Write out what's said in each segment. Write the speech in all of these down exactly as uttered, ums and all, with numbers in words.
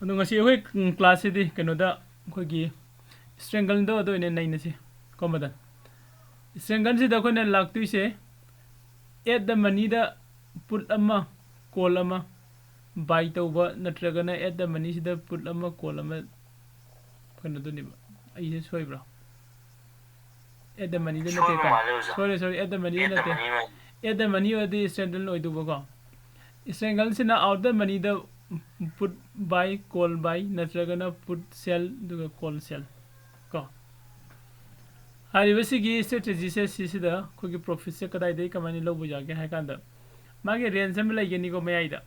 ꯑꯗꯣ ꯉꯁꯤ ꯑꯩꯈꯣꯏ class ꯁꯤꯗꯤ ꯀꯩꯅꯣꯗ ꯑꯩꯈꯣꯏꯒꯤ ꯏꯁꯇ꯭ꯔꯦꯡꯒꯜꯗꯣ ꯑꯗꯨ ꯑꯣꯏꯅ ꯅꯩꯅꯁꯤ ꯀꯣ ꯃꯗꯟ꯫ ꯏꯁꯇ꯭ꯔꯦꯡꯒꯜꯁꯤꯗ ꯑꯩꯈꯣꯏꯅ ꯂꯥꯛꯇꯣꯏꯁꯦ at the money the put ꯑꯃ call ꯑꯃ buy ꯇꯧꯕ ꯅꯠꯇ꯭ꯔꯒꯅ at the money ꯁꯤꯗ put ꯑꯃ call ꯑꯃ ꯀꯩꯅꯣꯗꯨꯅꯦꯕ꯫ ꯑꯩꯁꯦ ꯁꯣꯏꯕ꯭ꯔꯥ? At the money ꯗ ꯅꯠꯇꯦꯀꯣ? ꯁꯣꯏꯔꯦ, ꯁꯣꯏꯔꯦ, at the money ꯗ ꯅꯠꯇꯦ꯫ At the money ꯑꯣꯏꯔꯗꯤ ꯏꯁꯇ꯭ꯔꯦꯡꯒꯜ ꯑꯣꯏꯗꯧꯕꯀꯣ꯫ ꯏꯁꯇ꯭ꯔꯦꯡꯒꯜꯁꯤꯅ out the money the put buy, call buy ꯅꯠꯇ꯭ꯔꯒꯅ put sell ꯑꯗꯨꯒ call sell ꯀꯣ꯫ ꯍꯥꯏꯔꯤꯕ ꯁꯤꯒꯤ strategy ꯁꯦ ꯁꯤꯁꯤꯗ ꯑꯩꯈꯣꯏꯒꯤ profit ꯁꯦ ꯀꯗꯥꯏꯗꯒꯤ ꯀꯃꯥꯏꯅ ꯂꯧꯕ ꯌꯥꯒꯦ ꯍꯥꯏ ꯀꯥꯟꯗ ꯃꯥꯒꯤ range ꯑꯃ ꯂꯩꯒꯅꯤꯀꯣ ꯃꯌꯥꯏꯗ꯫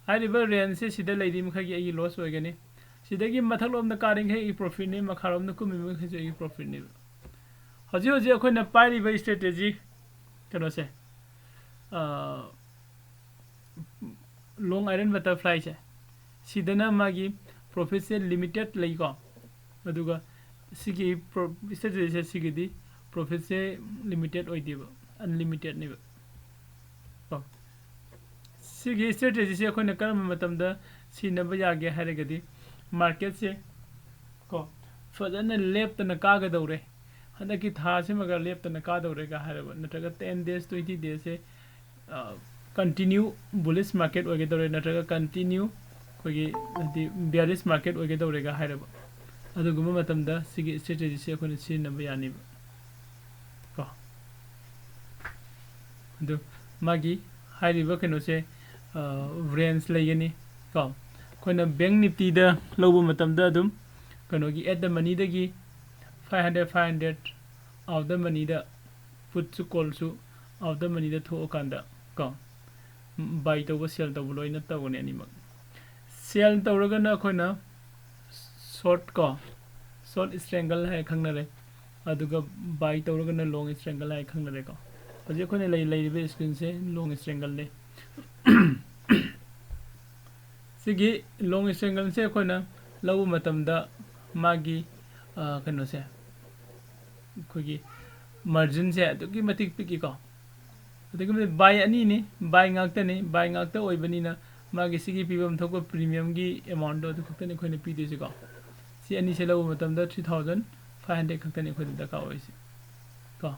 ꯍꯥꯏꯔꯤꯕ range ꯁꯦ ꯁꯤꯗ ꯂꯩꯔꯤ ꯃꯈꯩꯒꯤ ꯑꯩꯒꯤ loss ꯑꯣꯏꯒꯅꯤ꯫ ꯁꯤꯗꯒꯤ ꯃꯊꯛꯂꯣꯝꯗ ꯀꯥꯔꯤꯈꯩ ꯑꯩꯒꯤ profit ꯅꯤ, ꯃꯈꯥꯔꯣꯝꯗ ꯀꯨꯝꯃꯤ ꯃꯈꯩꯁꯨ ꯑꯩꯒꯤ profit ꯅꯦꯕ꯫ ꯍꯧꯖꯤꯛ ꯍꯧꯖꯤꯛ ꯑꯩꯈꯣꯏꯅ ꯄꯥꯏꯔꯤꯕ strategy ꯀꯩꯅꯣꯁꯦ, ꯑ, long iron butterfly ꯁꯦ, ꯁꯤꯗꯅ ꯃꯥꯒꯤ profit ꯁꯦ limited ꯂꯩꯀꯣ꯫ ꯑꯗꯨꯒ ꯁꯤꯒꯤ pro-, strategy ꯁꯦ ꯁꯤꯒꯤꯗꯤ profit ꯁꯦ limited ꯑꯣꯏꯗꯦꯕ, unlimited ꯅꯦꯕ꯫ ꯀꯣ꯫ ꯁꯤꯒꯤ strategy ꯁꯦ ꯑꯩꯈꯣꯏꯅ ꯀꯔꯝꯕ ꯃꯇꯝꯗ ꯁꯤꯖꯤꯟꯅꯕ ꯌꯥꯒꯦ ꯍꯥꯏꯔꯒꯗꯤ market ꯁꯦ ꯀꯣ ꯐꯖꯅ ꯂꯦꯞꯇꯅ ꯀꯥꯒꯗꯧꯔꯦ, ꯍꯟꯗꯛꯀꯤ ꯊꯥꯁꯤꯃꯒ ꯂꯦꯞꯇꯅ ꯀꯥꯗꯧꯔꯦꯒ ꯍꯥꯏꯔꯕ, ꯅꯠꯇ꯭ꯔꯒ ten days, twenty days ꯁꯦ, ꯑ, continue bullish market ꯑꯣꯏꯒꯗꯧꯔꯦ, ꯅꯠꯇ꯭ꯔꯒ continue ꯑꯩꯈꯣꯏꯒꯤ ꯍꯥꯏꯗꯤ bearish market ꯑꯣꯏꯒꯗꯧꯔꯦꯒ ꯍꯥꯏꯔꯕ, ꯑꯗꯨꯒꯨꯝꯕ ꯃꯇꯝꯗ ꯁꯤꯒꯤ strategy ꯁꯦ ꯑꯩꯈꯣꯏꯅ ꯁꯤꯖꯤꯟꯅꯕ ꯌꯥꯅꯤꯕ ꯀꯣ꯫ ꯑꯗꯨ ꯃꯥꯒꯤ ꯍꯥꯏꯔꯤꯕ ꯀꯩꯅꯣꯁꯦ, ꯑ, range ꯂꯩꯒꯅꯤ ꯀꯣ꯫ ꯑꯩꯈꯣꯏꯅ Bank Nifty ꯗ ꯂꯧꯕ ꯃꯇꯝꯗ ꯑꯗꯨꯝ ꯀꯩꯅꯣꯒꯤ at the money ꯗꯒꯤ five hundred, five hundred out the money the put ꯁꯨ call ꯁꯨ out the money ꯗ ꯊꯣꯛꯑꯀꯥꯟꯗ ꯀꯣ, buy ꯇꯧꯕ, sell ꯇꯧꯕ ꯂꯣꯏꯅ ꯇꯧꯒꯅꯤ ꯑꯅꯤꯃꯛ꯫ Sell ꯇꯧꯔꯒꯅ ꯑꯩꯈꯣꯏꯅ short ꯀꯣ, short strangle ꯍꯥꯏ ꯈꯪꯅꯔꯦ꯫ ꯑꯗꯨꯒ buy ꯇꯧꯔꯒꯅ long strangle ꯍꯥꯏ ꯈꯪꯅꯔꯦꯀꯣ꯫ ꯍꯧꯖꯤꯛ ꯑꯩꯈꯣꯏꯅ ꯂꯩ-, ꯂꯩꯔꯤꯕ screen ꯁꯦ long strangle ꯅꯤ꯫ ꯁꯤꯒꯤ long strangle ꯁꯦ ꯑꯩꯈꯣꯏꯅ ꯂꯧꯕ ꯃꯇꯝꯗ ꯃꯥꯒꯤ, ꯑ, ꯀꯩꯅꯣꯁꯦ, ꯑꯩꯈꯣꯏꯒꯤ margin ꯁꯦ ꯑꯗꯨꯛꯀꯤ ꯃꯇꯤꯛ ꯄꯤꯛꯏꯀꯣ꯫ ꯑꯗꯨꯛꯀꯤ ꯃꯇꯤꯛ buy ꯑꯅꯤꯅꯤ, buy ꯉꯥꯛꯇꯅꯤ, buy ꯉꯥꯛꯇ ꯑꯣꯏꯕꯅꯤꯅ ꯃꯥꯒꯤ ꯁꯤꯒꯤ ꯄꯤꯐꯝ ꯊꯣꯛꯄ premiumꯒꯤ amountꯗꯣ ꯑꯗꯨ ꯈꯛꯇꯅꯤ ꯑꯩꯈꯣꯏꯅ ꯄꯤꯗꯣꯏꯁꯤꯀꯣ꯫ ꯁꯤ ꯑꯅꯤꯁꯦ ꯂꯧꯕ ꯃꯇꯝꯗ three thousand five hundred ꯈꯛꯇꯅꯤ ꯑꯩꯈꯣꯏꯗ ꯗꯔꯀꯥꯔ ꯑꯣꯏꯔꯤꯁꯦ ꯀꯣ꯫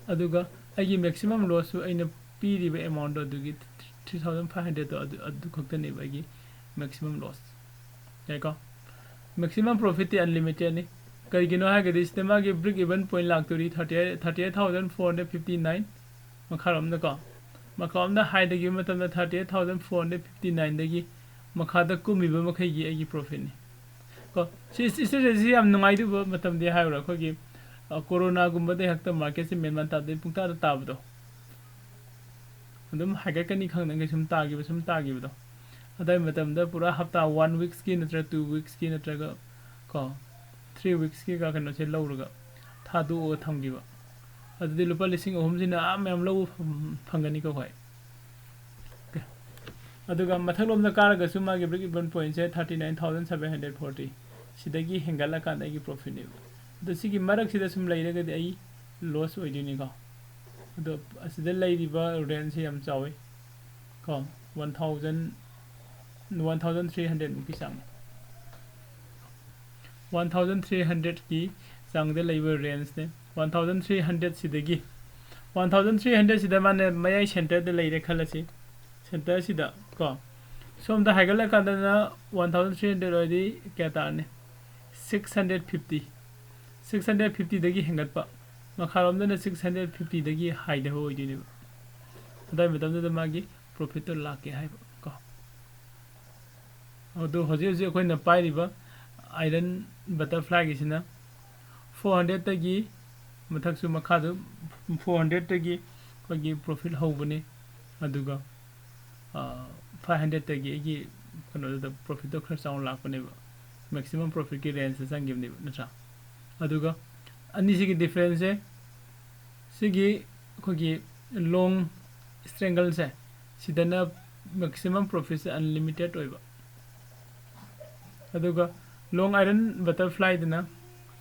ꯑꯗꯨꯒ ꯑꯩꯒꯤ maximum lossꯁꯨ ꯑꯩꯅ ꯄꯤꯔꯤꯕ amountꯗꯣ ꯑꯗꯨꯒꯤ three thousand five hundredꯗꯣ ꯑꯗꯨ ꯑꯗꯨ ꯈꯛꯇꯅꯦꯕ ꯑꯩꯒꯤ maximum loss꯫ ꯌꯥꯏꯀꯣ? Maximum profitꯇꯤ unlimitedꯅꯤ꯫ ꯀꯩꯒꯤꯅꯣ ꯍꯥꯏꯔꯒꯗꯤ ꯁꯤꯗ ꯃꯥꯒꯤ break even point ꯂꯥꯛꯇꯣꯔꯤ thirty eight, thirty eight thousand four hundred fifty nine꯫ ꯃꯈꯥꯔꯣꯝꯗꯀꯣ, ꯃꯈꯥꯔꯣꯝꯗ high ꯇꯧꯈꯤꯕ ꯃꯇꯝꯗ thirty eight thousand four hundred fifty nineꯗꯒꯤ ꯃꯈꯥꯗ ꯀꯨꯝꯃꯤꯕ ꯃꯈꯩꯒꯤ ꯑꯩꯒꯤ profitꯅꯤ ꯀꯣ꯫ ꯁꯤ ꯁꯤ strategy ꯌꯥꯝ ꯅꯨꯡꯉꯥꯏꯗꯧꯕ ꯃꯇꯝꯗꯤ ꯍꯥꯏꯔꯨꯔꯥ, ꯑꯩꯈꯣꯏꯒꯤ, ꯑ, coronaꯒꯨꯝꯕꯗ ꯍꯦꯛꯇ marketꯁꯦ ꯃꯦꯟ ꯃꯥꯟ ꯇꯥꯗꯦ, ꯄꯨꯡꯇꯥꯗ ꯇꯥꯕꯗꯣ꯫ ꯑꯗꯨꯝ ꯍꯥꯏꯒꯠꯀꯅꯤ ꯈꯪꯗꯉꯩ ꯁꯨꯝ ꯇꯥꯈꯤꯕ, ꯁꯨꯝ ꯇꯥꯈꯤꯕꯗꯣ꯫ ꯑꯗꯨꯋꯥꯏ ꯃꯇꯝꯗ ꯄꯨꯔꯥ ꯍꯞꯇꯥ one weeksꯀꯤ ꯅꯠꯇ꯭ꯔꯒ two weeksꯀꯤ ꯅꯠꯇ꯭ꯔꯒ ꯀꯣ, three weeksꯀꯤꯒ ꯀꯩꯅꯣꯁꯦ ꯂꯧꯔꯒ ꯊꯥꯗꯣꯛꯑꯒ ꯊꯝꯈꯤꯕ꯫ ꯑꯗꯨꯗꯤ ꯂꯨꯄꯥ ꯂꯤꯁꯤꯡ ꯑꯍꯨꯝꯁꯤꯅ ꯑꯥ ꯃꯌꯥꯝ ꯂꯧꯕ ꯐꯪ-, ꯐꯪꯒꯅꯤꯀꯣ ꯑꯩꯈꯣꯏ꯫ Okay꯫ ꯑꯗꯨꯒ ꯃꯊꯛꯂꯣꯝꯗ ꯀꯥꯔꯒꯁꯨ ꯃꯥꯒꯤ break even pointꯁꯦ thirty nine thousand seven hundred forty꯫ ꯁꯤꯗꯒꯤ ꯍꯦꯟꯒꯠꯂꯀꯥꯟꯗ ꯑꯩꯒꯤ profitꯅꯦꯕ꯫ ꯑꯗꯣ ꯁꯤꯒꯤ ꯃꯔꯛꯁꯤꯗ ꯁꯨꯝ ꯂꯩꯔꯒꯗꯤ ꯑꯩ loss ꯑꯣꯏꯗꯣꯏꯅꯤꯀꯣ꯫ ꯑꯗꯣ ꯑꯁꯤꯗ ꯂꯩꯔꯤꯕ rangeꯁꯦ ꯌꯥꯝ ꯆꯥꯎꯋꯤ ꯀꯣ, one thousand, one thousand three hundred ꯃꯨꯛꯀꯤ ꯆꯥꯡ꯫ One thousand three hundredꯀꯤ ꯆꯥꯡꯗ ꯂꯩꯕ rangeꯅꯦ꯫ One thousand three hundred ꯁꯤꯗꯒꯤ, one thousand three hundred ꯁꯤꯗ ꯃꯥꯅ ꯃꯌꯥꯏ centreꯗ ꯂꯩꯔꯦ ꯈꯜꯂꯁꯤ꯫ Centreꯁꯤꯗ ꯀꯣ, ꯁꯣꯝꯗ ꯍꯥꯏꯒꯠꯂꯀꯥꯟꯗꯅ one thousand three hundred ꯑꯣꯏꯔꯗꯤ ꯀꯌꯥ ꯇꯥꯔꯅꯤ? Six hundred fifty꯫ Six hundred fiftyꯗꯒꯤ ꯍꯦꯟꯒꯠꯄ, ꯃꯈꯥꯔꯣꯝꯗꯅ six hundred fiftyꯗꯒꯤ ꯍꯥꯏꯊꯕ ꯑꯣꯏꯗꯣꯏꯅꯦꯕ꯫ ꯑꯗꯨꯋꯥꯏ ꯃꯇꯝꯗꯨꯗ ꯃꯥꯒꯤ profitꯇꯣ ꯂꯥꯛꯀꯦ ꯍꯥꯏꯕ ꯀꯣ꯫ ꯑꯗꯨ ꯍꯧꯖꯤꯛ ꯍꯧꯖꯤꯛ ꯑꯩꯈꯣꯏꯅ ꯄꯥꯏꯔꯤꯕ Iron Butterflyꯒꯤꯁꯤꯅ four hundredꯇꯒꯤ ꯃꯊꯛꯁꯨ ꯃꯈꯥꯁꯨ four hundredꯇꯒꯤ ꯑꯩꯈꯣꯏꯒꯤ profit ꯍꯧꯕꯅꯤ꯫ ꯑꯗꯨꯒ, ꯑ, five hundredꯇꯒꯤ ꯑꯩꯒꯤ ꯀꯩꯅꯣꯗꯨꯗ profitꯇꯣ ꯈꯔ ꯆꯥꯎꯅ ꯂꯥꯛꯄꯅꯦꯕ, maximum profitꯀꯤ rangeꯇ ꯆꯪꯈꯤꯕꯅꯦꯕ, ꯅꯠꯇ꯭ꯔꯥ? ꯑꯗꯨꯒ ꯑꯅꯤꯁꯤꯒꯤ differenceꯁꯦ, ꯁꯤꯒꯤ ꯑꯩꯈꯣꯏꯒꯤ long strangleꯁꯦ, ꯁꯤꯗꯅ maximum profitꯁꯦ unlimited ꯑꯣꯏꯕ, ꯑꯗꯨꯒ long Iron Butterflyꯗꯅ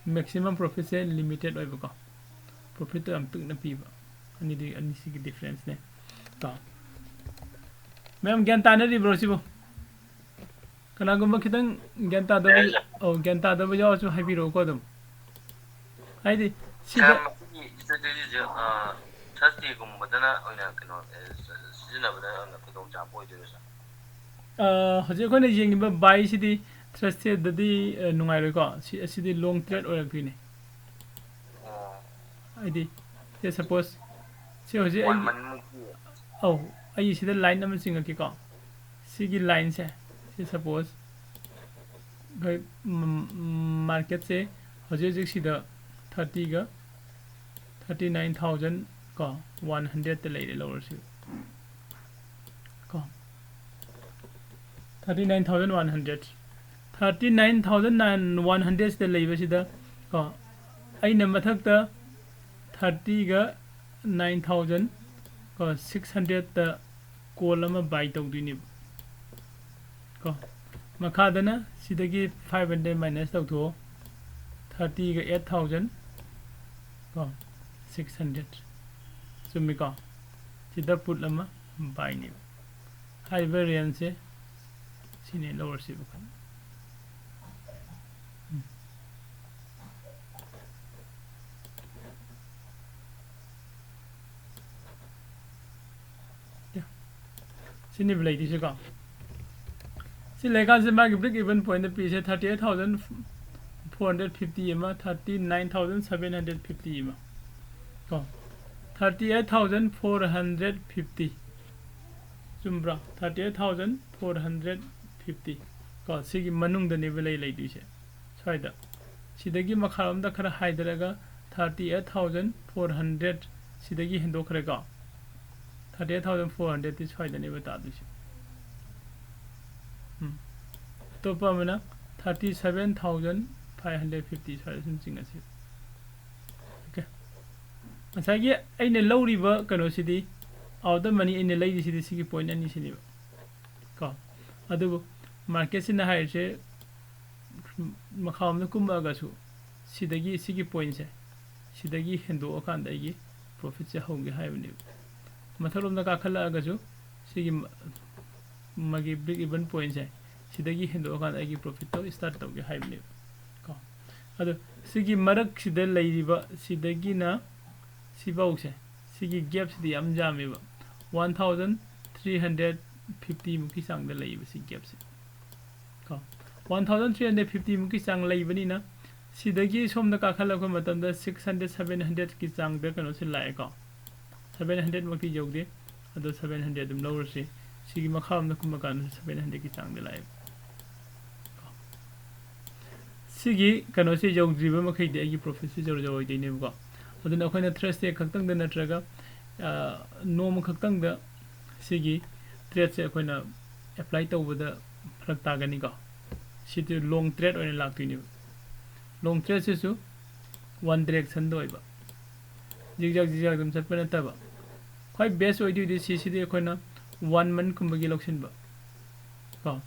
maximum profitꯁꯦ limited ꯑꯣꯏꯕꯀꯣ, profitꯇꯣ ꯌꯥꯝ ꯄꯤꯛꯅ ꯄꯤꯕ꯫ ꯑꯅꯤꯗꯨꯒꯤ, ꯑꯅꯤꯁꯤꯒꯤ differenceꯅꯦ ꯀꯣ꯫ ꯃꯌꯥꯝ ꯒ꯭ꯌꯥꯟ ꯇꯥꯅꯔꯤꯕ꯭ꯔꯣ ꯁꯤꯕꯨ? ꯀꯅꯥꯒꯨꯝꯕ ꯈꯤꯇꯪ ꯒ꯭ꯌꯥꯟ ꯇꯥꯗꯕ, ꯑꯧ, ꯒ꯭ꯌꯥꯟ ꯇꯥꯗꯕ ꯌꯥꯎꯔꯁꯨ ꯍꯥꯏꯕꯤꯔꯛꯎꯀꯣ ꯑꯗꯨꯝ꯫ ꯍꯥꯏꯗꯤ ꯁꯤꯗ ꯃꯁꯤꯒꯤ strategy ꯁꯦ, ꯑ, Thursday ꯒꯨꯝꯕꯗꯅ ꯑꯣꯏꯅ ꯀꯩꯅꯣ, ꯑ, ꯁꯤꯖꯤꯟꯅꯕꯗ ꯑꯣꯏꯅ ꯈꯨꯗꯣꯡꯆꯥꯕ ꯑꯣꯏꯗꯣꯏꯔꯣ, sir? ꯑ, ꯍꯧꯖꯤꯛ ꯑꯩꯈꯣꯏꯅ ꯌꯦꯡꯉꯤꯕ buy ꯁꯤꯗꯤ Thursday ꯗꯗꯤ, ꯑ, ꯅꯨꯡꯉꯥꯏꯔꯣꯏꯀꯣ꯫ ꯁꯤ, ꯑꯁꯤꯗꯤ long trade ꯑꯣꯏꯔꯛꯇꯣꯏꯅꯦ꯫ ꯑꯣ꯫ ꯍꯥꯏꯗꯤ, say suppose, ꯁꯤ ꯍꯧꯖꯤꯛ ꯑꯩꯒꯤ, ꯑꯧ, ꯑꯩ ꯁꯤꯗ line ꯑꯃ ꯆꯤꯡꯉꯛꯀꯦꯀꯣ꯫ ꯁꯤꯒꯤ line ꯁꯦ, ꯁꯤ suppose, ꯑꯩꯈꯣꯏ, ꯎꯝ, ꯎꯝ, market ꯁꯦ ꯍꯧꯖꯤꯛ ꯍꯧꯖꯤꯛ ꯁꯤꯗ thirty ꯒ thirty nine thousand ꯀꯣ, one hundred ꯇ ꯂꯩꯔꯦ ꯂꯧꯔꯁꯤ꯫ ꯀꯣ, thirty nine thousand one hundred, thirty nine thousand one hundred ꯁꯤꯗ ꯂꯩꯕꯁꯤꯗ ꯀꯣ, ꯑꯩꯅ ꯃꯊꯛꯇ thirty ꯒ nine thousand ꯀꯣ, six hundred ꯇ call ꯑꯃ buy ꯇꯧꯗꯣꯏꯅꯦꯕ꯫ ꯀꯣ, ꯃꯈꯥꯗꯅ ꯁꯤꯗꯒꯤ five hundred minus ꯇꯧꯊꯣꯛꯑꯣ, thirty ꯒ eight thousand ꯀꯣ, six hundred꯫ ꯆꯨꯝꯃꯤꯀꯣ? ꯁꯤꯗ put ꯑꯃ buy ꯅꯦꯕ꯫ ꯍꯥꯏꯔꯤꯕ range ꯁꯦ ꯁꯤꯅꯦ ꯂꯧꯔꯁꯤꯕ꯫ ꯎꯝ꯫ ꯁꯤꯅꯦꯕ ꯂꯩꯗꯣꯏꯁꯦꯀꯣ꯫ ꯁꯤ ꯂꯩꯀꯥꯟꯁꯤꯗ ꯃꯥꯒꯤ break even point ꯄꯤꯁꯦ thirty eight thousand four hundred fifty ꯑꯃ, thirty nine thousand seven hundred fifty ꯑꯃ ꯀꯣ꯫ Thirty eight thousand four hundred fifty꯫ ꯆꯨꯝꯕ꯭ꯔꯣ? Thirty eight thousand four hundred fifty ꯀꯣ꯫ ꯁꯤꯒꯤ ꯃꯅꯨꯡꯗꯅꯦꯕ ꯂꯩ ꯂꯩꯗꯣꯏꯁꯦ꯫ ꯁ꯭ꯋꯥꯏꯗ꯫ ꯁꯤꯗꯒꯤ ꯃꯈꯥꯔꯣꯝꯗ ꯈꯔ ꯍꯥꯏꯊꯔꯒ thirty eight thousand four hundred ꯁꯤꯗꯒꯤ ꯍꯦꯟꯗꯣꯛꯈ꯭ꯔꯦꯀꯣ꯫ Thirty eight thousand four hundred ꯇꯤ ꯁ꯭ꯋꯥꯏꯗꯅꯦꯕ ꯇꯥꯗꯣꯏꯁꯦ꯫ ꯎꯝ꯫ ꯑꯇꯣꯞꯄ ꯑꯃꯅ thirty seven thousand five hundred fifty ꯁ꯭ꯋꯥꯏꯗ ꯁꯨꯝ ꯆꯤꯡꯉꯁꯤ꯫ Okay꯫ ꯉꯁꯥꯏꯒꯤ ꯑꯩꯅ ꯂꯧꯔꯤꯕ ꯀꯩꯅꯣꯁꯤꯗꯤ, out of money ꯑꯩꯅ ꯂꯩꯔꯤꯁꯤꯗꯤ ꯁꯤꯒꯤ point ꯑꯅꯤꯁꯤꯅꯦꯕ꯫ ꯀꯣ꯫ ꯑꯗꯨꯕꯨ market ꯁꯤꯅ ꯍꯥꯏꯔꯤꯁꯦ, ꯃꯈꯥꯔꯣꯝꯗ ꯀꯨꯝꯃꯛꯑꯒꯁꯨ ꯁꯤꯗꯒꯤ, ꯁꯤꯒꯤ point ꯁꯦ, ꯁꯤꯗꯒꯤ ꯍꯦꯟꯗꯣꯛꯑꯀꯥꯟꯗ ꯑꯩꯒꯤ profit ꯁꯦ ꯍꯧꯒꯦ ꯍꯥꯏꯕꯅꯦꯕ꯫ ꯃꯊꯛꯂꯣꯝꯗ ꯀꯥꯈꯠꯂꯛꯑꯒꯁꯨ ꯁꯤꯒꯤ ꯃ-, ꯃꯥꯒꯤ break even point ꯁꯦ ꯁꯤꯗꯒꯤ ꯍꯦꯟꯗꯣꯛꯑꯀꯥꯟꯗ ꯑꯩꯒꯤ profit ꯇꯣ start ꯇꯧꯒꯦ ꯍꯥꯏꯕꯅꯦꯕ ꯀꯣ꯫ ꯑꯗꯣ ꯁꯤꯒꯤ ꯃꯔꯛꯁꯤꯗ ꯂꯩꯔꯤꯕ ꯁꯤꯗꯒꯤꯅ ꯁꯤꯐꯧꯁꯦ, ꯁꯤꯒꯤ gap ꯁꯤꯗꯤ ꯌꯥꯝ ꯌꯥꯝꯃꯦꯕ, one thousand three hundred fifty ꯃꯨꯛꯀꯤ ꯆꯥꯡꯗ ꯂꯩꯌꯦꯕ ꯁꯤ gap ꯁꯦ ꯀꯣ꯫ One thousand three hundred fifty ꯃꯨꯛꯀꯤ ꯆꯥꯡ ꯂꯩꯕꯅꯤꯅ ꯁꯤꯗꯒꯤ ꯁꯣꯝꯗ ꯀꯥꯈꯠꯂꯛꯄ ꯃꯇꯝꯗ six hundred, seven hundred ꯀꯤ ꯆꯥꯡꯗ ꯀꯩꯅꯣꯁꯦ ꯂꯥꯛꯑꯦꯀꯣ꯫ Seven hundred ꯃꯛꯇꯤ ꯌꯧꯗꯦ, ꯑꯗꯣ seven hundred ꯑꯗꯨꯝ ꯂꯧꯔꯁꯤ꯫ ꯁꯤꯒꯤ ꯃꯈꯥꯔꯣꯝꯗ ꯀꯨꯝꯃ ꯀꯥꯟꯗ seven hundred ꯀꯤ ꯆꯥꯡꯗ ꯂꯥꯛꯑꯦꯕ꯫ ꯁꯤꯒꯤ ꯀꯩꯅꯣꯁꯦ ꯌꯧꯗ꯭ꯔꯤꯕ ꯃꯈꯩꯗꯤ ꯑꯩꯒꯤ profit ꯁꯦ ꯖꯦꯔꯣ ꯖꯦꯔꯣ ꯑꯣꯏꯗꯣꯏꯅꯦꯕꯀꯣ꯫ ꯑꯗꯨꯅ ꯑꯩꯈꯣꯏꯅ Threads ꯁꯦ ꯈꯛꯇꯪꯗ ꯅꯠꯇ꯭ꯔꯒ, ꯑ, ꯅꯣꯡꯃ ꯈꯛꯇꯪꯗ ꯁꯤꯒꯤ trade ꯁꯦ ꯑꯩꯈꯣꯏꯅ apply ꯇꯧꯕꯗ ꯐꯔꯛ ꯇꯥꯒꯅꯤꯀꯣ꯫ ꯁꯤꯗꯤ long trade ꯑꯣꯏꯅ ꯂꯥꯛꯇꯣꯏꯅꯦꯕ꯫ Long trade ꯁꯤꯁꯨ one direction ꯗ ꯑꯣꯏꯕ, zigzag zigzag ꯑꯗꯨꯝ ꯆꯠꯄ ꯅꯠꯇꯕ꯫ ꯈ꯭ꯋꯥꯏ best ꯑꯣꯏꯗꯣꯏꯗꯤ ꯁꯤꯁꯤꯗꯤ ꯑꯩꯈꯣꯏꯅ one month ꯀꯨꯝꯕꯒꯤ ꯂꯧꯁꯤꯟꯕ ꯀꯣ,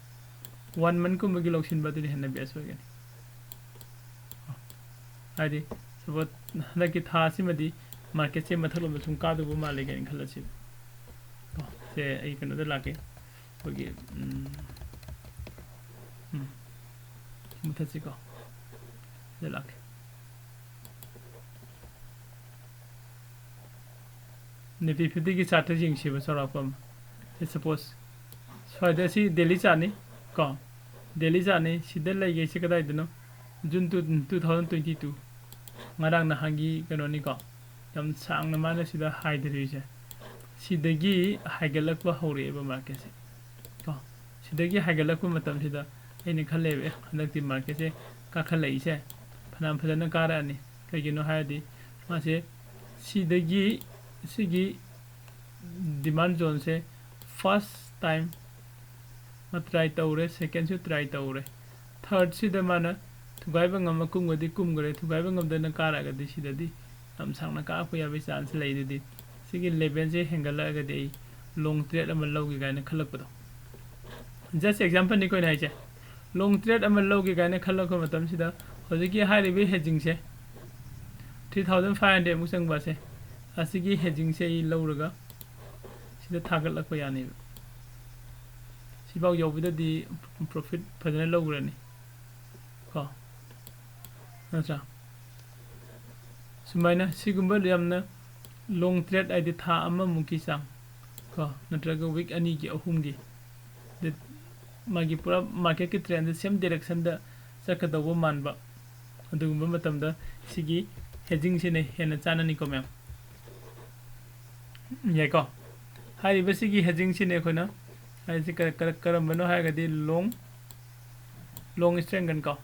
one month ꯀꯨꯝꯕꯒꯤ ꯂꯧꯁꯤꯟꯕ ꯑꯗꯨꯅ ꯍꯦꯟꯅ best ꯑꯣꯏꯒꯅꯤ꯫ ꯍꯥꯏꯗꯤ suppose ꯍꯟꯗꯛꯀꯤ ꯊꯥ ꯑꯁꯤꯃꯗꯤ market ꯁꯦ ꯃꯊꯛꯂꯣꯝꯗ ꯁꯨꯝ ꯀꯥꯗꯧꯕ ꯃꯥꯜꯂꯦ ꯀꯥꯏꯅ ꯈꯜꯂꯁꯤ ꯀꯣ꯫ ꯁꯦ ꯑꯩ ꯀꯩꯅꯣꯗ ꯂꯥꯛꯀꯦ, ꯑꯩꯈꯣꯏꯒꯤ, ꯎꯝ, ꯎꯝ, ꯃꯨꯊꯠꯁꯤꯀꯣ꯫ ꯁꯤꯗ ꯂꯥꯛꯀꯦ꯫ Nifty fifty ꯒꯤ chart ꯇ ꯌꯦꯡꯁꯤꯕ, ꯆꯥꯎꯔꯥꯛꯄ ꯑꯃ꯫ ꯁꯦ suppose ꯁ꯭ꯋꯥꯏꯗ ꯁꯤ daily chart ꯅꯤ ꯀꯣ, daily chart ꯅꯤ꯫ ꯁꯤꯗ ꯂꯩꯒꯩꯁꯦ ꯀꯗꯥꯏꯗꯅꯣ? June two, two thousand twenty two, ꯉꯔꯥꯡ ꯅꯍꯥꯟꯒꯤ ꯀꯩꯅꯣꯅꯤꯀꯣ꯫ ꯌꯥꯝ ꯁꯥꯡꯅ ꯃꯥꯅ ꯁꯤꯗ ꯍꯥꯏꯊꯔꯤꯁꯦ꯫ ꯁꯤꯗꯒꯤ ꯍꯥꯏꯒꯠꯂꯛꯄ ꯍꯧꯔꯛꯑꯦꯕ market ꯁꯦ ꯀꯣ꯫ ꯁꯤꯗꯒꯤ ꯍꯥꯏꯒꯠꯂꯛꯄ ꯃꯇꯝꯁꯤꯗ ꯑꯩꯅ ꯈꯜꯂꯦꯕ, "ꯑꯦ, ꯍꯟꯗꯛꯇꯤ market ꯁꯦ ꯀꯥꯈꯠꯂꯛꯏꯁꯦ ꯐꯅꯌꯥꯝ ꯐꯖꯅ ꯀꯥꯔꯛꯑꯅꯤ"꯫ ꯀꯩꯒꯤꯅꯣ ꯍꯥꯏꯔꯗꯤ ꯃꯥꯁꯦ ꯁꯤꯗꯒꯤ, ꯁꯤꯒꯤ demand zone ꯁꯦ first time ꯃꯥ try ꯇꯧꯔꯦ, second ꯁꯨ try ꯇꯧꯔꯦ, third ꯁꯤꯗ ꯃꯥꯅ ꯊꯨꯒꯥꯏꯕ ꯉꯝꯃ ꯀꯨꯝꯒꯗꯤ ꯀꯨꯝꯈ꯭ꯔꯦ, ꯊꯨꯒꯥꯏꯕ ꯉꯝꯗꯅ ꯀꯥꯔꯛꯑꯒꯗꯤ ꯁꯤꯗꯗꯤ ꯌꯥꯝ ꯁꯥꯡꯅ ꯀꯥꯔꯛꯄ ꯌꯥꯕꯒꯤ chance ꯂꯩ꯫ ꯑꯗꯨꯗꯤ ꯁꯤꯒꯤ level ꯁꯦ ꯍꯦꯟꯒꯠꯂꯛꯑꯒꯗꯤ ꯑꯩ long trade ꯑꯃ ꯂꯧꯒꯦ ꯀꯥꯏꯅ ꯈꯜꯂꯛꯄꯗꯣ꯫ Just example ꯅꯤꯀꯣ ꯑꯩꯅ ꯍꯥꯏꯁꯦ꯫ Long trade ꯑꯃ ꯂꯧꯒꯦ ꯀꯥꯏꯅ ꯈꯜꯂꯛꯄ ꯃꯇꯝꯁꯤꯗ ꯍꯧꯖꯤꯛꯀꯤ ꯍꯥꯏꯔꯤꯕ hedging ꯁꯦ three thousand five hundred ꯃꯨꯛ ꯆꯪꯕ ꯑꯁꯦ, ꯑꯁꯤꯒꯤ hedging ꯁꯦ ꯑꯩ ꯂꯧꯔꯒ ꯁꯤꯗ ꯊꯥꯒꯠꯂꯛꯄ ꯌꯥꯅꯦꯕ꯫ ꯁꯤꯐꯥꯎ ꯌꯧꯕꯗꯗꯤ profit ꯐꯖꯅ ꯂꯧꯈ꯭ꯔꯅꯤ ꯀꯣ, ꯅꯠꯇ꯭ꯔꯥ? ꯁꯨꯃꯥꯏꯅ ꯁꯤꯒꯨꯝꯕ ꯌꯥꯝꯅ long trade, ꯍꯥꯏꯗꯤ ꯊꯥ ꯑꯃꯃꯨꯛꯀꯤ ꯆꯥꯡ ꯀꯣ, ꯅꯠꯇ꯭ꯔꯒ week ꯑꯅꯤꯒꯤ, ꯑꯍꯨꯝꯒꯤ, ꯗ-, ꯃꯥꯒꯤ ꯄꯨꯔꯥ marketꯀꯤ trendꯁꯦ same directionꯗ ꯆꯠꯀꯗꯧꯕ ꯃꯥꯟꯕ, ꯑꯗꯨꯒꯨꯝꯕ ꯃꯇꯝꯗ ꯁꯤꯒꯤ hedgingꯁꯤꯅ ꯍꯦꯟꯅ ꯆꯥꯟꯅꯅꯤꯀꯣ ꯃꯌꯥꯝ꯫ ꯌꯥꯏꯀꯣ? ꯍꯥꯏꯔꯤꯕ ꯁꯤꯒꯤ hedgingꯁꯤꯅꯦ ꯑꯩꯈꯣꯏꯅ ꯍꯥꯏꯔꯤꯁꯤ ꯀꯔ-, ꯀꯔ-, ꯀꯔꯝꯕꯅꯣ ꯍꯥꯏꯔꯒꯗꯤ long, long straddle ꯀꯣ,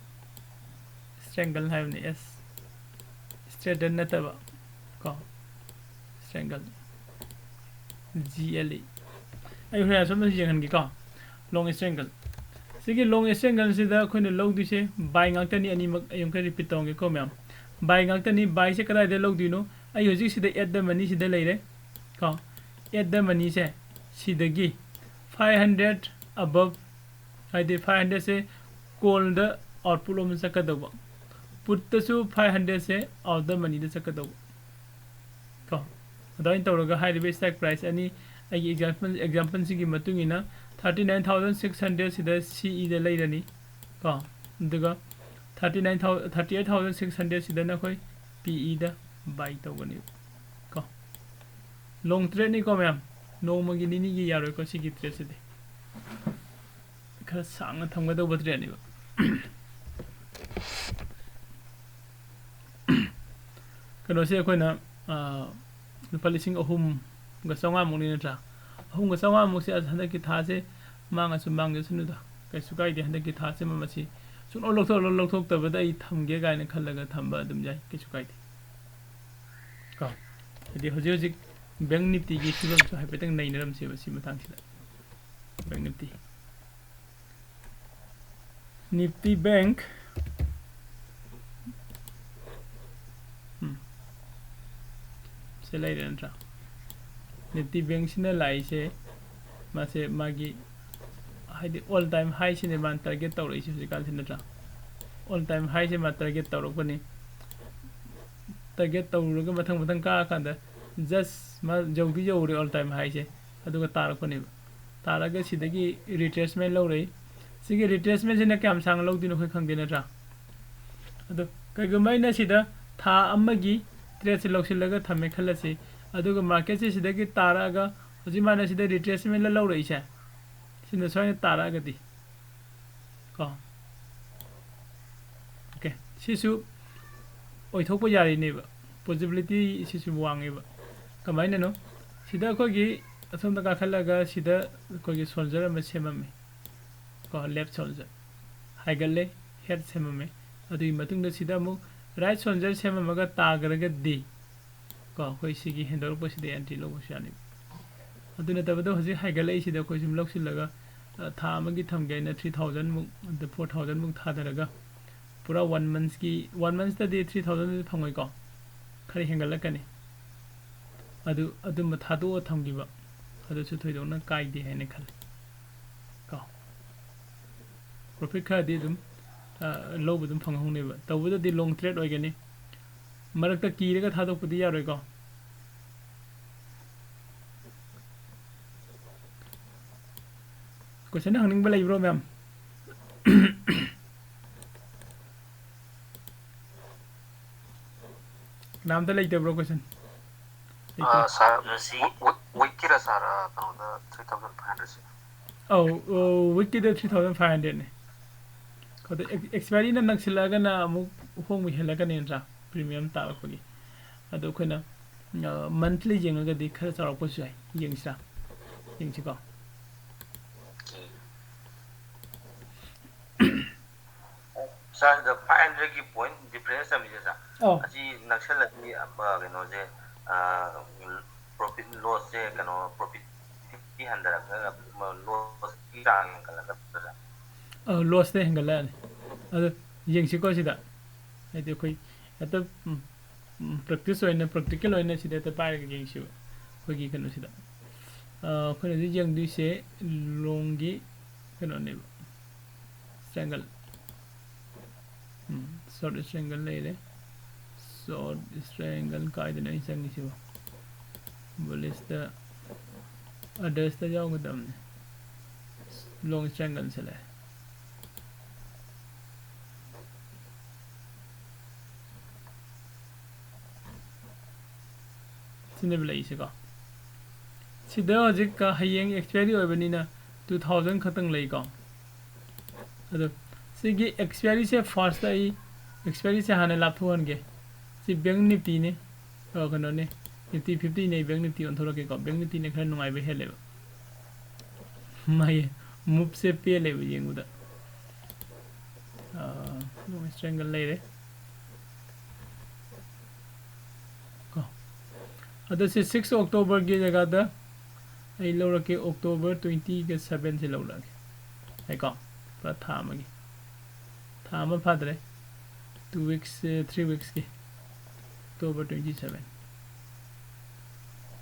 straddle ꯍꯥꯏꯕꯅꯤ, S, straddle ꯅꯠꯇꯕ ꯀꯣ, straddle, G L E꯫ ꯑꯩ ꯍꯣꯔꯦꯟ ꯑꯁꯣꯝꯗꯁꯨ ꯌꯦꯡꯍꯟꯒꯦꯀꯣ꯫ Long straddle, ꯁꯤꯒꯤ long straddleꯁꯤꯗ ꯑꯩꯈꯣꯏꯅ ꯂꯧꯗꯣꯏꯁꯦ buy ꯉꯥꯛꯇꯅꯤ, ꯑꯅꯤꯃꯛ ꯑꯩ ꯑꯃꯨꯛꯀ repeat ꯇꯧꯔꯝꯒꯦꯀꯣ ꯃꯌꯥꯝ꯫ Buy ꯉꯥꯛꯇꯅꯤ꯫ Buyꯁꯦ ꯀꯗꯥꯏꯗ ꯂꯧꯗꯣꯏꯅꯣ? ꯑꯩ ꯍꯧꯖꯤꯛ ꯁꯤꯗ at the moneyꯁꯤꯗ ꯂꯩꯔꯦ ꯀꯣ꯫ At the moneyꯁꯦ ꯁꯤꯗꯒꯤ five hundred above, ꯍꯥꯏꯗꯤ five hundredꯁꯦ callꯗ output ꯂꯣꯝꯗ ꯆꯠꯀꯗꯧꯕ, putꯇꯁꯨ five hundredꯁꯦ out the moneyꯗ ꯆꯠꯀꯗꯧꯕ ꯀꯣ꯫ ꯑꯗꯨꯃꯥꯏꯅ ꯇꯧꯔꯒ ꯍꯥꯏꯔꯤꯕ strike price ꯑꯅꯤ, ꯑꯩꯒꯤ example, exampleꯁꯤꯒꯤ ꯃꯇꯨꯡ ꯏꯟꯅ thirty nine thousand six hundred ꯁꯤꯗ C Eꯗ ꯂꯩꯔꯅꯤ ꯀꯣ, ꯑꯗꯨꯒ thirty nine thousand, thirty eight thousand six hundred ꯁꯤꯗ ꯅꯈꯣꯏ P Eꯗ buy ꯇꯧꯒꯅꯤ ꯀꯣ꯫ Long tradeꯅꯤꯀꯣ ꯃꯌꯥꯝ, ꯅꯣꯡꯃꯒꯤ ꯅꯤꯅꯤꯒꯤ ꯌꯥꯔꯣꯏꯀꯣ ꯁꯤꯒꯤ tradeꯁꯤꯗꯤ꯫ ꯈꯔ ꯁꯥꯡꯅ ꯊꯝꯒꯗꯧꯕ tradeꯅꯦꯕ꯫ ꯀꯩꯅꯣꯁꯦ ꯑꯩꯈꯣꯏꯅ, ꯑ, ꯂꯨꯄꯥ ꯂꯤꯁꯤꯡ ꯑꯍꯨꯝꯒ ꯆꯥꯝꯃꯉꯥꯃꯨꯛꯅꯤ ꯅꯠꯇ꯭ꯔꯥ? ꯑꯍꯨꯝꯒ ꯆꯥꯝꯃꯉꯥꯃꯨꯛꯁꯦ ꯑꯁ ꯍꯟꯗꯛꯀꯤ ꯊꯥꯁꯦ ꯃꯥꯡꯉꯁꯨ ꯃꯥꯡꯖꯁꯅꯨꯗ, ꯀꯩꯁꯨ ꯀꯥꯏꯗꯦ꯫ ꯍꯟꯗꯛꯀꯤ ꯊꯥꯁꯤꯃ ꯃꯁꯤ ꯁꯨꯡꯂꯧ ꯂꯧꯊꯣꯛ-, ꯂꯧꯊꯣꯛꯇꯕꯗ ꯑꯩ ꯊꯝꯒꯦ ꯀꯥꯏꯅ ꯈꯜꯂꯒ ꯊꯝꯕ ꯑꯗꯨꯝ ꯌꯥꯏ, ꯀꯩꯁꯨ ꯀꯥꯏꯗꯦ ꯀꯣ꯫ ꯍꯥꯏꯗꯤ ꯍꯧꯖꯤꯛ ꯍꯧꯖꯤꯛ Bank Niftyꯒꯤ ꯐꯤꯕꯝꯁꯨ ꯍꯥꯏꯐꯦꯠꯇꯪ ꯅꯩꯅꯔꯝꯁꯦꯕ ꯁꯤ ꯃꯇꯥꯡꯁꯤꯗ꯫ Bank Nifty, Nifty Bank, ꯎꯝ, ꯁꯤ ꯂꯩꯔꯦ ꯅꯠꯇ꯭ꯔꯥ? Nifty Bankꯁꯤꯅ ꯂꯥꯛꯏꯁꯦ, ꯃꯥꯁꯦ ꯃꯥꯒꯤ, ꯍꯥꯏꯗꯤ, all time highꯁꯤꯅꯦ ꯃꯥꯅ target ꯇꯧꯔꯛꯏꯁꯦ ꯍꯧꯖꯤꯛꯀꯥꯟꯁꯤ ꯅꯠꯇ꯭ꯔꯥ? All time highꯁꯦ ꯃꯥ target ꯇꯧꯔꯛꯄꯅꯤ꯫ Target ꯇꯧꯔꯒ ꯃꯊꯪ ꯃꯊꯪ ꯀꯥꯔꯀꯥꯟꯗ just ꯃꯥ ꯌꯧꯗꯤ ꯌꯧꯔꯦ all time highꯁꯦ, ꯑꯗꯨꯒ ꯇꯥꯔꯛꯄꯅꯦꯕ꯫ ꯇꯥꯔꯛꯑꯒ ꯁꯤꯗꯒꯤ retracement ꯂꯧꯔꯛꯏ꯫ ꯁꯤꯒꯤ retracementꯁꯤꯅ ꯀꯌꯥꯝ ꯁꯥꯡꯅ ꯂꯧꯗꯣꯏꯅꯣ ꯑꯩꯈꯣꯏ ꯈꯪꯗꯦ ꯅꯠꯇ꯭ꯔꯥ? ꯑꯗꯣ ꯀꯩꯒꯨꯝꯕ ꯑꯩꯅ ꯁꯤꯗ ꯊꯥ ꯑꯃꯒꯤ tradeꯁꯦ ꯂꯧꯁꯤꯜꯂꯒ ꯊꯝꯃꯦ ꯈꯜꯂꯁꯤ, ꯑꯗꯨꯒ marketꯁꯦ ꯁꯤꯗꯒꯤ ꯇꯥꯔꯛꯑꯒ ꯍꯧꯖꯤꯛ ꯃꯥꯅ ꯁꯤꯗ retracementꯂ ꯂꯧꯔꯛꯏꯁꯦ, ꯁꯤꯅ ꯁꯨꯃꯥꯏꯅ ꯇꯥꯔꯛꯑꯒꯗꯤ ꯀꯣ, okay, ꯁꯤꯁꯨ ꯑꯣꯏꯊꯣꯛꯄ ꯌꯥꯔꯤꯅꯦꯕ, possibility ꯁꯤꯁꯨ ꯋꯥꯡꯉꯦꯕ꯫ ꯀꯃꯥꯏꯅꯅꯣ? ꯁꯤꯗ ꯑꯩꯈꯣꯏꯒꯤ ꯑꯁꯣꯝꯗ ꯀꯥꯈꯠꯂꯒ ꯁꯤꯗ ꯑꯩꯈꯣꯏꯒꯤ soldier ꯑꯃ ꯁꯦꯝꯃꯝꯃꯤ ꯀꯣ, left soldier ꯍꯥꯏꯒꯠꯂꯦ, head ꯁꯦꯝꯃꯝꯃꯦ꯫ ꯑꯗꯨꯒꯤ ꯃꯇꯨꯡꯗ ꯁꯤꯗ ꯑꯃꯨꯛ right soldier ꯁꯦꯝꯃꯝꯃꯒ ꯇꯥꯈ꯭ꯔꯒꯗꯤ ꯀꯣ, ꯑꯩꯈꯣꯏ ꯁꯤꯒꯤ ꯍꯦꯟꯗꯣꯔꯛꯄꯁꯤꯗ entry ꯂꯧꯕꯁꯨ ꯌꯥꯅꯤ꯫ ꯑꯗꯨ ꯅꯠꯇꯕꯗ ꯍꯧꯖꯤꯛ ꯍꯥꯏꯒꯠꯂꯛꯏꯁꯤꯗ ꯑꯩꯈꯣꯏ ꯁꯨꯝ ꯂꯧꯁꯤꯜꯂꯒ, ꯑ, ꯊꯥ ꯑꯃꯒꯤ ꯊꯝꯒꯦ ꯍꯥꯏꯅ three thousand ꯃꯨꯛ, ꯑꯗ four thousand ꯃꯨꯛ ꯊꯥꯗꯔꯒ ꯄꯨꯔꯥ one monthꯀꯤ, one monthꯇꯗꯤ three thousandꯗꯤ ꯐꯪꯉꯣꯏꯀꯣ, ꯈꯔ ꯍꯦꯟꯒꯠꯂꯛꯀꯅꯤ꯫ ꯑꯗꯨ, ꯑꯗꯨꯝꯕ ꯊꯥꯗꯣꯛꯑ ꯊꯝꯈꯤꯕ, ꯑꯗꯨꯁꯨ ꯊꯣꯏꯗꯣꯛꯅ ꯀꯥꯏꯗꯦ ꯍꯥꯏꯅ ꯈꯜꯂꯤ ꯀꯣ꯫ Profit ꯈꯔꯗꯤ ꯑꯗꯨꯝ, ꯑ, ꯂꯧꯕ ꯑꯗꯨꯝ ꯐꯪꯍꯧꯅꯦꯕ꯫ ꯇꯧꯕꯗꯗꯤ long trade ꯑꯣꯏꯒꯅꯤ꯫ ꯃꯔꯛꯇ ꯀꯤꯔꯒ ꯊꯥꯗꯣꯛꯄꯗꯤ ꯌꯥꯔꯣꯏꯀꯣ꯫ Question ꯍꯪꯅꯤꯡꯕ ꯂꯩꯕ꯭ꯔꯣ, ma'am? ꯀꯅꯥꯝꯇ ꯂꯩꯇꯕ꯭ꯔꯣ question? ꯂꯩꯇ꯭ꯔꯦ꯫ ꯑꯥ, sir, ꯃꯁꯤ ꯋꯤ-, ꯋꯤ-, weekꯀꯤꯔ, sir, ꯑꯥ, ꯀꯩꯅꯣꯗ three thousand five hundredꯁꯦ? ꯑꯧ, ꯑꯣ, weekꯀꯤꯗ three thousand five hundredꯅꯦ꯫ ꯑꯗꯣ ex-, expiryꯅ ꯅꯛꯁꯤꯜꯂꯛꯑꯒꯅ ꯑꯃꯨꯛ ꯍꯣꯡꯕ ꯍꯦꯜꯂꯛꯀꯅꯤ ꯅꯠꯇ꯭ꯔꯥ? Premium ꯇꯥꯔꯛꯄꯒꯤ꯫ ꯑꯗꯣ ꯑꯩꯈꯣꯏꯅ, ꯑꯥ, monthly ꯌꯦꯡꯉꯒꯗꯤ ꯈꯔ ꯆꯥꯎꯔꯛꯄꯁꯨ ꯌꯥꯏ꯫ ꯌꯦꯡꯁꯤꯔꯥ? ꯌꯦꯡꯁꯤꯀꯣ꯫ Sir, ꯁꯤꯗ five hundredꯀꯤ point difference ꯇꯝꯃꯤꯁꯦ, sir꯫ ꯑꯧ꯫ ꯑꯁꯤ ꯅꯛꯁꯜꯂꯗꯤ, ꯑ, ꯀꯩꯅꯣꯁꯦ, ꯑ, profit lossꯁꯦ, ꯀꯩꯅꯣ, profitꯇꯤ ꯍꯟꯊꯔꯛꯀꯗ꯭ꯔꯥ, lossꯀꯤ ꯆꯥꯡ ꯍꯦꯟꯒꯠꯂꯛꯀꯗ꯭ꯔꯥ, sir? ꯑ, lossꯇ ꯍꯦꯟꯒꯠꯂꯛꯑꯅꯤ꯫ ꯑꯗꯣ ꯌꯦꯡꯁꯤꯀꯣ ꯁꯤꯗ꯫ ꯍꯥꯏꯗꯤ ꯑꯩꯈꯣꯏ ꯍꯦꯛꯇ, ꯎꯝ, ꯎꯝ, practice ꯑꯣꯏꯅ, practical ꯑꯣꯏꯅ ꯁꯤꯗ ꯍꯦꯛꯇ ꯄꯥꯏꯔꯒ ꯌꯦꯡꯁꯤꯕ꯫ ꯑꯩꯈꯣꯏꯒꯤ ꯀꯩꯅꯣꯁꯤꯗ꯫ ꯑ, ꯑꯩꯈꯣꯏꯅ ꯍꯧꯖꯤꯛ ꯌꯦꯡꯗꯣꯏꯁꯦ longꯒꯤ ꯀꯩꯅꯣꯅꯦꯕ꯫ Triangle꯫ ꯎꯝ, short triangle ꯂꯩꯔꯦ꯫ Short triangle ꯀꯥꯏꯗꯅꯣ ꯑꯩ ꯆꯪꯉꯤꯁꯤꯕꯣ? Bullishꯇ, othersꯇ ꯌꯥꯎꯒꯗꯕꯅꯤ꯫ Long triangle ꯁꯦ ꯂꯩꯔꯦ꯫ ꯁꯤꯅꯦꯕ ꯂꯩꯔꯤꯁꯦꯀꯣ꯫ ꯁꯤꯗ ꯍꯧꯖꯤꯛ ꯍꯌꯦꯡ expiry ꯑꯣꯏꯕꯅꯤꯅ two thousand ꯈꯛꯇꯪ ꯂꯩꯀꯣ꯫ ꯑꯗꯣ ꯁꯤꯒꯤ expiry ꯁꯦ first ꯑꯩ expiry ꯁꯦ ꯍꯥꯟꯅ ꯂꯥꯞꯊꯣꯛꯍꯟꯒꯦ꯫ ꯁꯤ Bank Nifty ꯅꯤ, ꯑ, ꯀꯩꯅꯣꯅꯤ, Nifty fifty ꯅꯤ꯫ Bank Nifty ꯑꯣꯟꯊꯣꯔꯛꯀꯦꯀꯣ꯫ Bank Nifty ꯅ ꯈꯔ ꯅꯨꯡꯉꯥꯏꯕ ꯍꯦꯜꯂꯦꯕ꯫ ꯃꯥꯒꯤ move ꯁꯦ ꯄꯦꯜꯂꯦꯕ ꯌꯦꯡꯕꯗ꯫ ꯑ, long triangle ꯂꯩꯔꯦ꯫ ꯀꯣ꯫ ꯑꯗꯣ ꯁꯤ six October ꯒꯤ ꯖꯒꯥꯗ ꯑꯩ ꯂꯧꯔꯛꯀꯦ, October twenty ꯒ seven ꯁꯦ ꯂꯧꯔꯛꯑꯒꯦ꯫ ꯌꯥꯏꯀꯣ? ꯄꯨꯔꯥ ꯊꯥ ꯑꯃꯒꯤ꯫ ꯊꯥ ꯑꯃ ꯐꯥꯗ꯭ꯔꯦ꯫ Two weeks, ꯑꯦ, three weeks ꯀꯤ꯫ October twenty seven꯫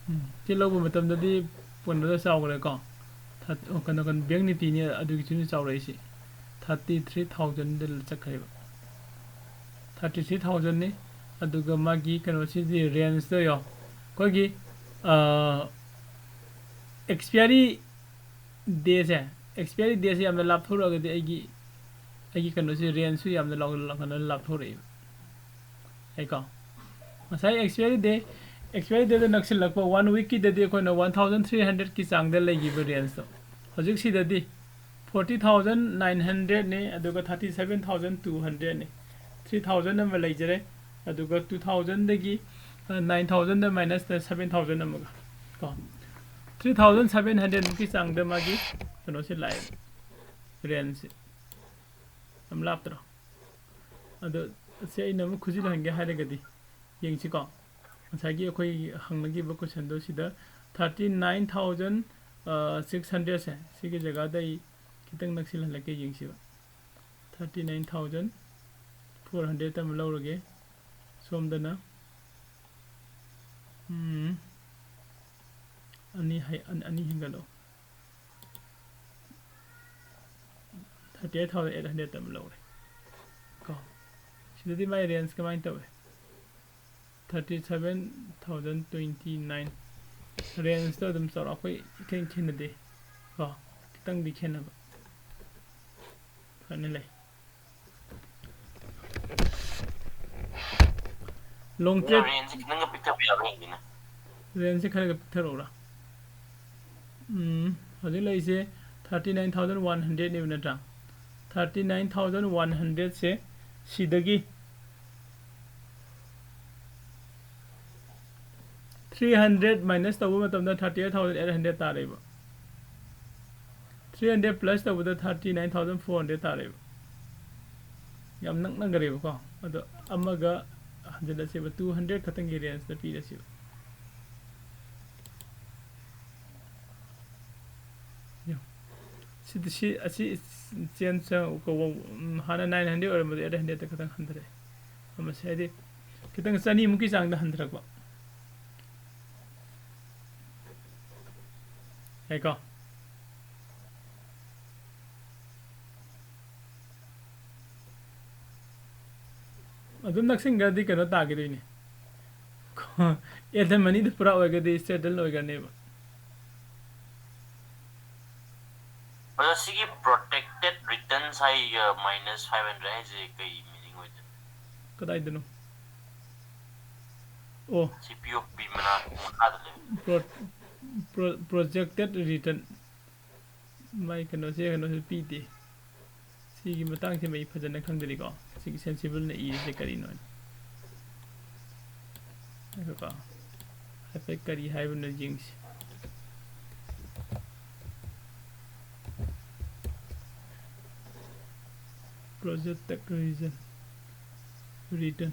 ꯎꯝ, ꯁꯤ ꯂꯧꯕ ꯃꯇꯝꯗꯗꯤ ꯀꯩꯅꯣꯗ ꯆꯥꯎꯈ꯭ꯔꯦꯀꯣ꯫ ꯊꯥ-, ꯑꯣ, ꯀꯩꯅꯣ, ꯀꯩꯅꯣ, Bank Nifty ꯅꯤ, ꯑꯗꯨꯒꯤꯁꯨꯅꯤ ꯆꯥꯎꯔꯛꯏꯁꯤ꯫ Thirty three thousand ꯗ ꯆꯠꯈ꯭ꯔꯦꯕ꯫ Thirty three thousand ꯅꯤ꯫ ꯑꯗꯨꯒ ꯃꯥꯒꯤ ꯀꯩꯅꯣꯁꯤꯗꯤ range ꯇꯣ ꯌꯦꯡꯉꯣ꯫ ꯑꯩꯈꯣꯏꯒꯤ, ꯑ, expiry day ꯁꯦ, expiry day ꯁꯦ ꯌꯥꯝꯅ ꯂꯥꯞꯊꯣꯔꯛꯑꯒꯗꯤ ꯑꯩꯒꯤ, ꯑꯩꯒꯤ ꯀꯩꯅꯣꯁꯦ range ꯁꯨ ꯌꯥꯝꯅ ꯂꯥꯎ-, ꯀꯩꯅꯣ ꯂꯥꯞꯊꯣꯔꯛꯑꯦꯕ꯫ ꯌꯥꯏꯀꯣ? ꯉꯁꯥꯏ expiry day, expiry day ꯗ ꯅꯛꯁꯤꯜꯂꯛꯄ one week ꯀꯤꯗꯗꯤ ꯑꯩꯈꯣꯏꯅ one thousand three hundred ꯀꯤ ꯆꯥꯡꯗ ꯂꯩꯈꯤꯕ range ꯇꯣ꯫ ꯍꯧꯖꯤꯛꯁꯤꯗꯗꯤ forty thousand nine hundred ꯅꯤ, ꯑꯗꯨꯒ thirty seven thousand two hundred ꯅꯤ꯫ Three thousand ꯑꯃ ꯂꯩꯖꯔꯦ, ꯑꯗꯨꯒ two thousand ꯗꯒꯤ, ꯑ, nine thousand ꯗ minus ꯇ seven thousand ꯑꯃꯒ, ꯀꯣ꯫ Three thousand seven hundred ꯃꯨꯛꯀꯤ ꯆꯥꯡꯗ ꯃꯥꯒꯤ ꯀꯩꯅꯣꯁꯦ ꯂꯥꯛꯑꯦ, range ꯁꯦ꯫ ꯌꯥꯝ ꯂꯥꯞꯇ꯭ꯔꯣ? ꯑꯗꯣ ꯁꯤ ꯑꯩꯅ ꯑꯃꯨꯛ ꯈꯨꯖꯤꯜꯍꯟꯒꯦ ꯍꯥꯏꯔꯒꯗꯤ, ꯌꯦꯡꯁꯤꯀꯣ꯫ ꯉꯁꯥꯏꯒꯤ ꯑꯩꯈꯣꯏ ꯍꯪꯅꯈꯤꯕ question ꯗꯣ ꯁꯤꯗ thirty nine thousand six hundred ꯁꯦ, ꯁꯤꯒꯤ ꯖꯒꯥꯗ ꯑꯩ ꯈꯤꯇꯪ ꯅꯛꯁꯤꯜꯍꯜꯂꯛꯀꯦ, ꯌꯦꯡꯁꯤꯕ꯫ Thirty nine thousand four hundred ꯑꯃ ꯂꯧꯔꯒꯦ꯫ ꯁꯣꯝꯗꯅ, ꯎꯝ, ꯑꯅꯤ ꯍꯥꯏ-, ꯑꯅꯤ, ꯑꯅꯤ ꯍꯦꯟꯒꯠꯂꯣ꯫ Thirty eight thousand eight hundred ꯑꯃ ꯂꯧꯔꯦ꯫ ꯀꯣ꯫ ꯁꯤꯗꯗꯤ ꯃꯥꯏ range ꯀꯃꯥꯏꯅ ꯇꯧꯋꯦ? Thirty seven thousand twenty nine꯫ Range ꯇꯣ ꯑꯗꯨꯝ ꯆꯥꯎꯔꯥꯛꯄ ꯏꯈꯦꯟ ꯈꯦꯠꯅꯗꯦ꯫ ꯀꯣ꯫ ꯈꯤꯇꯪꯗꯤ ꯈꯦꯠꯅꯕ ꯐꯅ ꯂꯩ꯫ ꯂꯣꯡ ꯇ꯭ꯔꯦꯠ ꯔꯦꯟꯖꯁꯦ ꯈꯤꯇꯪꯒ ꯄꯤꯛꯊꯕ ꯌꯥꯕ꯭ꯔꯥ ꯌꯦꯡꯒꯦꯅꯦ꯫ ꯔꯦꯟꯖꯁꯦ ꯈꯔꯒ ꯄꯤꯛꯊꯔꯛꯎꯔꯥ? ꯎꯝ, ꯍꯧꯖꯤꯛ ꯂꯩꯔꯤꯁꯦ ꯊꯥꯔꯇꯤ ꯅꯥꯏꯟ ꯊꯥꯎꯖꯟ ꯋꯥꯟ ꯍꯟꯗ꯭ꯔꯦꯗꯅꯦꯕ ꯅꯠꯇ꯭ꯔꯥ? ꯊꯥꯔꯇꯤ ꯅꯥꯏꯟ ꯊꯥꯎꯖꯟ ꯋꯥꯟ ꯍꯟꯗ꯭ꯔꯦꯗꯁꯦ ꯁꯤꯗꯒꯤ ꯊ꯭ꯔꯤ ꯍꯟꯗ꯭ꯔꯦꯗ ꯃꯥꯏꯅꯁ ꯇꯧꯕ ꯃꯇꯝꯗ thirty eight thousand eight hundred ꯇꯥꯔꯦꯕ꯫ ꯊ꯭ꯔꯤ ꯍꯟꯗ꯭ꯔꯦꯗ ꯄ꯭ꯂꯁ ꯇꯧꯕꯗ thirty nine thousand four hundred ꯇꯥꯔꯦꯕ꯫ ꯌꯥꯝ ꯅꯛꯅꯈꯔꯦꯕꯀꯣ꯫ ꯑꯗꯣ ꯑꯃꯒ ꯍꯟꯖꯤꯜꯂꯁꯦꯕ, ꯇꯨ ꯍꯟꯗ꯭ꯔꯦꯗ ꯈꯛꯇꯪꯒꯤ ꯔꯦꯟꯖꯇ ꯄꯤꯔꯁꯦꯕ꯫ ꯌꯦꯡꯉꯣ꯫ ꯁꯤꯗꯤ ꯁꯤ, ꯑꯁꯤ ꯆꯦꯟꯖ ꯆꯪꯉꯛꯄ, ꯎꯝ, ꯍꯥꯟꯅ ꯅꯥꯏꯟ ꯍꯟꯗ꯭ꯔꯦꯗ ꯑꯣꯏꯔꯝꯕꯗꯣ ꯑꯩꯠ ꯍꯟꯗ꯭ꯔꯦꯗꯇ ꯈꯛꯇꯪ ꯍꯟꯊꯔꯛꯑꯦ꯫ ꯑꯃꯁꯦ ꯍꯥꯏꯗꯤ ꯈꯤꯇꯪ ꯆꯅꯤꯃꯨꯛꯀꯤ ꯆꯥꯡꯗ ꯍꯟꯊꯔꯛꯄ꯫ ꯌꯥꯏꯀꯣ? ꯑꯗꯨꯝ ꯅꯛꯁꯤꯟꯈ꯭ꯔꯗꯤ ꯀꯩꯅꯣ ꯇꯥꯈꯤꯗꯣꯏꯅꯦ꯫ ꯑꯦꯠ ꯗ ꯃꯅꯤꯗ ꯄꯨꯔꯥ ꯑꯣꯏꯔꯒꯗꯤ ꯁꯦꯇꯜ ꯑꯣꯏꯈ꯭ꯔꯅꯦꯕ꯫ ꯑꯗꯣ ꯁꯤꯒꯤ ꯄ꯭ꯔꯣꯇꯦꯛꯇꯦꯠ ꯔꯤꯇꯔꯟꯁ ꯍꯥꯏ, ꯃꯥꯏꯅꯁ ꯐꯥꯏꯚ ꯍꯟꯗ꯭ꯔꯦꯗ ꯍꯥꯏꯁꯦ ꯀꯩ ꯃꯤꯅꯤꯡ ꯑꯣꯏꯗꯣꯏꯅꯣ? ꯀꯗꯥꯏꯗꯅꯣ? ꯑꯣ, ꯁꯤ ꯄꯤ ꯑꯣ ꯄꯤ ꯃꯅꯥꯛ ꯃꯈꯥꯗ ꯂꯩꯕ꯫ Pro pro projected return. ꯃꯥꯏ ꯀꯩꯅꯣꯁꯦ, ꯀꯩꯅꯣꯁꯦ ꯄꯤꯗꯦ꯫ ꯁꯤꯒꯤ ꯃꯇꯥꯡꯁꯤꯃ ꯑꯩ ꯐꯖꯅ ꯈꯪꯗ꯭ꯔꯤꯀꯣ꯫ ꯁꯤꯒꯤ ꯁꯦꯟꯁꯤꯕꯜꯅ ꯏꯔꯤꯁꯦ ꯀꯔꯤꯅꯣ ꯍꯥꯏꯅ꯫ ꯉꯥꯏꯈꯣꯀꯣ꯫ ꯍꯥꯏꯐꯦꯠ ꯀꯔꯤ ꯍꯥꯏꯕꯅꯣ ꯌꯦꯡꯁꯤ꯫ Projected reason, return,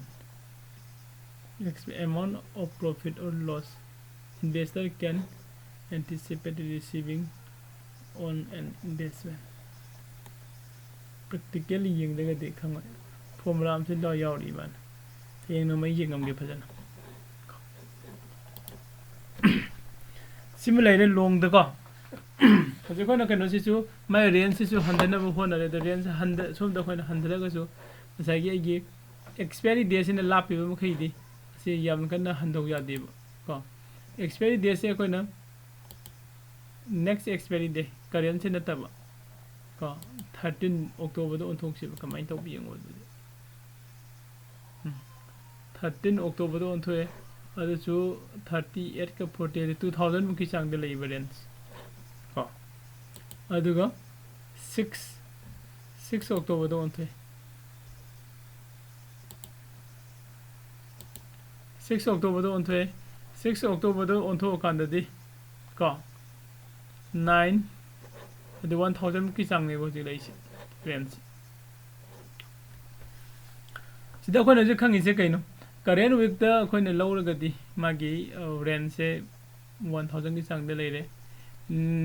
amount of profit or loss investor can anticipate receiving on an investment꯫ Practically ꯌꯦꯡꯗ꯭ꯔꯒꯗꯤ ꯈꯪꯉꯣꯏ꯫ Formula ꯑꯃꯁꯨ ꯂꯣꯏ ꯌꯥꯎꯔꯤ ꯏꯕꯥꯅꯤ꯫ ꯍꯌꯦꯡ ꯅꯣꯡꯃꯩ ꯌꯦꯡꯉꯝꯒꯦ ꯐꯖꯅ꯫ ꯁꯤꯃ ꯂꯩꯔꯦ ꯂꯣꯡꯗꯀꯣ꯫ ꯍꯧꯖꯤꯛ ꯑꯩꯈꯣꯏꯅ ꯀꯩꯅꯣꯁꯤꯁꯨ, ꯃꯥꯏ ꯔꯦꯟꯖꯁꯤꯁꯨ ꯍꯟꯊꯅꯕ ꯍꯣꯠꯅꯔꯦ꯫ ꯑꯗꯣ ꯔꯦꯟꯖ ꯍꯟꯊ-, ꯁꯣꯝꯗ ꯑꯩꯈꯣꯏꯅ ꯍꯟꯊꯔꯒꯁꯨ ꯉꯁꯥꯏꯒꯤ ꯑꯩꯒꯤ ꯑꯦꯛꯁꯄꯥꯏꯔꯤ ꯗꯦꯠꯁꯤꯅ ꯂꯥꯞꯄꯤꯕ ꯃꯈꯩꯗꯤ ꯑꯁꯤ ꯌꯥꯝ ꯀꯟꯅ ꯍꯟꯊꯧ ꯌꯥꯗꯦꯕ ꯀꯣ꯫ ꯑꯦꯛꯁꯄꯥꯏꯔꯤ ꯗꯦꯠꯁꯦ ꯑꯩꯈꯣꯏꯅ next expiry day, ꯀꯔꯦꯟꯁꯦ ꯅꯠꯇꯕ ꯀꯣ, ꯊꯥꯔꯇꯤꯟ ꯑꯣꯛꯇꯣꯕꯔꯗ ꯑꯣꯟꯊꯣꯛꯁꯦꯕ꯫ ꯀꯃꯥꯏꯅ ꯇꯧꯕ ꯌꯦꯡꯉꯣ ꯑꯗꯨꯗꯤ꯫ ꯎꯝ꯫ ꯊꯥꯔꯇꯤꯟ ꯑꯣꯛꯇꯣꯕꯔꯗ ꯑꯣꯟꯊꯣꯛꯑꯦ꯫ ꯑꯗꯨꯁꯨ ꯊꯥꯔꯇꯤ ꯑꯩꯠꯀ ꯐꯣꯔꯇꯤ ꯍꯥꯏꯗꯤ ꯇꯨ ꯊꯥꯎꯖꯟꯃꯨꯛꯀꯤ ꯆꯥꯡꯗ ꯂꯩꯕ ꯔꯦꯟꯖ ꯀꯣ꯫ ꯑꯗꯨꯒ ꯁꯤꯛꯁ, ꯁꯤꯛꯁ ꯑꯣꯛꯇꯣꯕꯔꯗ ꯑꯣꯟꯊꯣꯛꯑꯦ꯫ ꯁꯤꯛꯁ ꯑꯣꯛꯇꯣꯕꯔꯗ ꯑꯣꯟꯊꯣꯛꯑꯦ꯫ ꯁꯤꯛꯁ ꯑꯣꯛꯇꯣꯕꯔꯗ ꯑꯣꯟꯊꯣꯛꯑꯀꯥꯟꯗꯗꯤ ꯀꯣ, ꯅꯥꯏꯟ, ꯑꯗꯨ ꯋꯥꯟ ꯊꯥꯎꯖꯟꯃꯨꯛꯀꯤ ꯆꯥꯡꯅꯦꯕ ꯍꯧꯖꯤꯛ ꯂꯩꯔꯤꯁꯦ, ꯔꯦꯟꯖꯁꯦ꯫ ꯁꯤꯗ ꯑꯩꯈꯣꯏꯅ ꯍꯧꯖꯤꯛ ꯈꯪꯉꯤꯁꯦ ꯀꯩꯅꯣ? ꯀꯔꯦꯟ ꯋꯤꯛꯇ ꯑꯩꯈꯣꯏꯅ ꯂꯧꯔꯒꯗꯤ ꯃꯥꯒꯤ, ꯑ, ꯔꯦꯟꯖꯁꯦ ꯋꯥꯟ ꯊꯥꯎꯖꯟꯒꯤ ꯆꯥꯡꯗ ꯂꯩꯔꯦ꯫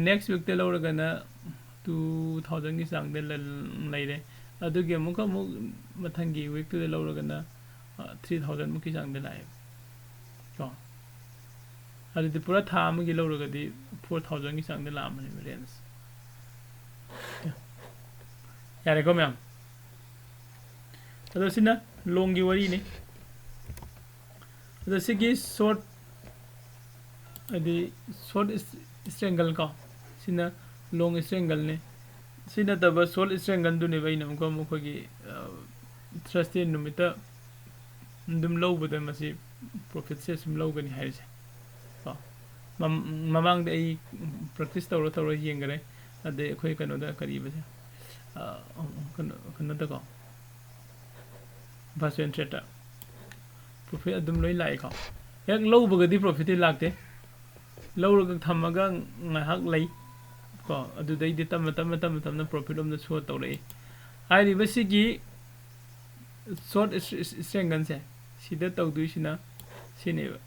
ꯅꯦꯛꯁ ꯋꯤꯛꯇ ꯂꯧꯔꯒꯅ ꯇꯨ ꯊꯥꯎꯖꯟꯒꯤ ꯆꯥꯡꯗ ꯂ-, ꯂꯩꯔꯦ꯫ ꯑꯗꯨꯒꯤ ꯑꯃꯨꯛꯀ ꯑꯃꯨꯛ ꯃꯊꯪꯒꯤ ꯋꯤꯛꯇꯨꯗ ꯂꯧꯔꯒꯅ, ꯑ, ꯊ꯭ꯔꯤ ꯊꯥꯎꯖꯟꯃꯨꯛꯀꯤ ꯆꯥꯡꯗ ꯂꯥꯛꯑꯦꯕ ꯀꯣ꯫ ꯑꯗꯨꯗꯤ ꯄꯨꯔꯥ ꯊꯥ ꯑꯃꯒꯤ ꯂꯧꯔꯒꯗꯤ ꯐꯣꯔ ꯊꯥꯎꯖꯟꯒꯤ ꯆꯥꯡꯗ ꯂꯥꯛꯑꯝꯃꯅꯦꯕ ꯔꯦꯟꯖ꯫ ꯌꯥꯔꯦꯀꯣ ꯃꯌꯥꯝ? ꯑꯗꯣ ꯁꯤꯅ ꯂꯣꯡꯒꯤ ꯋꯥꯔꯤꯅꯤ꯫ ꯑꯗꯣ ꯁꯤꯒꯤ ꯁꯣꯔꯠ, ꯍꯥꯏꯗꯤ ꯁꯣꯔꯠ ꯏꯁ-, ꯏꯁꯇ꯭ꯔꯦꯡꯒꯜ ꯀꯣ, ꯁꯤꯅ ꯂꯣꯡ ꯏꯁꯇ꯭ꯔꯦꯡꯒꯜꯅꯤ꯫ ꯁꯤ ꯅꯠꯇꯕ ꯁꯣꯔꯠ ꯏꯁꯇ꯭ꯔꯦꯡꯒꯜꯗꯨꯅꯦꯕ ꯑꯩꯅ ꯑꯃꯨꯛꯀ ꯑꯃꯨꯛ ꯑꯩꯈꯣꯏꯒꯤ, ꯑ, ꯊ꯭ꯔꯁꯗꯦ ꯅꯨꯃꯤꯠꯇ ꯑꯗꯨꯝ ꯂꯧꯕꯗ ꯃꯁꯤ ꯄ꯭ꯔꯣꯐꯤꯠꯁꯦ ꯁꯨꯝ ꯂꯧꯒꯅꯤ ꯍꯥꯏꯔꯤꯁꯦ ꯀꯣ꯫ ꯃꯝ-, ꯃꯃꯥꯡꯗ ꯑꯩ ꯄ꯭ꯔꯦꯛꯇꯤꯁ ꯇꯧꯔ ꯇꯧꯔ ꯌꯦꯡꯈꯔꯦ꯫ ꯑꯗꯩ ꯑꯩꯈꯣꯏ ꯀꯩꯅꯣꯗ ꯀꯔꯤꯕꯁꯦ, ꯑ, ꯀꯩꯅꯣ, ꯀꯩꯅꯣꯗꯀꯣ, ꯚꯔꯆꯨꯋꯦꯜ ꯇ꯭ꯔꯦꯠꯇ ꯄ꯭ꯔꯣꯐꯤꯠ ꯑꯗꯨꯝ ꯂꯣꯏ ꯂꯥꯛꯏꯀꯣ꯫ ꯍꯦꯛ ꯂꯧꯕꯒꯗꯤ ꯄ꯭ꯔꯣꯐꯤꯠꯇꯤ ꯂꯥꯛꯇꯦ꯫ ꯂꯧꯔꯒ ꯊꯝꯃꯒ ꯉꯥꯏꯍꯥꯛ ꯂꯩ ꯀꯣ, ꯑꯗꯨꯗꯩꯗꯤ ꯇꯞꯅ, ꯇꯞꯅ, ꯇꯞꯅ, ꯇꯞꯅ ꯄ꯭ꯔꯣꯐꯤꯠ ꯂꯣꯝꯗ ꯁꯣ ꯇꯧꯔꯛꯏ꯫ ꯍꯥꯏꯔꯤꯕꯁꯤꯒꯤ ꯁꯣꯔꯠ ꯏꯁ-, ꯏꯁ-, ꯏꯁꯇ꯭ꯔꯦꯡꯒꯜꯁꯦ ꯁꯤꯗ ꯇꯧꯗꯣꯏꯁꯤꯅ ꯁꯤꯅꯦꯕ꯫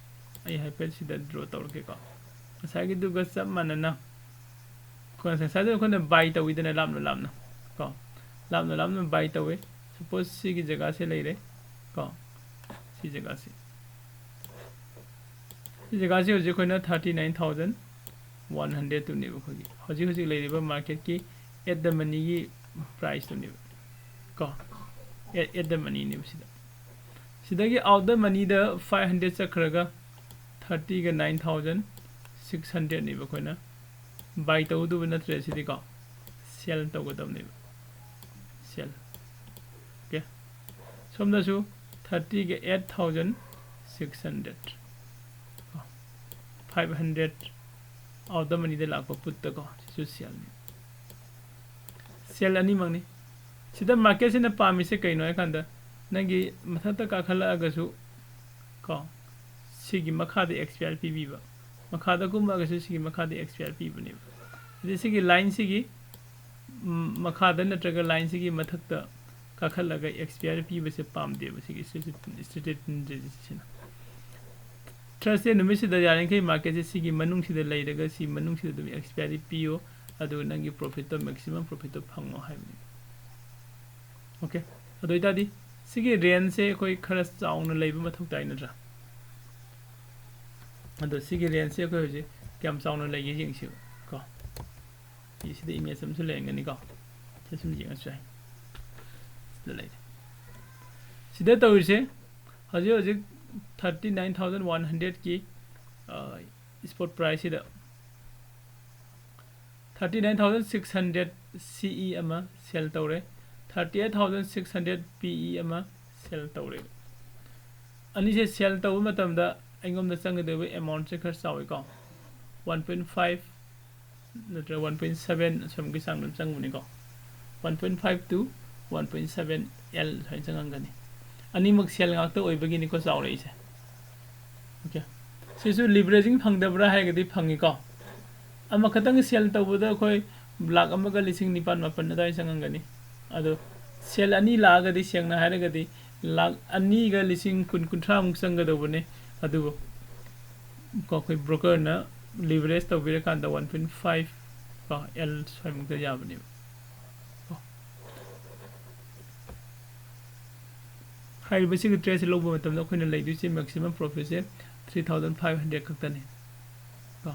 ꯑꯩ ꯍꯥꯏꯐꯦꯠ ꯁꯤꯗ ꯗ꯭ꯔꯣ ꯇꯧꯔꯛꯀꯦꯀꯣ꯫ ꯉꯁꯥꯏꯒꯤꯗꯨꯒ ꯆꯞ ꯃꯥꯟꯅꯅ ꯑꯩꯈꯣꯏ ꯉꯁꯥꯏꯗ ꯑꯩꯈꯣꯏꯅ ꯕꯥꯏ ꯇꯧꯋꯤꯗꯅ ꯂꯥꯞꯅ ꯂꯥꯞꯅ ꯀꯣ, ꯂꯥꯞꯅ ꯂꯥꯞꯅ ꯕꯥꯏ ꯇꯧꯋꯤ꯫ ꯁꯄꯣꯁ ꯁꯤꯒꯤ ꯖꯒꯥꯁꯦ ꯂꯩꯔꯦ ꯀꯣ, ꯁꯤ ꯖꯒꯥꯁꯦ, ꯁꯤ ꯖꯒꯥꯁꯦ ꯍꯧꯖꯤꯛ ꯑꯩꯈꯣꯏꯅ ꯊꯥꯔꯇꯤ ꯅꯥꯏꯟ ꯊꯥꯎꯖꯟ ꯋꯥꯟ ꯍꯟꯗ꯭ꯔꯦꯠꯇꯨꯅꯦꯕ ꯑꯩꯈꯣꯏꯒꯤ ꯍꯧꯖꯤꯛ ꯍꯧꯖꯤꯛ ꯂꯩꯔꯤꯕ ꯃꯥꯔꯀꯦꯠꯀꯤ ꯑꯦꯠ ꯗ ꯃꯅꯤꯒꯤ ꯄ꯭ꯔꯥꯏꯁꯇꯨꯅꯦꯕ ꯀꯣ, ꯑꯦꯠ, ꯑꯦꯠ ꯗ ꯃꯅꯤꯅꯦꯕ ꯁꯤꯗ꯫ ꯁꯤꯗꯒꯤ ꯑꯥꯎꯠ ꯗ ꯃꯅꯤꯗ ꯐꯥꯏꯚ ꯍꯟꯗ꯭ꯔꯦꯠ ꯆꯠꯈ꯭ꯔꯒ ꯊꯥꯔꯇꯤꯒ ꯅꯥꯏꯟ ꯊꯥꯎꯖꯟ ꯁꯤꯛꯁ ꯍꯟꯗ꯭ꯔꯦꯠꯅꯦꯕ ꯑꯩꯈꯣꯏꯅ buy ꯇꯧꯗꯧꯕ ꯅꯠꯇ꯭ꯔꯦ ꯁꯤꯗꯤꯀꯣ, sell ꯇꯧꯒꯗꯕꯅꯦꯕ, sell꯫ Okay, ꯁꯣꯝꯗꯁꯨ thirty ꯒ eight thousand six hundred, five hundred out of money ꯗ ꯂꯥꯛꯄ put ꯇꯀꯣ, ꯁꯤꯁꯨ sell ꯅꯤ꯫ Sell ꯑꯅꯤꯃꯛꯅꯤ꯫ ꯁꯤꯗ market ꯁꯤꯅ ꯄꯥꯝꯃꯤꯁꯦ ꯀꯩꯅꯣ ꯍꯥꯏꯀꯥꯟꯗ, ꯅꯪꯒꯤ ꯃꯊꯛꯇ ꯀꯥꯈꯠꯂꯛꯑꯒꯁꯨ ꯀꯣ, ꯁꯤꯒꯤ ꯃꯈꯥꯗ expiry ꯄꯤꯕꯤꯕ, ꯃꯈꯥꯗ ꯀꯨꯝꯃꯛꯑꯒꯁꯨ ꯁꯤꯒꯤ ꯃꯈꯥꯗ expiry ꯄꯤꯕꯅꯦꯕ꯫ ꯑꯗꯩ ꯁꯤꯒꯤ line ꯁꯤꯒꯤ, ꯎꯝ, ꯃꯈꯥꯗ ꯅꯠꯇ꯭ꯔꯒ line ꯁꯤꯒꯤ ꯃꯊꯛꯇ ꯀꯥꯈꯠꯂꯒ expiry ꯄꯤꯕꯁꯦ ꯄꯥꯝꯗꯦꯕ ꯁꯤꯒꯤ strategy, strategy ꯁꯤꯅ꯫ Thursday ꯅꯨꯃꯤꯠꯁꯤꯗ ꯌꯥꯔꯤꯈꯩ market ꯁꯦ ꯁꯤꯒꯤ ꯃꯅꯨꯡꯁꯤꯗ ꯂꯩꯔꯒ ꯁꯤ ꯃꯅꯨꯡꯁꯤꯗ ꯑꯗꯨꯝ expiry ꯄꯤꯌꯣ, ꯑꯗꯨꯒ ꯅꯪꯒꯤ profit ꯇꯣ, maximum profit ꯇꯣ ꯐꯪꯉꯣ ꯍꯥꯏꯕꯅꯤ꯫ Okay, ꯑꯗꯨ ꯑꯣꯏꯇꯥꯔꯗꯤ ꯁꯤꯒꯤ range ꯁꯦ ꯑꯩꯈꯣꯏ ꯈꯔ ꯆꯥꯎꯅ ꯂꯩꯕ ꯃꯊꯧ ꯇꯥꯏ ꯅꯠꯇ꯭ꯔꯥ? ꯑꯗꯣ ꯁꯤꯒꯤ range ꯁꯦ ꯑꯩꯈꯣꯏ ꯍꯧꯖꯤꯛ ꯀꯌꯥꯝ ꯆꯥꯎꯅ ꯂꯩꯒꯦ ꯌꯦꯡꯁꯤꯕ ꯀꯣ꯫ ꯁꯤꯗ image ꯑꯃꯁꯨ ꯂꯩꯔꯝꯒꯅꯤꯀꯣ, ꯁꯤ ꯁꯨꯝ ꯌꯦꯡꯉꯁꯨ ꯌꯥꯏ꯫ ꯁꯤꯗ ꯂꯩꯔꯦ꯫ ꯁꯤꯗ ꯇꯧꯔꯤꯁꯦ ꯍꯧꯖꯤꯛ ꯍꯧꯖꯤꯛ thirty nine thousand one hundred ꯀꯤ spot price ꯁꯤꯗ thirty nine thousand six hundred C E ꯑꯃ sell ꯇꯧꯔꯦ, thirty eight thousand six hundred P E ꯑꯃ sell ꯇꯧꯔꯦ꯫ ꯑꯅꯤꯁꯦ sell ꯇꯧꯕ ꯃꯇꯝꯗ ꯑꯩꯉꯣꯟꯗ ꯆꯪꯒꯗꯧꯕ amount ꯁꯦ ꯈꯔ ꯆꯥꯎꯋꯤꯀꯣ, one point five ꯅꯠꯇ꯭ꯔꯒ one point seven ꯑꯁꯣꯝꯒꯤ ꯆꯥꯡꯗ ꯑꯗꯨꯝ ꯆꯪꯕꯅꯤꯀꯣ꯫ One point five to one point seven L ꯁꯨꯃꯥꯏꯅ ꯆꯪꯉꯝꯒꯅꯤ꯫ ꯑꯅꯤꯃꯛ sell ꯉꯥꯛꯇ ꯑꯣꯏꯕꯒꯤꯅꯤꯀꯣ ꯆꯥꯎꯔꯛꯏꯁꯦ꯫ Okay, ꯁꯤꯁꯨ leveraging ꯐꯪꯗꯕ꯭ꯔꯥ ꯍꯥꯏꯔꯒꯗꯤ ꯐꯪꯉꯤꯀꯣ꯫ ꯑꯃꯈꯛꯇꯪ sell ꯇꯧꯕꯗ ꯑꯩꯈꯣꯏ ꯂꯥꯈ ꯑꯃꯒ ꯂꯤꯁꯤꯡ ꯅꯤꯄꯥꯟ ꯃꯥꯄꯟ ꯑꯗꯨꯋꯥꯏ ꯆꯪꯉꯝꯒꯅꯤ꯫ ꯑꯗꯣ sell ꯑꯅꯤ ꯂꯥꯛꯑꯒꯗꯤ, ꯁꯦꯡꯅ ꯍꯥꯏꯔꯒꯗꯤ, ꯂꯥꯈ ꯑꯅꯤꯒ ꯂꯤꯁꯤꯡ ꯀꯨꯟ, ꯀꯨꯟꯊ꯭ꯔꯥꯃꯨꯛ ꯆꯪꯒꯗꯧꯕꯅꯦ꯫ ꯑꯗꯨꯕꯨ ꯀꯣ, ꯑꯩꯈꯣꯏ broker ꯅ leverage ꯇꯧꯕꯤꯔꯀꯥꯟꯗ one point five ꯀꯣ, L ꯁ꯭ꯋꯥꯏꯃꯨꯛꯇ ꯌꯥꯕꯅꯦꯕ ꯀꯣ꯫ ꯍꯥꯏꯔꯤꯕꯁꯤꯒꯤ trade ꯁꯦ ꯂꯧꯕ ꯃꯇꯝꯗ ꯑꯩꯈꯣꯏꯅ ꯂꯩꯗꯣꯏꯁꯦ maximum profit ꯁꯦ three thousand five hundred ꯈꯛꯇꯅꯤ ꯀꯣ꯫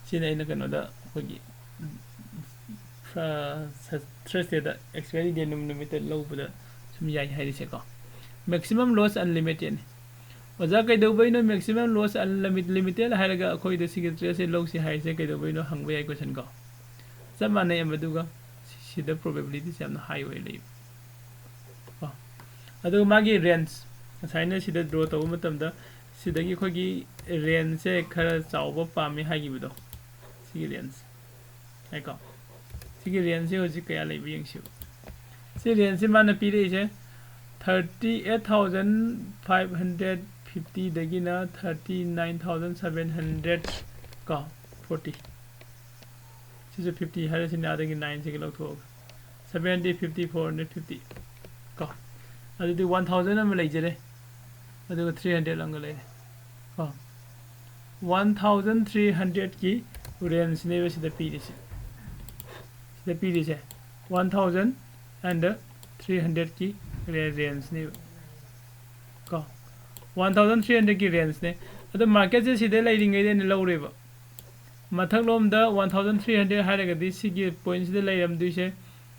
ꯁꯤꯅ ꯑꯩꯅ ꯀꯩꯅꯣꯗ ꯑꯩꯈꯣꯏꯒꯤ, ꯑ, ꯁ-, Thursday ꯗ expiry day ꯅꯨꯃꯤꯠ, ꯅꯨꯃꯤꯠꯇ ꯂꯧꯕꯗ ꯁꯨꯝ ꯌꯥꯏ ꯍꯥꯏꯔꯤꯁꯦꯀꯣ꯫ Maximum loss unlimited ꯅꯤ꯫ ꯑꯣꯖꯥ, ꯀꯩꯗꯧꯕꯩꯅꯣ maximum loss unlimited ꯍꯥꯏꯔꯒ ꯑꯩꯈꯣꯏꯗ ꯁꯤꯒꯤ tradeꯁꯦ ꯂꯧꯁꯤ ꯍꯥꯏꯔꯤꯁꯦ ꯀꯩꯗꯧꯕꯩꯅꯣ ꯍꯪꯕ ꯌꯥꯏ question ꯀꯣ꯫ ꯆꯞ ꯃꯥꯟꯅꯩ, ꯃꯗꯨꯒ ꯁꯤꯗ probabilityꯁꯦ ꯌꯥꯝꯅ high ꯑꯣꯏ ꯂꯩꯕ ꯀꯣ꯫ ꯑꯗꯨꯒ ꯃꯥꯒꯤ range, ꯉꯁꯥꯏꯅ ꯁꯤꯗ draw ꯇꯧꯕ ꯃꯇꯝꯗ ꯁꯤꯗꯒꯤ ꯑꯩꯈꯣꯏꯒꯤ rangeꯁꯦ ꯈꯔ ꯆꯥꯎꯕ ꯄꯥꯝꯃꯤ ꯍꯥꯏꯈꯤꯕꯗꯣ, ꯁꯤꯒꯤ range ꯍꯥꯏꯀꯣ꯫ ꯁꯤꯒꯤ rangeꯁꯦ ꯍꯧꯖꯤꯛ ꯀꯌꯥ ꯂꯩꯕ ꯌꯦꯡꯁꯤꯕ꯫ ꯁꯤ rangeꯁꯦ ꯃꯥꯅ ꯄꯤꯔꯛꯏꯁꯦ thirty eight thousand five hundred fiftyꯗꯒꯤꯅ thirty nine thousand seven hundred ꯀꯣ, forty꯫ ꯁꯤꯁꯨ fifty ꯍꯥꯏꯔꯁꯤꯅꯦ, ꯑꯗꯒꯤ nineꯁꯤꯒꯤ ꯂꯧꯊꯣꯛꯑꯒ seventy, fifty, four hundred fifty ꯀꯣ꯫ ꯑꯗꯨꯗꯤ one thousand ꯑꯃ ꯂꯩꯖꯔꯦ, ꯑꯗꯨꯒ three hundred ꯑꯃꯒ ꯂꯩꯔꯦ ꯀꯣ꯫ One thousand three hundredꯀꯤ rangeꯅꯦꯕ ꯁꯤꯗ ꯄꯤꯔꯤꯁꯦ꯫ ꯁꯤꯗ ꯄꯤꯔꯤꯁꯦ one thousand and three hundredꯀꯤ rangeꯅꯦꯕ ꯀꯣ꯫ One thousand three hundredꯀꯤ rangeꯅꯦ꯫ ꯑꯗꯣ marketꯁꯦ ꯁꯤꯗ ꯂꯩꯔꯤꯉꯩꯗ ꯑꯩꯅ ꯂꯧꯔꯦꯕ꯫ ꯃꯊꯛꯂꯣꯝꯗ one thousand three hundred ꯍꯥꯏꯔꯒꯗꯤ ꯁꯤꯒꯤ pointꯁꯤꯗ ꯂꯩꯔꯝꯗꯣꯏꯁꯦ,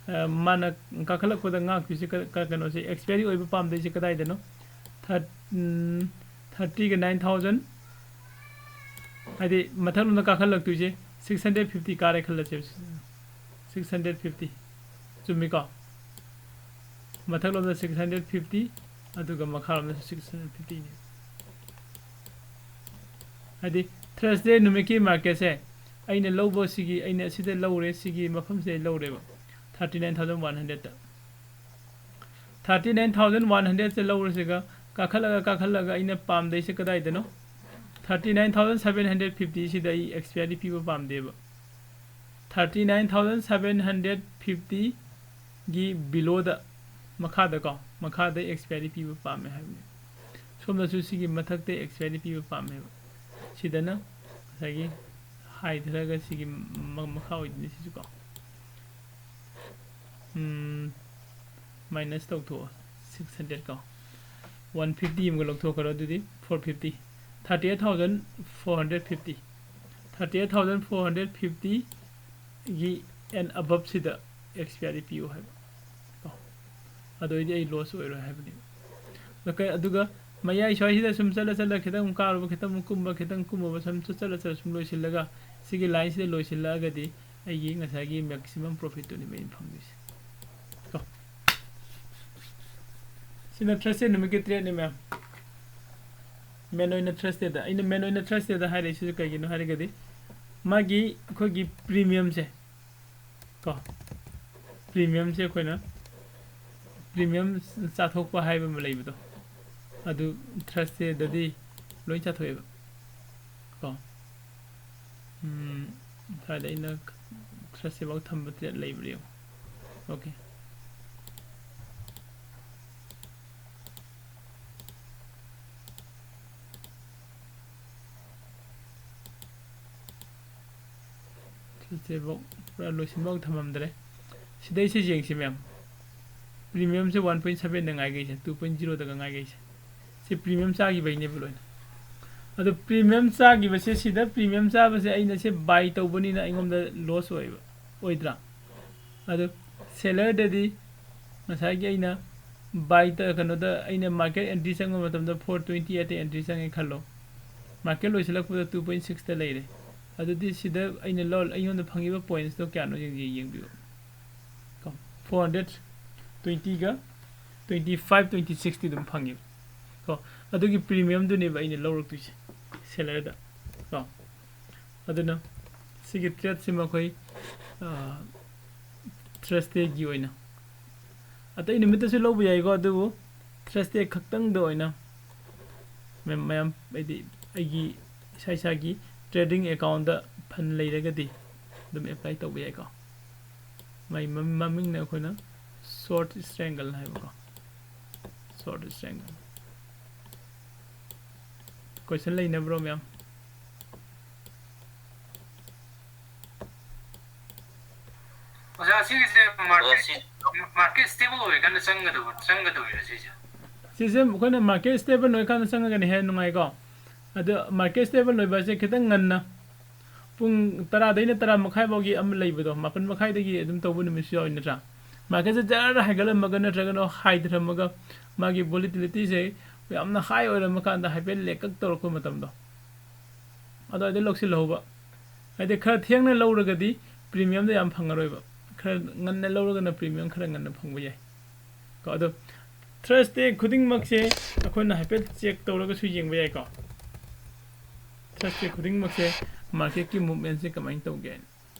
ꯑ, ꯃꯥꯅ ꯀꯥꯈꯠꯂꯛꯄꯗ ꯉꯥꯛꯇꯣꯏꯁꯦ ꯀ-, ꯀ-, ꯀꯩꯅꯣꯁꯦ expiry ꯑꯣꯏꯕ ꯄꯥꯝꯗꯣꯏꯁꯦ ꯀꯗꯥꯏꯗꯅꯣ? Thir-, ꯎꯝ, thirtyꯒ nine thousand, ꯍꯥꯏꯗꯤ ꯃꯊꯛꯂꯣꯝꯗ ꯀꯥꯈꯠꯂꯛꯇꯣꯏꯁꯦ six hundred fifty ꯀꯥꯔꯦ ꯈꯜꯂꯁꯦꯕ, six hundred fifty꯫ ꯆꯨꯝꯃꯤꯀꯣ? ꯃꯊꯛꯂꯣꯝꯗ six hundred fifty, ꯑꯗꯨꯒ ꯃꯈꯥꯔꯣꯝꯗꯁꯨ six hundred fiftyꯅꯤ꯫ ꯍꯥꯏꯗꯤ Thursday ꯅꯨꯃꯤꯠꯀꯤ marketꯁꯦ ꯑꯩꯅ ꯂꯧꯕ ꯁꯤꯒꯤ, ꯑꯩꯅ ꯁꯤꯗ ꯂꯧꯔꯦ, ꯁꯤꯒꯤ ꯃꯐꯝꯁꯤꯗ ꯑꯩ ꯂꯧꯔꯦꯕ, thirty nine thousand one hundredꯇ꯫ Thirty nine thousand one hundredꯁꯦ ꯂꯧꯔꯁꯤꯒ ꯀꯥꯈꯠꯂꯒ, ꯀꯥꯈꯠꯂꯒ ꯑꯩꯅ ꯄꯥꯝꯗꯣꯏꯁꯦ ꯀꯗꯥꯏꯗꯅꯣ? Thirty nine thousand seven hundred fiftyꯁꯤꯗ ꯑꯩ expiry ꯄꯤꯕ ꯄꯥꯝꯗꯦꯕ꯫ Thirty nine thousand seven hundred fiftyꯒꯤ belowꯗ, ꯃꯈꯥꯗꯀꯣ, ꯃꯈꯥꯗ expiry ꯄꯤꯕ ꯄꯥꯝꯃꯦ ꯍꯥꯏꯕꯅꯤ꯫ ꯁꯣꯝꯗꯁꯨ ꯁꯤꯒꯤ ꯃꯊꯛꯇ expiry ꯄꯤꯕ ꯄꯥꯝꯃꯦꯕ꯫ ꯁꯤꯗꯅ ꯉꯁꯥꯏꯒꯤ ꯍꯥꯏꯊꯔꯒ ꯁꯤꯒꯤ ꯃ-, ꯃꯈꯥ ꯑꯣꯏꯗꯣꯏꯅꯤ ꯁꯤꯁꯨꯀꯣ꯫ ꯎꯝ, minus ꯇꯧꯊꯣꯛꯑꯣ, six hundred ꯀꯣ꯫ One fifty ꯑꯃꯒ ꯂꯧꯊꯣꯛꯈ꯭ꯔꯣ, ꯑꯗꯨꯗꯤ four fifty꯫ Thirty eight thousand four hundred fifty꯫ Thirty eight thousand four hundred fiftyꯒꯤ and aboveꯁꯤꯗ expiry ꯄꯤꯌꯨ ꯍꯥꯏꯕ ꯀꯣ꯫ ꯑꯗꯨ ꯑꯣꯏꯗꯤ ꯑꯩ loss ꯑꯣꯏꯔꯣꯏ ꯍꯥꯏꯕꯅꯦꯕ꯫ ꯑꯗꯨꯒ ꯃꯌꯥꯏ ꯁ꯭ꯋꯥꯏꯁꯤꯗ ꯁꯨꯝ ꯆꯠꯂ ꯆꯠꯂ ꯈꯤꯇꯪ ꯑꯃꯨꯛ ꯀꯥꯔꯨꯕ, ꯈꯤꯇꯪ ꯑꯃꯨꯛ ꯀꯨꯝꯕ, ꯈꯤꯇꯪ ꯀꯨꯝꯃꯨꯕ, ꯁꯨꯝ ꯆꯠ- ꯆꯠꯂ ꯆꯠꯂ ꯁꯨꯝ ꯂꯣꯏꯁꯤꯜꯂꯒ ꯁꯤꯒꯤ ꯂꯥꯏꯟꯁꯤꯗ ꯂꯣꯏꯁꯤꯜꯂꯛꯑꯒꯗꯤ ꯑꯩꯒꯤ ꯉꯁꯥꯏꯒꯤ ꯃꯦꯛꯁꯤꯃꯝ ꯄ꯭ꯔꯣꯐꯤꯠꯇꯨꯅꯦꯕ ꯑꯩꯅ ꯐꯪꯗꯣꯏꯁꯦ꯫ ꯀꯣ꯫ ꯁꯤꯅ ꯊ꯭ꯔꯁꯗꯦ ꯅꯨꯃꯤꯠꯀꯤ ꯇ꯭ꯔꯦꯠꯅꯤ ꯃꯌꯥꯝ꯫ ꯃꯦꯟ ꯑꯣꯏꯅ ꯊ꯭ꯔꯁꯗꯦꯗ꯫ ꯑꯩꯅ ꯃꯦꯟ ꯑꯣꯏꯅ ꯊ꯭ꯔꯁꯗꯦꯗ ꯍꯥꯏꯔꯛꯏꯁꯤꯁꯨ ꯀꯩꯒꯤꯅꯣ ꯍꯥꯏꯔꯒꯗꯤ ꯃꯥꯒꯤ ꯑꯩꯈꯣꯏꯒꯤ ꯄ꯭ꯔꯤꯃꯤꯌꯝꯁꯦ ꯀꯣ, ꯄ꯭ꯔꯤꯃꯤꯌꯝꯁꯦ ꯑꯩꯈꯣꯏꯅ ꯄ꯭ꯔꯤꯃꯤꯌꯝ ꯆꯥꯊꯣꯛꯄ ꯍꯥꯏꯕ ꯑꯃ ꯂꯩꯕꯗꯣ, ꯑꯗꯨ ꯊ꯭ꯔꯁꯗꯦꯗꯗꯤ ꯂꯣꯏ ꯆꯥꯊꯣꯛꯑꯦꯕ ꯀꯣ꯫ ꯎꯝ, ꯁ꯭ꯋꯥꯏꯗ ꯑꯩꯅ ꯊ꯭ꯔꯁꯗꯦꯐꯥꯎ ꯊꯝꯕ ꯇ꯭ꯔꯦꯠ ꯂꯩꯕ꯭ꯔꯥ ꯌꯦꯡꯉꯣ꯫ ꯑꯣꯀꯦ꯫ ꯊ꯭ꯔꯁꯗꯦꯐꯥꯎ ꯄꯨꯔꯥ ꯂꯣꯏꯁꯤꯟꯐꯥꯎ ꯊꯝꯃꯝꯗ꯭ꯔꯦ꯫ ꯁꯤꯗꯩꯁꯤ ꯌꯦꯡꯁꯤ ꯃꯌꯥꯝ, ꯄ꯭ꯔꯤꯃꯤꯌꯝꯁꯦ ꯋꯥꯟ ꯄꯣꯏꯟ ꯁꯕꯦꯟꯗ ꯉꯥꯏꯈꯩꯁꯦ, ꯇꯨ ꯄꯣꯏꯟ ꯖꯤꯔꯣꯗꯒ ꯉꯥꯏꯈꯩꯁꯦ, ꯁꯤ ꯄ꯭ꯔꯤꯃꯤꯌꯝ ꯆꯥꯈꯤꯕꯩꯅꯦꯕ ꯂꯣꯏꯅ꯫ ꯑꯗꯣ ꯄ꯭ꯔꯤꯃꯤꯌꯝ ꯆꯥꯈꯤꯕꯁꯦ, ꯁꯤꯗ ꯄ꯭ꯔꯤꯃꯤꯌꯝ ꯆꯥꯕꯁꯦ ꯑꯩꯅ ꯁꯤ ꯕꯥꯏ ꯇꯧꯕꯅꯤꯅ ꯑꯩꯉꯣꯟꯗ ꯂꯣꯁ ꯑꯣꯏꯕ, ꯑꯣꯏꯗ꯭ꯔꯥ? ꯑꯗꯣ ꯁꯦꯂꯔꯗꯗꯤ ꯉꯁꯥꯏꯒꯤ ꯑꯩꯅ ꯕꯥꯏ ꯇ-, ꯀꯩꯅꯣꯗ ꯑꯩꯅ ꯃꯥꯔꯀꯦꯠ ꯑꯦꯟꯇ꯭ꯔꯤ ꯆꯪꯕ ꯃꯇꯝꯗ ꯐꯣꯔ ꯇ꯭ꯋꯦꯟꯇꯤ ꯑꯩꯠꯇ ꯑꯦꯟꯇ꯭ꯔꯤ ꯆꯪꯉꯦ ꯈꯜꯂꯣ, ꯃꯥꯔꯀꯦꯠ ꯂꯣꯏꯁꯤꯜꯂꯛꯄꯗ ꯇꯨ ꯄꯣꯏꯟ ꯁꯤꯛꯁꯇ ꯂꯩꯔꯦ꯫ ꯑꯗꯨꯗꯤ ꯁꯤꯗ ꯑꯩꯅ ꯂꯧ-, ꯑꯩꯉꯣꯟꯗ ꯐꯪꯉꯤꯕ ꯄꯣꯏꯟꯁꯇꯣ ꯀꯌꯥꯅꯣ ꯌꯦꯡ-, ꯌꯦꯡꯕꯤꯌꯨ꯫ ꯀꯣ, ꯐꯣꯔ ꯍꯟꯗ꯭ꯔꯦꯠ ꯇ꯭ꯋꯦꯟꯇꯤꯒ ꯇ꯭ꯋꯦꯟꯇꯤ ꯐꯥꯏꯚ, ꯇ꯭ꯋꯦꯟꯇꯤ ꯁꯤꯛꯁꯇꯤ ꯑꯗꯨꯝ ꯐꯪꯉꯦꯕ꯫ ꯀꯣ, ꯑꯗꯨꯒꯤ ꯄ꯭ꯔꯤꯃꯤꯌꯝꯗꯨꯅꯦꯕ ꯑꯩꯅ ꯂꯧꯔꯛꯇꯣꯏꯁꯦ ꯁꯦꯂꯔꯗ꯫ ꯀꯣ, ꯑꯗꯨꯅ ꯁꯤꯒꯤ ꯇ꯭ꯔꯦꯠꯁꯤꯃ ꯑꯩꯈꯣꯏ, ꯑ, ꯊ꯭ꯔꯁꯗꯦꯒꯤ ꯑꯣꯏꯅ ꯑꯇꯩ ꯅꯨꯃꯤꯠꯇꯁꯨ ꯂꯧꯕ ꯌꯥꯏꯀꯣ, ꯑꯗꯨꯕꯨ ꯊ꯭ꯔꯁꯗꯦ ꯈꯛꯇꯪꯗ ꯑꯣꯏꯅ ꯃꯌꯥꯝ, ꯃꯌꯥꯝ, ꯍꯥꯏꯗꯤ ꯑꯩꯒꯤ ꯏꯁꯥ ꯏꯁꯥꯒꯤ ꯇ꯭ꯔꯦꯗꯤꯡ ꯑꯦꯀꯥꯎꯟꯗ ꯐꯟ ꯂꯩꯔꯒꯗꯤ ꯑꯗꯨꯝ ꯑꯦꯄ꯭ꯂꯥꯏ ꯇꯧꯕ ꯌꯥꯏꯀꯣ꯫ ꯃꯥꯏ ꯃꯃꯤꯡꯅ ꯑꯩꯈꯣꯏꯅ ꯁꯣꯔꯠ ꯁ꯭ꯇ꯭ꯔꯦꯡꯒꯜ ꯍꯥꯏꯕꯀꯣ꯫ ꯁꯣꯔꯠ ꯁ꯭ꯇ꯭ꯔꯦꯡꯒꯜ꯫ ꯀꯣꯏꯁꯟ ꯂꯩꯅꯕ꯭ꯔꯣ ꯃꯌꯥꯝ? ꯑꯣꯖꯥ, ꯁꯤꯒꯤꯁꯦ ꯃꯥꯔꯀꯦꯠ, ꯁꯤ ꯃꯥꯔꯀꯦꯠ ꯁ꯭ꯇꯦꯕꯜ ꯑꯣꯏꯔꯀꯥꯟꯗ ꯆꯪꯒꯗꯧꯕ, ꯆꯪꯒꯗꯧꯔꯤꯔꯥ ꯁꯤꯁꯦ? ꯁꯤꯁꯦ ꯑꯩꯈꯣꯏꯅ ꯃꯥꯔꯀꯦꯠ ꯁ꯭ꯇꯦꯕꯜ ꯑꯣꯏꯔꯀꯥꯟꯗ ꯆꯪꯉꯒꯅ ꯍꯦꯟꯅ ꯅꯨꯡꯉꯥꯏꯀꯣ꯫ ꯑꯗꯣ ꯃꯥꯔꯀꯦꯠ ꯁ꯭ꯇꯦꯕꯜ ꯑꯣꯏꯕ ꯍꯥꯏꯁꯦ ꯈꯤꯇꯪ ꯉꯟꯅ ꯄꯨꯡ ꯇꯔꯥꯗꯩꯅ ꯇꯔꯥ ꯃꯈꯥꯏ ꯐꯥꯎꯒꯤ ꯑꯃ ꯂꯩꯕꯗꯣ, ꯃꯥꯄꯟ ꯃꯈꯥꯏꯗꯒꯤ ꯑꯗꯨꯝ ꯇꯧꯕ ꯅꯨꯃꯤꯠꯁꯨ ꯌꯥꯎꯏ ꯅꯠꯇ꯭ꯔꯥ? ꯃꯥꯔꯀꯦꯠꯁꯦ ꯖꯔ ꯍꯥꯏꯒꯠꯂꯝꯃꯒ ꯅꯠꯇ꯭ꯔꯒꯅ ꯍꯥꯏꯊꯔꯝꯃꯒ ꯃꯥꯒꯤ ꯚꯣꯂꯤꯇꯤꯂꯤꯇꯤꯁꯦ ꯌꯥꯝꯅ ꯍꯥꯏ ꯑꯣꯏꯔꯝꯕ ꯀꯥꯟꯗ ꯍꯥꯏꯐꯦꯠ ꯂꯦꯛꯀꯛ ꯇꯧꯔꯛꯄ ꯃꯇꯝꯗꯣ, ꯑꯗꯨꯋꯥꯏꯗ ꯂꯧꯁꯤꯜꯍꯧꯕ꯫ ꯍꯥꯏꯗꯤ ꯈꯔ ꯊꯦꯡꯅ ꯂꯧꯔꯒꯗꯤ ꯄ꯭ꯔꯤꯃꯤꯌꯝꯗ ꯌꯥꯝ ꯐꯪꯉꯔꯣꯏꯕ, ꯈꯔ ꯉꯟꯅ ꯂꯧꯔꯒꯅ ꯄ꯭ꯔꯤꯃꯤꯌꯝ ꯈꯔ ꯉꯟꯅ ꯐꯪꯕ ꯌꯥꯏ ꯀꯣ꯫ ꯑꯗꯣ ꯊ꯭ꯔꯁꯗꯦ ꯈꯨꯗꯤꯡꯃꯛꯁꯦ ꯑꯩꯈꯣꯏꯅ ꯍꯥꯏꯐꯦꯠ ꯆꯦꯛ ꯇꯧꯔꯒꯁꯨ ꯌꯦꯡꯕ ꯌꯥꯏꯀꯣ꯫ ꯊ꯭ꯔꯁꯗꯦ ꯈꯨꯗꯤꯡꯃꯛꯁꯦ ꯃꯥꯔꯀꯦꯠꯀꯤ ꯃꯨꯞꯃꯦꯟꯁꯦ ꯀꯃꯥꯏꯅ ꯇꯧꯒꯦ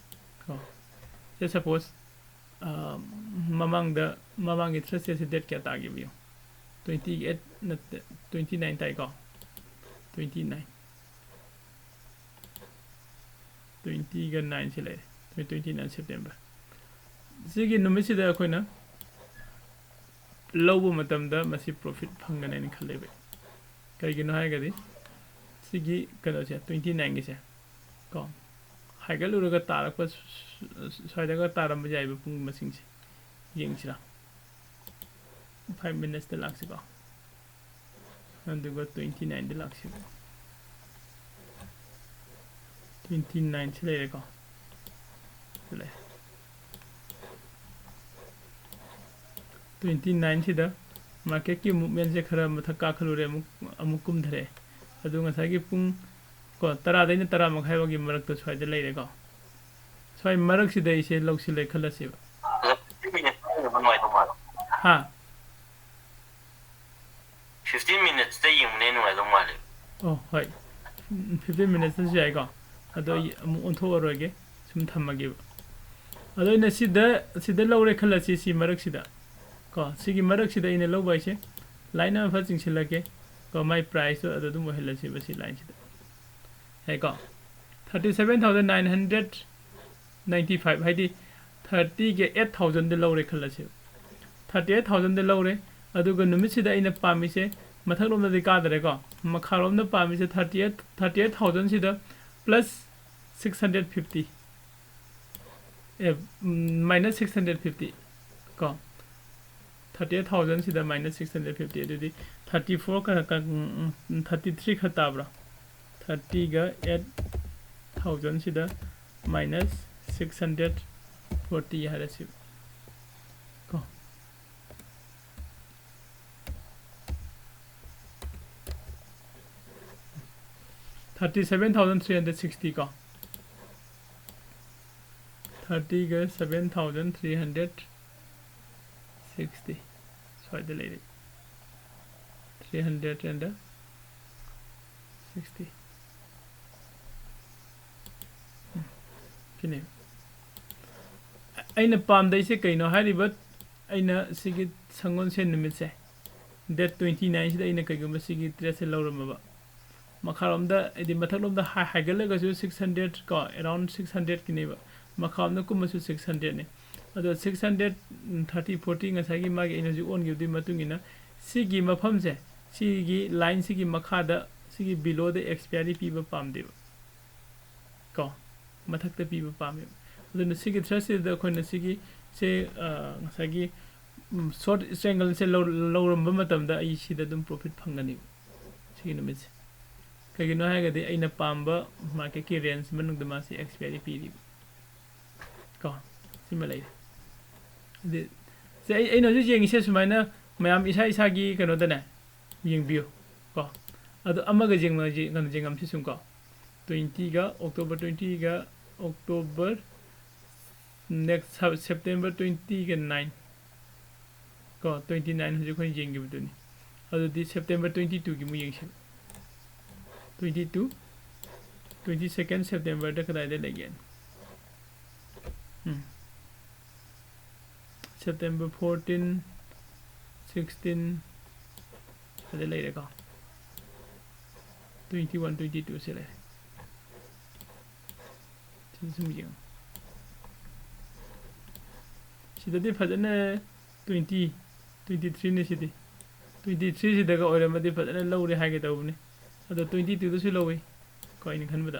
ꯀꯣ꯫ ꯁꯦ ꯁꯄꯣꯁ ꯃꯃꯥꯡꯗ, ꯃꯃꯥꯡꯒꯤ ꯊ꯭ꯔꯁꯗꯦꯁꯦ ꯗꯦꯠ ꯀꯌꯥ ꯇꯥꯈꯤꯕ ꯌꯦꯡꯉꯣ꯫ ꯇ꯭ꯋꯦꯟꯇꯤ ꯑꯩꯠ ꯅꯠꯇꯦ, ꯇ꯭ꯋꯦꯟꯇꯤ ꯅꯥꯏꯟ ꯇꯥꯏꯀꯣ꯫ ꯇ꯭ꯋꯦꯟꯇꯤ ꯅꯥꯏꯟ, ꯇ꯭ꯋꯦꯟꯇꯤꯒ ꯅꯥꯏꯟꯁꯦ ꯂꯩꯔꯦ꯫ Twenty nine September. ꯁꯤꯒꯤ ꯅꯨꯃꯤꯠꯁꯤꯗ ꯑꯩꯈꯣꯏꯅ ꯂꯧꯕ ꯃꯇꯝꯗ ꯃꯁꯤ ꯄ꯭ꯔꯣꯐꯤꯠ ꯐꯪꯒꯅꯦꯅ ꯈꯜꯂꯦꯕ꯫ ꯀꯩꯒꯤꯅꯣ ꯍꯥꯏꯔꯒꯗꯤ ꯁꯤꯒꯤ ꯀꯩꯅꯣꯁꯦ, ꯇ꯭ꯋꯦꯟꯇꯤ ꯅꯥꯏꯟꯒꯤꯁꯦ ꯀꯣ, ꯍꯥꯏꯒꯠꯂꯨꯔꯒ ꯇꯥꯔꯛꯄ ꯁ꯭ꯋꯥꯏꯗꯒ ꯇꯥꯔꯝꯕ ꯌꯥꯏꯕ ꯄꯨꯡ ꯃꯁꯤꯡꯁꯦ꯫ ꯌꯦꯡꯁꯤꯔꯥ? ꯐꯥꯏꯚ ꯃꯤꯅꯠꯁꯇ ꯂꯥꯛꯁꯤꯀꯣ꯫ ꯑꯗꯨꯒ ꯇ꯭ꯋꯦꯟꯇꯤ ꯅꯥꯏꯟꯗ ꯂꯥꯛꯁꯤꯀꯣ꯫ ꯇ꯭ꯋꯦꯟꯇꯤ ꯅꯥꯏꯟꯁꯤ ꯂꯩꯔꯦꯀꯣ꯫ ꯁꯤ ꯂꯩꯔꯦ꯫ ꯇ꯭ꯋꯦꯟꯇꯤ ꯅꯥꯏꯟꯁꯤꯗ ꯃꯥꯔꯀꯦꯠꯀꯤ ꯃꯨꯞꯃꯦꯟꯁꯦ ꯈꯔ ꯃꯊꯛ ꯀꯥꯈꯠꯂꯨꯔꯦ, ꯑꯃꯨꯛ, ꯑꯃꯨꯛ ꯀꯨꯝꯊꯔꯛꯑꯦ꯫ ꯑꯗꯨ ꯉꯁꯥꯏꯒꯤ ꯄꯨꯡ ꯀꯣ, ꯇꯔꯥꯗꯩꯅ ꯇꯔꯥ ꯃꯈꯥꯏ ꯐꯥꯎꯒꯤ ꯃꯔꯛꯇ ꯁ꯭ꯋꯥꯏꯗ ꯂꯩꯔꯦꯀꯣ꯫ ꯁ꯭ꯋꯥꯏ ꯃꯔꯛꯁꯤꯗ ꯑꯩꯁꯦ ꯂꯧꯁꯤꯜꯂꯦ ꯈꯜꯂꯁꯦꯕ꯫ ꯍꯥ? ꯐꯤꯐꯇꯤꯟ ꯃꯤꯅꯠꯁꯇ ꯌꯦꯡꯕꯅ ꯍꯦꯟꯅ ꯅꯨꯡꯉꯥꯏꯗꯧ ꯃꯥꯜꯂꯦ꯫ ꯑꯣ, ꯍꯣꯏ꯫ ꯎꯝ, ꯐꯤꯐꯇꯤꯟ ꯃꯤꯅꯠꯁꯇꯁꯨ ꯌꯥꯏꯀꯣ꯫ ꯑꯗꯣ ꯑꯩ ꯑꯃꯨꯛ ꯑꯣꯟꯊꯣꯛꯑꯔꯣꯏꯒꯦ꯫ ꯁꯨꯝ ꯊꯝꯃꯒꯦꯕ꯫ ꯑꯗꯣ ꯑꯩꯅ ꯁꯤꯗ, ꯁꯤꯗ ꯂꯧꯔꯦ ꯈꯜꯂꯁꯤ, ꯁꯤ ꯃꯔꯛꯁꯤꯗ꯫ ꯀꯣ, ꯁꯤꯒꯤ ꯃꯔꯛꯁꯤꯗ ꯑꯩꯅ ꯂꯧꯕ ꯍꯥꯏꯁꯦ, ꯂꯥꯏꯟ ꯑꯃ ꯐꯠ ꯆꯤꯡꯁꯤꯜꯂꯛꯀꯦ꯫ ꯀꯣ, ꯃꯥꯏ ꯄ꯭ꯔꯥꯏꯁꯇꯣ ꯑꯗꯨ ꯑꯗꯨꯝ ꯑꯣꯏꯍꯜꯂꯁꯦꯕ ꯁꯤ ꯂꯥꯏꯟꯁꯤꯗ꯫ ꯌꯥꯏꯀꯣ? Thirty seven thousand nine hundred ninety five, ꯍꯥꯏꯗꯤ ꯊꯥꯔꯇꯤꯒ ꯑꯩꯠ ꯊꯥꯎꯖꯟꯗ ꯂꯧꯔꯦ ꯈꯜꯂꯁꯦꯕ꯫ ꯊꯥꯔꯇꯤ ꯑꯩꯠ ꯊꯥꯎꯖꯟꯗ ꯂꯧꯔꯦ, ꯑꯗꯨꯒ ꯅꯨꯃꯤꯠꯁꯤꯗ ꯑꯩꯅ ꯄꯥꯝꯃꯤꯁꯦ, ꯃꯊꯛꯂꯣꯝꯗꯗꯤ ꯀꯥꯗꯔꯦꯀꯣ, ꯃꯈꯥꯔꯣꯝꯗ ꯄꯥꯝꯃꯤꯁꯦ ꯊꯥꯔꯇꯤ ꯑꯩꯠ, ꯊꯥꯔꯇꯤ ꯑꯩꯠ ꯊꯥꯎꯖꯟꯁꯤꯗ ꯄ꯭ꯂꯁ ꯁꯤꯛꯁ ꯍꯟꯗ꯭ꯔꯦꯠ ꯐꯤꯐꯇꯤ, ꯑꯦ, ꯃꯥꯏꯅꯁ ꯁꯤꯛꯁ ꯍꯟꯗ꯭ꯔꯦꯠ ꯐꯤꯐꯇꯤ ꯀꯣ꯫ ꯊꯥꯔꯇꯤ ꯑꯩꯠ ꯊꯥꯎꯖꯟꯁꯤꯗ ꯃꯥꯏꯅꯁ ꯁꯤꯛꯁ ꯍꯟꯗ꯭ꯔꯦꯠ ꯐꯤꯐꯇꯤ, ꯑꯗꯨꯗꯤ ꯊꯥꯔꯇꯤ ꯐꯣꯔ ꯈꯔ ꯀ-, ꯎꯝ, ꯎꯝ, ꯊꯥꯔꯇꯤ ꯊ꯭ꯔꯤ ꯈꯔ ꯇꯥꯕ꯭ꯔꯥ? ꯊꯥꯔꯇꯤꯒ ꯑꯩꯠ ꯊꯥꯎꯖꯟꯁꯤꯗ ꯃꯥꯏꯅꯁ ꯁꯤꯛꯁ ꯍꯟꯗ꯭ꯔꯦꯠ ꯐꯣꯔꯇꯤ ꯍꯥꯏꯔꯁꯤ ꯀꯣ꯫ Thirty seven thousand three hundred sixty ꯀꯣ, thirty ꯒ seven thousand three hundred sixty, ꯁ꯭ꯋꯥꯏꯗ ꯂꯩꯔꯦ, three hundred and sixty꯫ ꯎꯝ, ꯁꯤꯅꯦ ꯑꯩꯅ ꯄꯥꯝꯗꯩꯁꯦ꯫ ꯀꯩꯅꯣ ꯍꯥꯏꯔꯤꯕ, ꯑꯩꯅ ꯁꯤꯒꯤ ꯁꯪꯒꯣꯜꯁꯦꯟ ꯅꯨꯃꯤꯠꯁꯦ, date twenty nine ꯁꯤꯗ ꯑꯩꯅ ꯀꯩꯒꯨꯝꯕ ꯁꯤꯒꯤ tradeꯁꯦ ꯂꯧꯔꯝꯃꯕ, ꯃꯈꯥꯔꯣꯝꯗ, ꯍꯥꯏꯗꯤ ꯃꯊꯛꯂꯣꯝꯗ ꯍꯥꯏ-, ꯍꯥꯏꯒꯠꯂꯒꯁꯨ six hundred ꯀꯣ, around six hundred ꯀꯤꯅꯦꯕ, ꯃꯈꯥꯔꯣꯝꯗ ꯀꯨꯝꯃꯁꯨ six hundred ꯅꯤ꯫ ꯑꯗꯣ six hundred thirty forty ꯉꯁꯥꯏꯒꯤ ꯃꯥꯒꯤ ꯑꯩꯅ ꯍꯧꯖꯤꯛ ꯑꯣꯟꯈꯤꯕꯗꯨꯒꯤ ꯃꯇꯨꯡ ꯏꯟꯅ ꯁꯤꯒꯤ ꯃꯐꯝꯁꯦ, ꯁꯤꯒꯤ line ꯁꯤꯒꯤ ꯃꯈꯥꯗ, ꯁꯤꯒꯤ below ꯗ expiry ꯄꯤꯕ ꯄꯥꯝꯗꯦꯕ ꯀꯣ, ꯃꯊꯛꯇ ꯄꯤꯕ ꯄꯥꯝꯃꯦꯕ꯫ ꯑꯗꯨꯅ ꯁꯤꯒꯤ thread ꯁꯤꯗ ꯑꯩꯈꯣꯏꯅ ꯁꯤꯒꯤ, ꯁꯦ, ꯑ, ꯉꯁꯥꯏꯒꯤ, ꯎꯝ, short triangle ꯁꯦ ꯂꯧ-, ꯂꯧꯔꯝꯕ ꯃꯇꯝꯗ ꯑꯩ ꯁꯤꯗ ꯑꯗꯨꯝ profit ꯐꯪꯒꯅꯤ ꯁꯤꯒꯤ ꯅꯨꯃꯤꯠꯁꯦ꯫ ꯀꯩꯒꯤꯅꯣ ꯍꯥꯏꯔꯒꯗꯤ ꯑꯩꯅ ꯄꯥꯝꯕ market ꯀꯤ range ꯃꯅꯨꯡꯗ ꯃꯥꯁꯤ expiry ꯄꯤꯔꯤꯕ ꯀꯣ, ꯁꯤꯃ ꯂꯩꯔꯦ꯫ ꯑꯗꯨ ꯁꯦ ꯑꯩ, ꯑꯩꯅ ꯍꯧꯖꯤꯛ ꯌꯦꯡꯉꯤꯁꯦ ꯁꯨꯃꯥꯏꯅ ꯃꯌꯥꯝ ꯏꯁꯥ ꯏꯁꯥꯒꯤ ꯀꯩꯅꯣꯗꯅꯦ ꯌꯦꯡꯕꯤꯌꯨ ꯀꯣ꯫ ꯑꯗꯣ ꯑꯃꯒ ꯌꯦꯡꯅ-, ꯌꯦꯡꯉꯝꯁꯤ ꯁꯨꯝ ꯀꯣ꯫ Twenty ꯒ, October twenty ꯒ, October next Sep-, September twenty ꯒ nine ꯀꯣ, twenty nine ꯍꯧꯖꯤꯛ ꯑꯩꯈꯣꯏꯅ ꯌꯦꯡꯈꯤꯕꯗꯨꯅꯤ꯫ ꯑꯗꯨꯗꯤ September twenty two ꯒꯤ ꯑꯃꯨꯛ ꯌꯦꯡꯁꯤ꯫ Twenty two, twenty second September ꯗ ꯀꯗꯥꯏꯗ ꯂꯩꯒꯦ? ꯎꯝ꯫ September fourteen, sixteen ꯑꯗ ꯂꯩꯔꯦꯀꯣ꯫ Twenty one, twenty two ꯁꯦ ꯂꯩꯔꯦ꯫ ꯁꯤꯗ ꯁꯨꯝ ꯌꯦꯡꯉꯨ꯫ ꯁꯤꯗꯗꯤ ꯐꯖꯅ twenty, twenty three ꯅꯤ ꯁꯤꯗꯤ꯫ Twenty three ꯁꯤꯗꯒ ꯑꯣꯏꯔꯝꯃꯗꯤ ꯐꯖꯅ ꯂꯧꯔꯦ ꯍꯥꯏꯒꯦ ꯇꯧꯕꯅꯤ꯫ ꯑꯗꯣ twenty two ꯗꯁꯨ ꯂꯧꯏ ꯀꯣ, ꯑꯩꯅ ꯈꯟꯕꯗ꯫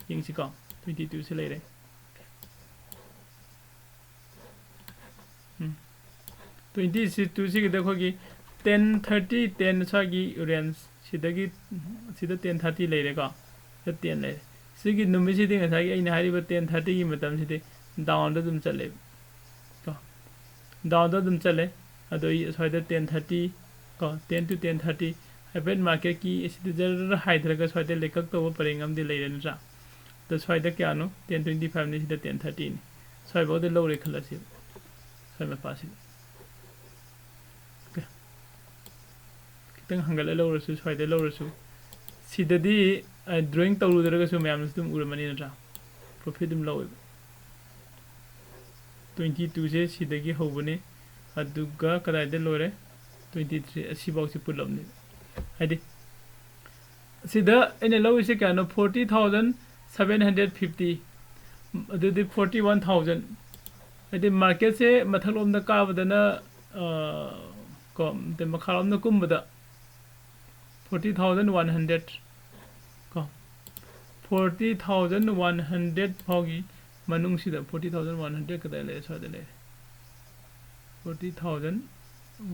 ꯌꯦꯡꯁꯤꯀꯣ, twenty two ꯁꯤ ꯂꯩꯔꯦ꯫ ꯎꯝ꯫ Twenty two ꯁꯤꯒꯤꯗ ꯑꯩꯈꯣꯏꯒꯤ ten thirty, ten ꯁ꯭ꯋꯥꯏꯒꯤ range ꯁꯤꯗꯒꯤ, ꯁꯤꯗ ten thirty ꯂꯩꯔꯦꯀꯣ, ꯁꯤꯗ ten ꯂꯩꯔꯦ꯫ ꯁꯤꯒꯤ ꯅꯨꯃꯤꯠꯁꯤꯗꯤ ꯉꯁꯥꯏꯒꯤ ꯑꯩꯅ ꯍꯥꯏꯔꯤꯕ ten thirty ꯒꯤ ꯃꯇꯝꯁꯤꯗꯤ down ꯗ ꯑꯗꯨꯝ ꯆꯠꯂꯦꯕ ꯀꯣ, down ꯗ ꯑꯗꯨꯝ ꯆꯠꯂꯦ꯫ ꯑꯗꯣ ꯑꯩ ꯑꯁ꯭ꯋꯥꯏꯗ ten thirty ꯀꯣ, ten to ten thirty ꯍꯥꯏꯐꯦꯠ ꯃꯥꯔꯀꯦꯠꯀꯤ ꯑꯁꯤꯗ ꯖꯔ ꯍꯥꯏꯊꯔꯒ ꯁ꯭ꯋꯥꯏꯗ ꯂꯩꯀꯛ ꯇꯧꯕ ꯄꯔꯦꯡ ꯑꯃꯗꯤ ꯂꯩꯔꯦ ꯅꯠꯇ꯭ꯔꯥ? ꯑꯗꯣ ꯁ꯭ꯋꯥꯏꯗ ꯀꯌꯥꯅꯣ? ꯇꯦꯟ ꯇ꯭ꯋꯦꯟꯇꯤ ꯐꯥꯏꯚꯅꯤ, ꯁꯤꯗ ꯇꯦꯟ ꯊꯥꯔꯇꯤꯅꯤ꯫ ꯁ꯭ꯋꯥꯏꯐꯥꯎꯗ ꯂꯧꯔꯦ ꯈꯜꯂꯁꯤ, ꯁ꯭ꯋꯥꯏ ꯃꯄꯥꯁꯤꯗ꯫ Okay. ꯈꯤꯇꯪ ꯍꯪꯒꯠꯂ ꯂꯧꯔꯁꯨ, ꯁ꯭ꯋꯥꯏꯗ ꯂꯧꯔꯁꯨ, ꯁꯤꯗꯗꯤ ꯗ꯭ꯔꯣꯌꯤꯡ ꯇꯧꯔꯨꯗ꯭ꯔꯒꯁꯨ ꯃꯌꯥꯝꯅꯁꯨ ꯑꯗꯨꯝ ꯎꯔꯝꯃꯅꯤ ꯅꯠꯇ꯭ꯔꯥ? ꯄ꯭ꯔꯣꯐꯤꯠ ꯑꯗꯨꯝ ꯂꯧꯋꯦꯕ꯫ ꯇ꯭ꯋꯦꯟꯇꯤ ꯇꯨꯁꯦ ꯁꯤꯗꯒꯤ ꯍꯧꯕꯅꯤ, ꯑꯗꯨꯒ ꯀꯗꯥꯏꯗ ꯂꯣꯏꯔꯦ? ꯇ꯭ꯋꯦꯟꯇꯤ ꯊ꯭ꯔꯤ, ꯑꯁꯤꯐꯥꯎꯁꯦ ꯄꯨꯂꯞꯅꯤ꯫ ꯍꯥꯏꯗꯤ ꯁꯤꯗ ꯑꯩꯅ ꯂꯧꯔꯤꯁꯦ ꯀꯌꯥꯅꯣ? Forty thousand seven hundred fifty꯫ ꯑꯗꯨꯗꯤ forty one thousand, ꯍꯥꯏꯗꯤ ꯃꯥꯔꯀꯦꯠꯁꯦ ꯃꯊꯛꯂꯣꯝꯗ ꯀꯥꯕꯗꯅ, ꯑ, ꯀꯣ, ꯅꯠꯇꯦ, ꯃꯈꯥꯔꯣꯝꯗ ꯀꯨꯝꯕꯗ forty thousand one hundred ꯀꯣ, forty thousand one hundred ꯐꯥꯎꯒꯤ ꯃꯅꯨꯡꯁꯤꯗ forty thousand one hundred ꯀꯗꯥꯏ ꯂꯩꯔꯦ? ꯁ꯭ꯋꯥꯏꯗ ꯂꯩꯔꯦ꯫ Forty thousand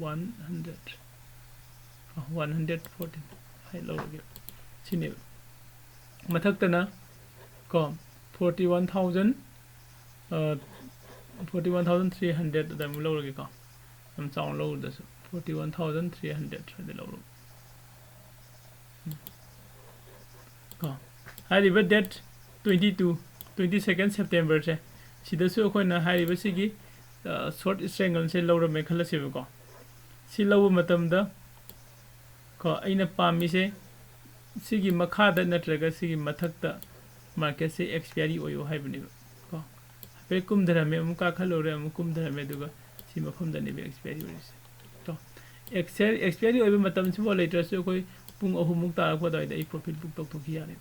one hundred, one hundred fourteen ꯍꯥꯏ ꯂꯧꯔꯒꯦ꯫ ꯁꯤꯅꯦꯕ꯫ ꯃꯊꯛꯇꯅ ꯀꯣ, forty one thousand, forty one thousand three hundred ꯑꯗꯨꯃꯥꯏꯅ ꯂꯧꯔꯒꯦꯀꯣ꯫ ꯌꯥꯝ ꯆꯥꯎꯅ ꯂꯧꯔꯗꯁꯨ forty one thousand three hundred ꯁ꯭ꯋꯥꯏꯗ ꯂꯧꯔꯒꯦ꯫ ꯀꯣ, ꯍꯥꯏꯔꯤꯕ date twenty two, twenty second Septemberꯁꯦ, ꯁꯤꯗꯁꯨ ꯑꯩꯈꯣꯏꯅ ꯍꯥꯏꯔꯤꯕꯁꯤꯒꯤ short triangleꯁꯦ ꯂꯧꯔꯝꯃꯦ ꯈꯜꯂꯁꯦꯕꯀꯣ꯫ ꯁꯤ ꯂꯧꯕ ꯃꯇꯝꯗ ꯀꯣ, ꯑꯩꯅ ꯄꯥꯝꯃꯤꯁꯦ ꯁꯤꯒꯤ ꯃꯈꯥꯗ ꯅꯠꯇ꯭ꯔꯒ ꯁꯤꯒꯤ ꯃꯊꯛꯇ ꯃꯥꯔꯀꯦꯠꯁꯦ expiry ꯑꯣꯏꯌꯣ ꯍꯥꯏꯕꯅꯦꯕ ꯀꯣ꯫ ꯍꯥꯏꯐꯦꯠ ꯀꯨꯝꯊꯔꯝꯃꯦ, ꯑꯃꯨꯛ ꯀꯥꯈꯠꯂꯨꯔꯦ, ꯑꯃꯨꯛ ꯀꯨꯝꯊꯔꯝꯃꯦ, ꯑꯗꯨꯒ ꯁꯤ ꯃꯐꯝꯗꯅꯦꯕ expiry ꯑꯣꯏꯔꯤꯁꯦ꯫ ꯀꯣ, expiry ꯑꯣꯏꯕ ꯃꯇꯝꯁꯤꯐꯥꯎ ꯂꯩꯇ꯭ꯔꯁꯨ ꯑꯩꯈꯣꯏ ꯄꯨꯡ ꯑꯍꯨꯝꯃꯨꯛ ꯇꯥꯔꯛꯄ ꯑꯗꯨꯋꯥꯏꯗ ꯑꯩ profit book ꯇꯧꯊꯣꯛꯈꯤ ꯌꯥꯔꯦ꯫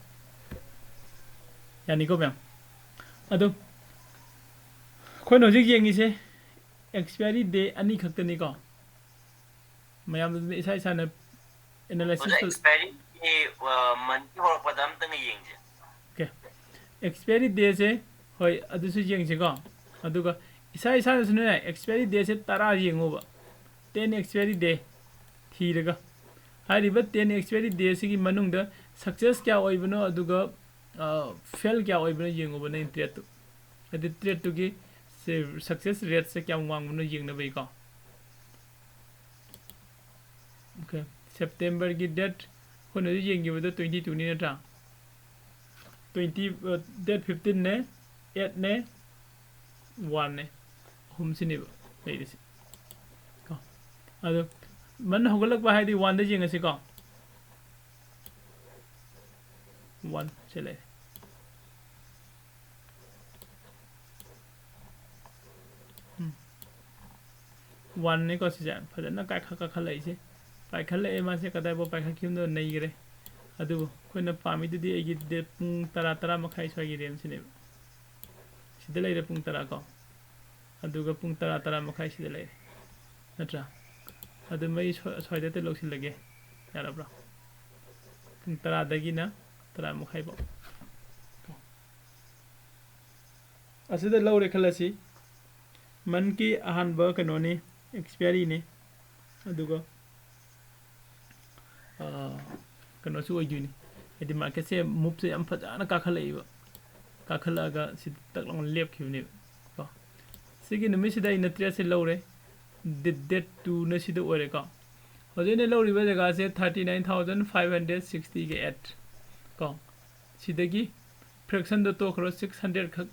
ꯌꯥꯅꯤꯀꯣ ꯃꯌꯥꯝ? ꯑꯗꯣ ꯑꯩꯈꯣꯏꯅ ꯍꯧꯖꯤꯛ ꯌꯦꯡꯉꯤꯁꯦ expiry day ꯑꯅꯤ ꯈꯛꯇꯅꯤꯀꯣ꯫ ꯃꯌꯥꯝꯗꯨꯅ ꯏꯁꯥ ꯏꯁꯥꯅ analysis ꯑꯣꯖꯥ, ꯇꯧ- expiry ꯗꯦ, ꯑ, monthꯀꯤ ꯍꯧꯔꯛꯄꯗ ꯑꯝꯇꯪꯒ ꯌꯦꯡꯁꯦ꯫ Okay. Expiry dayꯁꯦ, ꯍꯣꯏ, ꯑꯗꯨꯁꯨ ꯌꯦꯡꯁꯤꯀꯣ꯫ ꯑꯗꯨꯒ ꯏꯁꯥ ꯏꯁꯥꯅꯁꯨꯅꯦ, expiry dayꯁꯦ ꯇꯔꯥ ꯌꯦꯡꯉꯣꯕ꯫ Ten expiry day ꯊꯤꯔꯒ, ꯍꯥꯏꯔꯤꯕ ten expiry dayꯁꯤꯒꯤ ꯃꯅꯨꯡꯗ success ꯀꯌꯥ ꯑꯣꯏꯕꯅꯣ, ꯑꯗꯨꯒ, ꯑ, fail ꯀꯌꯥ ꯑꯣꯏꯕꯅꯣ ꯌꯦꯡꯉꯣꯕ ꯅꯪ tradeꯇꯨ꯫ ꯍꯥꯏꯗꯤ tradeꯇꯨꯒꯤ ꯁꯦ success rateꯁꯦ ꯀꯌꯥꯝ ꯋꯥꯡꯕꯅꯣ ꯌꯦꯡꯅꯕꯒꯤꯀꯣ꯫ Okay. ꯁꯦꯞꯇꯦꯝꯕꯔꯒꯤ ꯗꯦꯠ ꯑꯩꯈꯣꯏꯅ ꯍꯧꯖꯤꯛ ꯌꯦꯡꯈꯤꯕꯗꯣ ꯇ꯭ꯋꯦꯟꯇꯤ ꯇꯨꯅꯤ ꯅꯠꯇ꯭ꯔꯥ? ꯇ꯭ꯋꯦꯟꯇꯤ, ꯗꯦꯠ ꯐꯤꯐꯇꯤꯟꯅꯦ, ꯑꯦꯠꯅꯦ, ꯋꯥꯟꯅꯦ, ꯑꯍꯨꯝꯁꯤꯅꯦꯕ ꯂꯩꯔꯤꯁꯦ ꯀꯣ꯫ ꯑꯗꯣ ꯃꯟ ꯍꯧꯒꯠꯂꯛꯄ ꯍꯥꯏꯗꯤ ꯋꯥꯟꯗ ꯌꯦꯡꯉꯁꯤꯀꯣ꯫ ꯋꯥꯟ ꯁꯤ ꯂꯩꯔꯦ꯫ ꯎꯝ꯫ ꯋꯥꯟꯅꯤꯀꯣ ꯁꯤꯁꯦ ꯐꯖꯅ ꯀꯥꯏꯈꯠ ꯀꯥꯈꯠꯂꯛꯏꯁꯦ꯫ ꯄꯥꯏꯈꯠꯂꯛꯑꯦ ꯃꯥꯁꯦ, ꯀꯗꯥꯏꯐꯥꯎ ꯄꯥꯏꯈꯠꯈꯤꯕꯅꯣ ꯅꯩꯈ꯭ꯔꯦ꯫ ꯑꯗꯨꯕꯨ ꯑꯩꯈꯣꯏꯅ ꯄꯥꯝꯃꯤꯗꯨꯗꯤ ꯑꯩꯒꯤ ꯗꯦꯠ ꯄꯨꯡ ꯇꯔꯥ, ꯇꯔꯥ ꯃꯈꯥꯏ ꯁ꯭ꯋꯥꯏꯒꯤ ꯔꯦꯟꯖꯁꯤꯅꯦꯕ꯫ ꯁꯤꯗ ꯂꯩꯔꯦ ꯄꯨꯡ ꯇꯔꯥ ꯀꯣ꯫ ꯑꯗꯨꯒ ꯄꯨꯡ ꯇꯔꯥ, ꯇꯔꯥ ꯃꯈꯥꯏ ꯁꯤꯗ ꯂꯩꯔꯦ꯫ ꯅꯠꯇ꯭ꯔꯥ? ꯑꯗꯨ ꯃꯩ ꯁ꯭ꯋꯥ-, ꯁ꯭ꯋꯥꯏꯗ ꯂꯧꯁꯤꯜꯂꯒꯦ꯫ ꯌꯥꯔꯕ꯭ꯔꯥ? ꯄꯨꯡ ꯇꯔꯥꯗꯒꯤꯅ ꯇꯔꯥ ꯃꯈꯥꯏꯐꯥꯎ꯫ ꯑꯁꯤꯗ ꯂꯧꯔꯦ ꯈꯜꯂꯁꯤ꯫ ꯃꯟꯀꯤ ꯑꯍꯥꯟꯕ ꯀꯩꯅꯣꯅꯤ, ꯑꯦꯛꯁꯄꯤꯌꯥꯔꯤꯅꯤ꯫ ꯑꯗꯨꯒ, ꯑ, ꯀꯩꯅꯣꯁꯨ ꯑꯣꯏꯗꯣꯏꯅꯤ꯫ ꯍꯥꯏꯗꯤ ꯃꯥꯔꯀꯦꯠꯁꯦ ꯃꯨꯞꯁꯦ ꯌꯥꯝ ꯐꯖꯅ ꯀꯥꯈꯠꯂꯛꯏꯕ꯫ ꯀꯥꯈꯠꯂꯛꯑꯒ ꯁꯤꯗ ꯇꯛ ꯂꯥꯎꯅ ꯂꯦꯞꯈꯤꯕꯅꯦꯕ ꯀꯣ꯫ ꯁꯤꯒꯤ ꯅꯨꯃꯤꯠꯁꯤꯗ ꯑꯩꯅ ꯇ꯭ꯔꯦꯠꯁꯦ ꯂꯧꯔꯦ꯫ ꯗꯦꯠ, ꯗꯦꯠ ꯇꯨꯅ ꯁꯤꯗ ꯑꯣꯏꯔꯦꯀꯣ꯫ ꯍꯧꯖꯤꯛ ꯑꯩꯅ ꯂꯧꯔꯤꯕ ꯖꯒꯥꯁꯦ thirty nine thousand five hundred sixty ꯒꯤ ꯑꯦꯠ ꯀꯣ꯫ ꯁꯤꯗꯒꯤ ꯐ꯭ꯔꯦꯛꯁꯟꯗꯣ ꯇꯣꯛꯈ꯭ꯔꯣ, ꯁꯤꯛꯁ ꯍꯟꯗ꯭ꯔꯦꯠ ꯈꯛ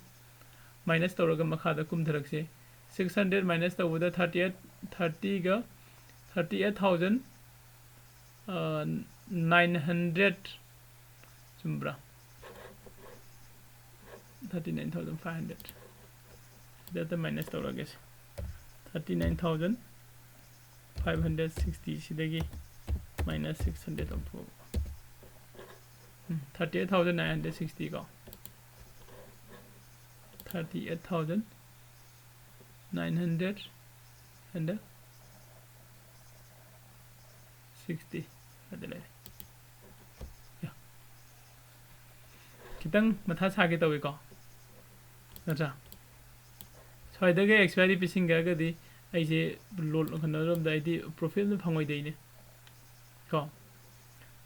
ꯃꯥꯏꯅꯁ ꯇꯧꯔꯒ ꯃꯈꯥꯗ ꯀꯨꯝꯊꯔꯛꯁꯦ꯫ ꯁꯤꯛꯁ ꯍꯟꯗ꯭ꯔꯦꯠ ꯃꯥꯏꯅꯁ ꯇꯧꯕꯗ ꯊꯥꯔꯇꯤ ꯑꯩꯠ, ꯊꯥꯔꯇꯤꯒ, thirty eight thousand nine hundred ꯆꯨꯝꯕ꯭ꯔꯥ? Thirty nine thousand five hundred꯫ ꯁꯤꯗ ꯑꯝꯇ ꯃꯥꯏꯅꯁ ꯇꯧꯔꯒꯦꯁꯦ꯫ Thirty nine thousand five hundred sixty ꯁꯤꯗꯒꯤ ꯃꯥꯏꯅꯁ ꯁꯤꯛꯁ ꯍꯟꯗ꯭ꯔꯦꯠ ꯂꯧꯊꯣꯛꯑꯕ꯫ ꯎꯝ, thirty eight thousand nine hundred sixty ꯀꯣ꯫ Thirty eight thousand nine hundred and sixty ꯑꯗꯨ ꯂꯩꯔꯦ꯫ ꯌꯥ꯫ ꯈꯤꯇꯪ ꯃꯊꯥ ꯁꯥꯒꯦ ꯇꯧꯋꯤꯀꯣ, ꯅꯠꯇ꯭ꯔꯥ? ꯁ꯭ꯋꯥꯏꯗꯒꯤ ꯑꯦꯛꯁꯄꯥꯏꯔꯤ ꯄꯤꯁꯤꯟꯈ꯭ꯔꯒꯗꯤ ꯑꯩꯁꯦ ꯂꯣ-, ꯀꯩꯅꯣꯔꯣꯝꯗ ꯑꯩꯗꯤ ꯄ꯭ꯔꯣꯐꯤꯠ ꯑꯝꯇ ꯐꯪꯉꯣꯏꯗꯣꯏꯅꯦ ꯀꯣ꯫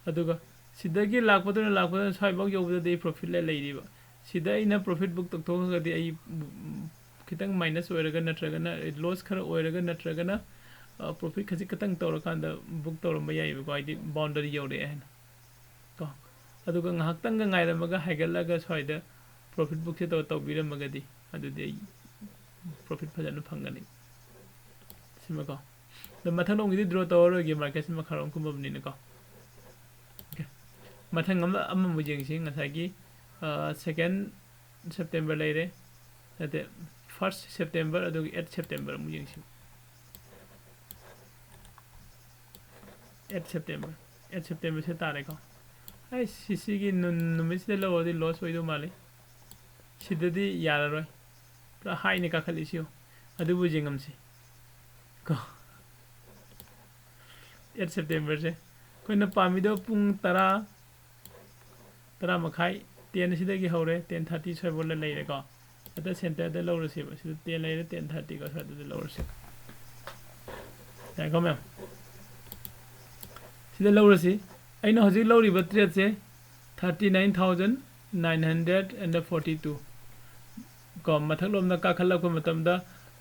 ꯑꯗꯨꯒ ꯁꯤꯗꯒꯤ ꯂꯥꯛꯄꯗꯨꯅ, ꯂꯥꯛꯄꯗꯨꯅ ꯁ꯭ꯋꯥꯏꯐꯥꯎ ꯌꯧꯕꯗꯗꯤ ꯑꯩ ꯄ꯭ꯔꯣꯐꯤꯠ ꯂꯩ-, ꯂꯩꯔꯤꯕ꯫ ꯁꯤꯗ ꯑꯩꯅ ꯄ꯭ꯔꯣꯐꯤꯠ ꯕꯨꯛ ꯇꯧꯊꯣꯛꯈ꯭ꯔꯒꯗꯤ ꯑꯩ, ꯎꯝ, ꯈꯤꯇꯪ ꯃꯥꯏꯅꯁ ꯑꯣꯏꯔꯒ ꯅꯠꯇ꯭ꯔꯒꯅ ꯂꯣꯁ ꯈꯔ ꯑꯣꯏꯔꯒ ꯅꯠꯇ꯭ꯔꯒꯅ, ꯄ꯭ꯔꯣꯐꯤꯠ ꯈꯖꯤꯛ ꯈꯛꯇꯪ ꯇꯧꯔꯀꯥꯟꯗ ꯕꯨꯛ ꯇꯧꯔꯝꯕ ꯌꯥꯏꯑꯕꯀꯣ, ꯍꯥꯏꯗꯤ ꯕꯥꯎꯟꯗꯔꯤ ꯌꯧꯔꯛꯑꯦ ꯍꯥꯏꯅ ꯀꯣ꯫ ꯑꯗꯨꯒ ꯉꯥꯏꯍꯥꯛꯇꯪꯒ ꯉꯥꯏꯔꯝꯃꯒ ꯍꯥꯏꯒꯠꯂꯒ ꯁ꯭ꯋꯥꯏꯗ ꯄ꯭ꯔꯣꯐꯤꯠ ꯕꯨꯛꯁꯦ ꯇꯧ ꯇꯧꯕꯤꯔꯝꯃꯒꯗꯤ ꯑꯗꯨꯗꯤ ꯑꯩ ꯄ꯭ꯔꯣꯐꯤꯠ ꯐꯖꯅ ꯐꯪꯒꯅꯤ꯫ ꯁꯤꯃꯀꯣ꯫ ꯑꯗꯣ ꯃꯊꯪꯂꯣꯝꯒꯤꯗꯤ ꯗ꯭ꯔꯣ ꯇꯧꯔꯔꯣꯏꯒꯦ, ꯃꯥꯔꯀꯦꯠꯁꯤ ꯃꯈꯥꯔꯣꯝ ꯀꯨꯝꯃꯕꯅꯤꯅꯀꯣ꯫ ꯑꯣꯀꯦ꯫ ꯃꯊꯪ ꯑꯃ ꯑꯃꯃꯨꯛ ꯌꯦꯡꯁꯤ꯫ ꯉꯁꯥꯏꯒꯤ ꯁꯦꯀꯦꯟ ꯁꯦꯞꯇꯦꯝꯕꯔ ꯂꯩꯔꯦ, ꯅꯠꯇꯦ, ꯐꯥꯔꯁ ꯁꯦꯞꯇꯦꯝꯕꯔ ꯑꯗꯨꯒ ꯑꯩꯠ ꯁꯦꯞꯇꯦꯝꯕꯔ ꯑꯃꯨꯛ ꯌꯦꯡꯁꯤ꯫ ꯑꯩꯠ ꯁꯦꯞꯇꯦꯝꯕꯔ, ꯑꯩꯠ ꯁꯦꯞꯇꯦꯝꯕꯔꯁꯦ ꯇꯥꯔꯦꯀꯣ꯫ ꯑꯩ ꯁꯤꯁꯤꯒꯤ ꯅꯨ- ꯅꯨꯃꯤꯠꯁꯤꯗ ꯂꯧꯔꯗꯤ ꯂꯣꯁ ꯑꯣꯏꯗꯧ ꯃꯥꯜꯂꯤ꯫ ꯁꯤꯗꯗꯤ ꯌꯥꯔꯔꯣꯏ, ꯄꯨꯔꯥ ꯍꯥꯏꯅ ꯀꯥꯈꯠꯂꯤꯁꯤ ꯌꯦꯡꯉꯨ꯫ ꯑꯗꯨꯕꯨ ꯌꯦꯡꯉꯝꯁꯤ ꯀꯣ꯫ ꯑꯩꯠ ꯁꯦꯞꯇꯦꯝꯕꯔꯁꯦ ꯑꯩꯈꯣꯏꯅ ꯄꯥꯝꯃꯤꯗꯣ ꯄꯨꯡ ꯇꯔꯥ, ꯇꯔꯥ ꯃꯈꯥꯏ, ꯇꯦꯟ ꯑꯁꯤꯗꯒꯤ ꯍꯧꯔꯦ, ꯇꯦꯟ ꯊꯥꯔꯇꯤ ꯁ꯭ꯋꯥꯏꯐꯥꯎꯗ ꯂꯩꯔꯦꯀꯣ꯫ ꯑꯗ ꯁꯦꯟꯇꯔꯗ ꯂꯧꯔꯁꯦꯕ, ꯁꯤꯗ ꯇꯦꯟ ꯂꯩꯔꯦ, ꯇꯦꯟ ꯊꯥꯔꯇꯤꯀꯣ, ꯁ꯭ꯋꯥꯏꯗ ꯂꯧꯔꯁꯦ꯫ ꯌꯥꯏꯀꯣ ꯃꯌꯥꯝ? ꯁꯤꯗ ꯂꯧꯔꯁꯤ꯫ ꯑꯩꯅ ꯍꯧꯖꯤꯛ ꯂꯧꯔꯤꯕ ꯇ꯭ꯔꯦꯠꯁꯦ thirty nine thousand nine hundred and forty two ꯀꯣ꯫ ꯃꯊꯛꯂꯣꯝꯗ ꯀꯥꯈꯠꯂꯛꯄ ꯃꯇꯝꯗ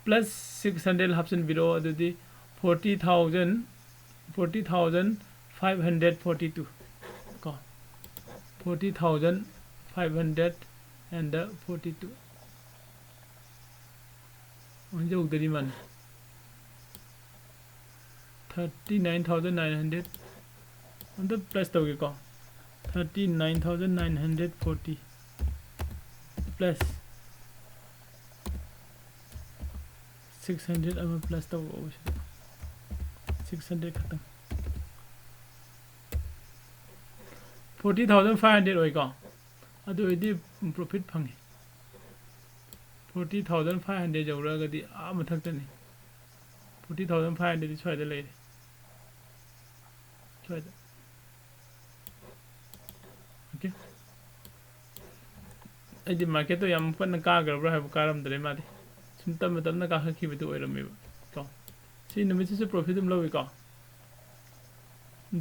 ꯄ꯭ꯂꯁ ꯁꯤꯛꯁ ꯍꯟꯗ꯭ꯔꯦꯗ ꯍꯥꯞꯆꯤꯟꯕꯤꯔꯛꯑꯣ, ꯑꯗꯨꯗꯤ forty thousand, forty thousand five hundred forty two ꯀꯣ꯫ Forty thousand five hundred and forty two ꯑꯣꯟꯖꯧꯗꯔꯤ ꯃꯥꯅꯤ꯫ Thirty nine thousand nine hundred ꯑꯝꯇ plus ꯇꯧꯒꯦꯀꯣ꯫ Thirty nine thousand nine hundred forty plus six hundred ꯑꯃ plus ꯇꯧꯔꯛꯑꯣ ꯁꯤꯗ꯫ Six hundred ꯈꯛꯇꯪ꯫ Forty thousand five hundred ꯑꯣꯏꯀꯣ꯫ ꯑꯗꯨ ꯑꯣꯏꯔꯗꯤ ꯄ꯭ꯔꯣꯐꯤꯠ ꯐꯪꯉꯤ꯫ Forty thousand five hundred ꯌꯧꯔꯛꯑꯒꯗꯤ ꯑꯥ ꯃꯊꯛꯇꯅꯤ꯫ Forty thousand five hundredꯗꯤ ꯁ꯭ꯋꯥꯏꯗ ꯂꯩꯔꯦ꯫ ꯁ꯭ꯋꯥꯏꯗ꯫ ꯑꯣꯀꯦ꯫ ꯑꯩꯗꯤ ꯃꯥꯔꯀꯦꯠꯇꯣ ꯌꯥꯝ ꯀꯟꯅ ꯀꯥꯈ꯭ꯔꯕ꯭ꯔꯥ ꯍꯥꯏꯕ, ꯀꯥꯔꯝꯗ꯭ꯔꯦ ꯃꯥꯗꯤ꯫ ꯁꯨꯝ ꯇꯞꯅ ꯇꯞꯅ ꯀꯥꯈꯠꯈꯤꯕꯗꯨ ꯑꯣꯏꯔꯝꯃꯦꯕ ꯀꯣ꯫ ꯁꯤ ꯅꯨꯃꯤꯠꯁꯤꯁꯨ ꯄ꯭ꯔꯣꯐꯤꯠ ꯑꯗꯨꯝ ꯂꯧꯏꯀꯣ꯫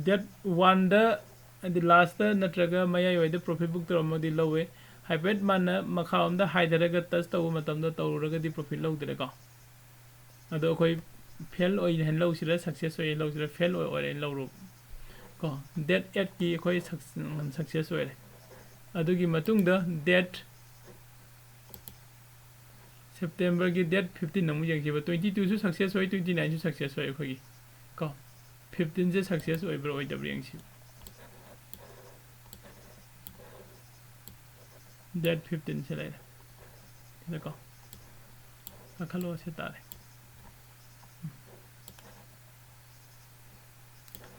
Date oneꯗ, ꯍꯥꯏꯗꯤ ꯂꯥꯁꯇ ꯅꯠꯇ꯭ꯔꯒ ꯃꯌꯥꯏꯋꯥꯏꯗ ꯄ꯭ꯔꯣꯐꯤꯠ ꯕꯨꯛ ꯇꯧꯔꯝꯃꯗꯤ ꯂꯧꯋꯦ꯫ ꯍꯥꯏꯐꯦꯠ ꯃꯥꯅ ꯃꯈꯥꯔꯣꯝꯗ ꯍꯥꯏꯊꯔꯒ ꯇꯆ ꯇꯧꯕ ꯃꯇꯝꯗ ꯇꯧꯔꯨꯔꯒꯗꯤ ꯄ꯭ꯔꯣꯐꯤꯠ ꯂꯧꯗ꯭ꯔꯦꯀꯣ꯫ ꯑꯗꯣ ꯑꯩꯈꯣꯏ ꯐꯦꯜ ꯑꯣꯏꯅ ꯍꯦꯟꯅ ꯂꯧꯁꯤꯔꯥ, ꯁꯛꯁꯦꯁ ꯑꯣꯏꯅ ꯂꯧꯁꯤꯔꯥ? ꯐꯦꯜ ꯑꯣꯏ ꯑꯣꯏꯔꯦꯅ ꯂꯧꯔꯣ꯫ ꯀꯣ, ꯗꯦꯠ ꯑꯦꯠꯀꯤ ꯑꯩꯈꯣꯏ ꯁꯛꯁꯦꯁ ꯑꯣꯏꯔꯦ꯫ ꯑꯗꯨꯒꯤ ꯃꯇꯨꯡꯗ ꯗꯦꯠ ꯁꯦꯞꯇꯦꯝꯕꯔꯒꯤ ꯗꯦꯠ ꯐꯤꯐꯇꯤꯟ ꯑꯃꯨꯛ ꯌꯦꯡꯁꯤꯕ꯫ ꯇ꯭ꯋꯦꯟꯇꯤ ꯇꯨꯁꯨ ꯁꯛꯁꯦꯁ ꯑꯣꯏ, ꯇ꯭ꯋꯦꯟꯇꯤ ꯅꯥꯏꯟꯁꯨ ꯁꯛꯁꯦꯁ ꯑꯣꯏ ꯑꯩꯈꯣꯏꯒꯤ꯫ ꯀꯣ, ꯐꯤꯐꯇꯤꯟꯁꯦ ꯁꯛꯁꯦꯁ ꯑꯣꯏꯕ꯭ꯔꯥ ꯑꯣꯏꯗꯕ꯭ꯔꯥ ꯌꯦꯡꯁꯤ꯫ ꯗꯦꯠ ꯐꯤꯐꯇꯤꯟꯁꯦ ꯂꯩꯔꯦ ꯁꯤꯗꯀꯣ꯫ ꯀꯥꯈꯠꯂꯣ, ꯁꯤ ꯇꯥꯔꯦ꯫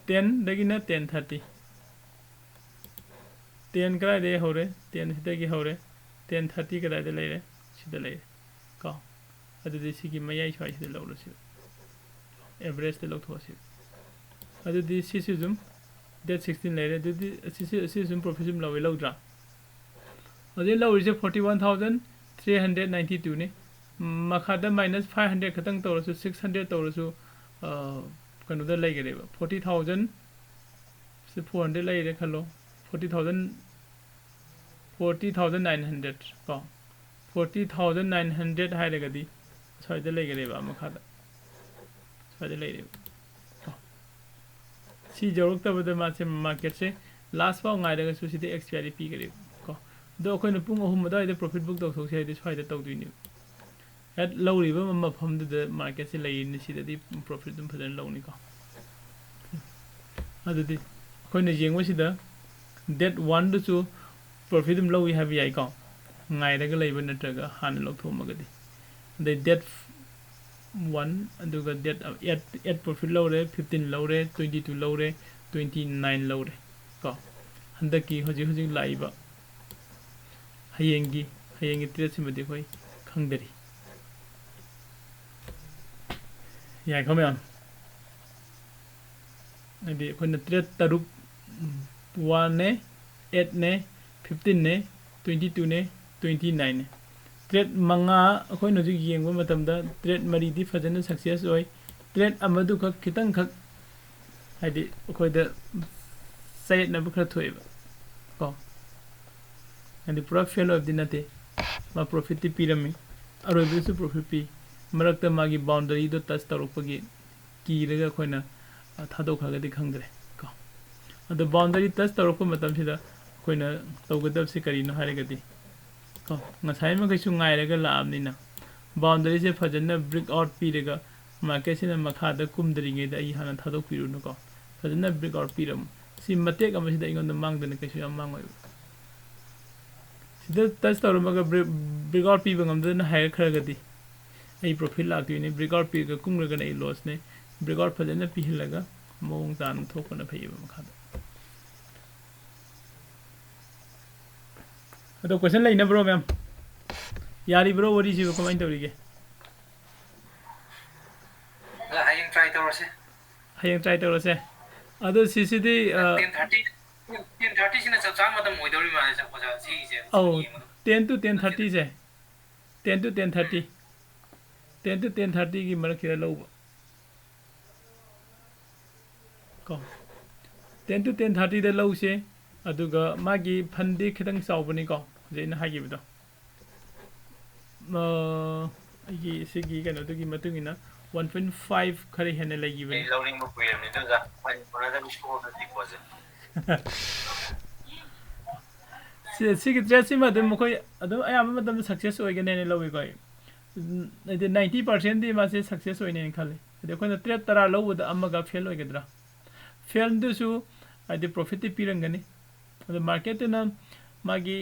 ꯇꯦꯟꯗꯒꯤꯅ ꯇꯦꯟ ꯊꯥꯔꯇꯤ꯫ ꯇꯦꯟ ꯀꯗꯥꯏꯗꯒꯤ ꯍꯧꯔꯦ? ꯇꯦꯟ ꯁꯤꯗꯒꯤ ꯍꯧꯔꯦ꯫ ꯇꯦꯟ ꯊꯥꯔꯇꯤ ꯀꯗꯥꯏꯗ ꯂꯩꯔꯦ? ꯁꯤꯗ ꯂꯩꯔꯦ ꯀꯣ꯫ ꯑꯗꯨꯗꯤ ꯁꯤꯒꯤ ꯃꯌꯥꯏ ꯁ꯭ꯋꯥꯏꯁꯤꯗ ꯂꯧꯔꯁꯤ, ꯑꯦꯚꯔꯦꯖꯇ ꯂꯧꯊꯣꯛꯑꯁꯤ꯫ ꯑꯗꯨꯗꯤ ꯁꯤꯁꯨ ꯑꯗꯨꯝ ꯗꯦꯠ ꯁꯤꯛꯁꯇꯤꯟ ꯂꯩꯔꯦ꯫ ꯑꯗꯨꯗꯤ ꯁꯤꯁꯨ, ꯁꯤꯁꯨ ꯑꯗꯨꯝ ꯄ꯭ꯔꯣꯐꯤꯠ ꯑꯗꯨꯝ ꯂꯧꯋꯦ, ꯂꯧꯗ꯭ꯔꯥ? ꯍꯧꯖꯤꯛ ꯂꯧꯔꯤꯁꯦ forty one thousand three hundred ninety ꯇꯨꯅꯤ꯫ ꯃꯈꯥꯗ ꯃꯥꯏꯅꯁ ꯐꯥꯏꯚ ꯍꯟꯗ꯭ꯔꯦꯠ ꯈꯛꯇꯪ ꯇꯧꯔꯁꯨ, ꯁꯤꯛꯁ ꯍꯟꯗ꯭ꯔꯦꯠ ꯇꯧꯔꯁꯨ, ꯑ, ꯀꯩꯅꯣꯗ ꯂꯩꯒꯅꯦꯕ, ꯐꯣꯔꯇꯤ ꯊꯥꯎꯖꯟ, ꯁꯤ ꯐꯣꯔ ꯍꯟꯗ꯭ꯔꯦꯠ ꯂꯩꯔꯦ ꯈꯜꯂꯣ, forty thousand, forty thousand nine hundred ꯀꯣ, ꯐꯣꯔꯇꯤ ꯊꯥꯎꯖꯟ ꯅꯥꯏꯟ ꯍꯟꯗ꯭ꯔꯦꯠ ꯍꯥꯏꯔꯒꯗꯤ ꯁ꯭ꯋꯥꯏꯗ ꯂꯩꯒꯅꯦꯕ, ꯃꯈꯥꯗ ꯁ꯭ꯋꯥꯏꯗ ꯂꯩꯔꯦꯕ ꯀꯣ꯫ ꯁꯤ ꯌꯧꯔꯛꯇꯕꯗ ꯃꯥꯁꯦ, ꯃꯥꯔꯀꯦꯠꯁꯦ ꯂꯥꯁ ꯐꯥꯎ ꯉꯥꯏꯔꯒꯁꯨ ꯁꯤꯗ ꯑꯦꯛꯁꯄꯤꯌꯥꯔꯤ ꯄꯤꯒꯅꯦꯕ ꯀꯣ꯫ ꯑꯗꯣ ꯑꯩꯈꯣꯏꯅ ꯄꯨꯡ ꯑꯍꯨꯝ ꯑꯗꯨꯋꯥꯏꯗ ꯄ꯭ꯔꯣꯐꯤꯠ ꯕꯨꯛ ꯇꯧꯊꯣꯛꯁꯦ ꯍꯥꯏꯗꯤ ꯁ꯭ꯋꯥꯏꯗ ꯇꯧꯗꯣꯏꯅꯦꯕ꯫ ꯍꯦꯛ ꯂꯧꯔꯤꯕ ꯃꯐꯝꯗꯨꯗ ꯃꯥꯔꯀꯦꯠꯁꯦ ꯂꯩꯔꯤꯅꯤ, ꯁꯤꯗꯗꯤ ꯄ꯭ꯔꯣꯐꯤꯠ ꯑꯗꯨꯝ ꯐꯖꯅ ꯂꯧꯅꯤꯀꯣ꯫ ꯑꯗꯨꯗꯤ ꯑꯩꯈꯣꯏꯅ ꯌꯦꯡꯕꯁꯤꯗ ꯗꯦꯠ ꯋꯥꯟꯗꯨꯁꯨ ꯄ꯭ꯔꯣꯐꯤꯠ ꯑꯗꯨꯝ ꯂꯧꯏ ꯍꯥꯏꯕ ꯌꯥꯏꯀꯣ, ꯉꯥꯏꯔꯒ ꯂꯩꯕ ꯅꯠꯇ꯭ꯔꯒ ꯍꯥꯟꯅ ꯂꯧꯊꯣꯛꯑꯝꯃꯒꯗꯤ꯫ ꯑꯗꯩ ꯗꯦꯠ ꯋꯥꯟ, ꯑꯗꯨꯒ ꯗꯦꯠ ꯑꯦꯠ, ꯑꯦꯠ ꯄ꯭ꯔꯣꯐꯤꯠ ꯂꯧꯔꯦ, ꯐꯤꯐꯇꯤꯟ ꯂꯧꯔꯦ, ꯇ꯭ꯋꯦꯟꯇꯤ ꯇꯨ ꯂꯧꯔꯦ, ꯇ꯭ꯋꯦꯟꯇꯤ ꯅꯥꯏꯟ ꯂꯧꯔꯦ ꯀꯣ꯫ ꯍꯟꯗꯛꯀꯤ ꯍꯧꯖꯤꯛ ꯍꯧꯖꯤꯛ ꯂꯥꯛꯏꯕ ꯍꯌꯦꯡꯒꯤ, ꯍꯌꯦꯡꯒꯤ ꯇ꯭ꯔꯦꯠꯁꯤꯃꯗꯤ ꯑꯩꯈꯣꯏ ꯈꯪꯗꯔꯤ꯫ ꯌꯥꯏꯀꯣ ꯃꯌꯥꯝ? ꯍꯥꯏꯗꯤ ꯑꯩꯈꯣꯏꯅ ꯇ꯭ꯔꯦꯠ ꯇꯔꯨꯛ, ꯋꯥꯟꯅꯦ, ꯑꯦꯠꯅꯦ, ꯐꯤꯐꯇꯤꯟꯅꯦ, ꯇ꯭ꯋꯦꯟꯇꯤ ꯇꯨꯅꯦ, ꯇ꯭ꯋꯦꯟꯇꯤ ꯅꯥꯏꯟꯅꯦ꯫ ꯇ꯭ꯔꯦꯠ ꯃꯉꯥ ꯑꯩꯈꯣꯏꯅ ꯍꯧꯖꯤꯛ ꯌꯦꯡꯕ ꯃꯇꯝꯗ ꯇ꯭ꯔꯦꯠ ꯃꯔꯤꯗꯤ ꯐꯖꯅ ꯁꯛꯁꯦꯁ ꯑꯣꯏ꯫ ꯇ꯭ꯔꯦꯠ ꯑꯃꯗꯨꯈꯛ ꯈꯤꯇꯪꯈꯛ ꯍꯥꯏꯗꯤ ꯑꯩꯈꯣꯏꯗ ꯆꯌꯦꯠꯅꯕ ꯈꯔ ꯊꯣꯛꯑꯦꯕ ꯀꯣ꯫ ꯍꯥꯏꯗꯤ ꯄꯨꯔꯥ ꯐꯦꯜ ꯑꯣꯏꯕꯗꯤ ꯅꯠꯇꯦ, ꯃꯥ ꯄ꯭ꯔꯣꯐꯤꯠꯇꯤ ꯄꯤꯔꯝꯃꯤ, ꯑꯔꯣꯏꯕꯗꯁꯨ ꯄ꯭ꯔꯣꯐꯤꯠ ꯄꯤ꯫ ꯃꯔꯛꯇ ꯃꯥꯒꯤ ꯕꯥꯎꯟꯗꯔꯤꯗꯣ ꯇꯆ ꯇꯧꯔꯛꯄꯒꯤ ꯀꯤꯔꯒ ꯑꯩꯈꯣꯏꯅ, ꯑ, ꯊꯥꯗꯣꯛꯈ꯭ꯔꯒꯗꯤ ꯈꯪꯗ꯭ꯔꯦ ꯀꯣ꯫ ꯑꯗꯣ ꯕꯥꯎꯟꯗꯔꯤ ꯇꯆ ꯇꯧꯔꯛꯄ ꯃꯇꯝꯁꯤꯗ ꯑꯩꯈꯣꯏꯅ ꯇꯧꯒꯗꯕꯁꯤ ꯀꯔꯤꯅꯣ ꯍꯥꯏꯔꯒꯗꯤ ꯀꯣ, ꯉꯁꯥꯏ ꯃꯈꯩꯁꯨ ꯉꯥꯏꯔꯒ ꯂꯥꯛꯑꯕꯅꯤꯅ ꯕꯥꯎꯟꯗꯔꯤꯁꯦ ꯐꯖꯅ ꯕ꯭ꯔꯦꯛ ꯑꯥꯎꯠ ꯄꯤꯔꯒ ꯃꯥꯔꯀꯦꯠꯁꯤꯅ ꯃꯈꯥꯗ ꯀꯨꯝꯗ꯭ꯔꯤꯉꯩꯗ ꯑꯩ ꯍꯥꯟꯅ ꯊꯥꯗꯣꯛꯄꯤꯔꯨꯅꯨꯀꯣ꯫ ꯐꯖꯅ ꯕ꯭ꯔꯦꯛ ꯑꯥꯎꯠ ꯄꯤꯔꯝꯃꯨ꯫ ꯁꯤ ꯃꯇꯦꯛ ꯑꯃꯁꯤꯗ ꯑꯩꯉꯣꯟꯗ ꯃꯥꯡꯗꯅ ꯀꯩꯁꯨ ꯌꯥꯝ ꯃꯥꯡꯉꯣꯏꯕ꯫ ꯁꯤꯗ ꯇꯆ ꯇꯧꯔꯝꯃꯒ ꯕ꯭ꯔꯦꯛ, ꯕ꯭ꯔꯦꯛ ꯑꯥꯎꯠ ꯄꯤꯕ ꯉꯝꯗꯗꯅ ꯍꯥꯏꯒꯠꯈ꯭ꯔꯒꯗꯤ ꯑꯩ ꯄ꯭ꯔꯣꯐꯤꯠ ꯂꯥꯛꯇꯣꯏꯅꯤ꯫ ꯕ꯭ꯔꯦꯛ ꯑꯥꯎꯠ ꯄꯤꯔꯒ ꯀꯨꯝꯈ꯭ꯔꯒꯅ ꯑꯩ ꯂꯣꯁꯅꯦ꯫ ꯕ꯭ꯔꯦꯛ ꯑꯥꯎꯠ ꯐꯖꯅ ꯄꯤꯍꯜꯂꯒ ꯃꯑꯣꯡ ꯇꯥꯅ ꯊꯣꯛꯄꯅ ꯐꯩꯌꯦꯕ ꯃꯈꯥꯗ꯫ ꯑꯗꯣ ꯀꯣꯏꯁꯟ ꯂꯩꯅꯕ꯭ꯔꯣ, ꯃꯦꯝ? ꯌꯥꯔꯤꯕ꯭ꯔꯣ ꯋꯥꯔꯤꯁꯤꯕꯨ? ꯀꯃꯥꯏꯅ ꯇꯧꯔꯤꯒꯦ? ꯑꯗꯣ ꯍꯌꯦꯡ ꯇ꯭ꯔꯥꯏ ꯇꯧꯔꯁꯦ꯫ ꯍꯌꯦꯡ ꯇ꯭ꯔꯥꯏ ꯇꯧꯔꯁꯦ꯫ ꯑꯗꯣ ꯁꯤꯁꯤꯗꯤ, ꯑ, ꯇꯦꯟ ꯊꯥꯔꯇꯤ, ꯇꯦꯟ ꯊꯥꯔꯇꯤꯁꯤꯅ ꯆꯞ ꯆꯥꯕ ꯃꯇꯝ ꯑꯣꯏꯗꯧꯔꯤ ꯃꯥꯜꯂꯦ, ꯑꯣꯖꯥ, ꯁꯤꯒꯤꯁꯦ꯫ ꯑꯧ, ꯌꯦꯡꯕꯗ꯫ Ten to ten thirtyꯁꯦ꯫ Ten to ten thirty꯫ Ten to ten thirtyꯒꯤ ꯃꯔꯛꯁꯤꯗ ꯂꯧꯕ꯫ ꯀꯣ꯫ Ten to ten thirtyꯗ ꯂꯧꯁꯦ꯫ ꯑꯗꯨꯒ ꯃꯥꯒꯤ ꯐꯟꯗꯤ ꯈꯤꯇꯪ ꯆꯥꯎꯕꯅꯤꯀꯣ, ꯍꯧꯖꯤꯛ ꯑꯩꯅ ꯍꯥꯏꯈꯤꯕꯗꯣ꯫ ꯑ, ꯑꯩꯒꯤ ꯁꯤꯒꯤ ꯀꯩꯅꯣꯗꯨꯒꯤ ꯃꯇꯨꯡ ꯏꯟꯅ one point five ꯈꯔ ꯍꯦꯟꯅ ꯂꯩꯈꯤꯕꯅꯤ꯫ ꯑꯩ ꯂꯧꯅꯤꯡꯕ ꯀꯨꯏꯔꯕꯅꯤ, ꯑꯗꯨ ꯑꯣꯖꯥ, ꯃꯅꯤꯄꯨꯔꯗ ꯁꯣꯛꯑꯒꯗꯤꯀꯣ, ꯑꯣꯖꯥ꯫ ꯁꯤ-, ꯁꯤꯒꯤ ꯇ꯭ꯔꯦꯠꯁꯤꯃ ꯑꯗꯨꯝ ꯃꯈꯣꯏ ꯑꯗꯨꯝ ꯑꯌꯥꯝꯕ ꯃꯇꯝꯗ ꯁꯛꯁꯦꯁ ꯑꯣꯏꯒꯅꯦꯅ ꯂꯧꯏꯀꯣ ꯑꯩ꯫ ꯎꯝ, ꯍꯥꯏꯗꯤ ninety percentꯗꯤ ꯃꯥꯁꯦ ꯁꯛꯁꯦꯁ ꯑꯣꯏꯅꯦꯅ ꯈꯜꯂꯤ꯫ ꯍꯥꯏꯗꯤ ꯑꯩꯈꯣꯏꯅ ꯇ꯭ꯔꯦꯠ ꯇꯔꯥ ꯂꯧꯕꯗ ꯑꯃꯒ ꯐꯦꯜ ꯑꯣꯏꯒꯗ꯭ꯔꯥ? ꯐꯦꯜꯗꯨꯁꯨ ꯍꯥꯏꯗꯤ ꯄ꯭ꯔꯣꯐꯤꯠꯇꯤ ꯄꯤꯔꯝꯒꯅꯤ꯫ ꯑꯗꯣ ꯃꯥꯔꯀꯦꯠꯇꯨꯅ ꯃꯥꯒꯤ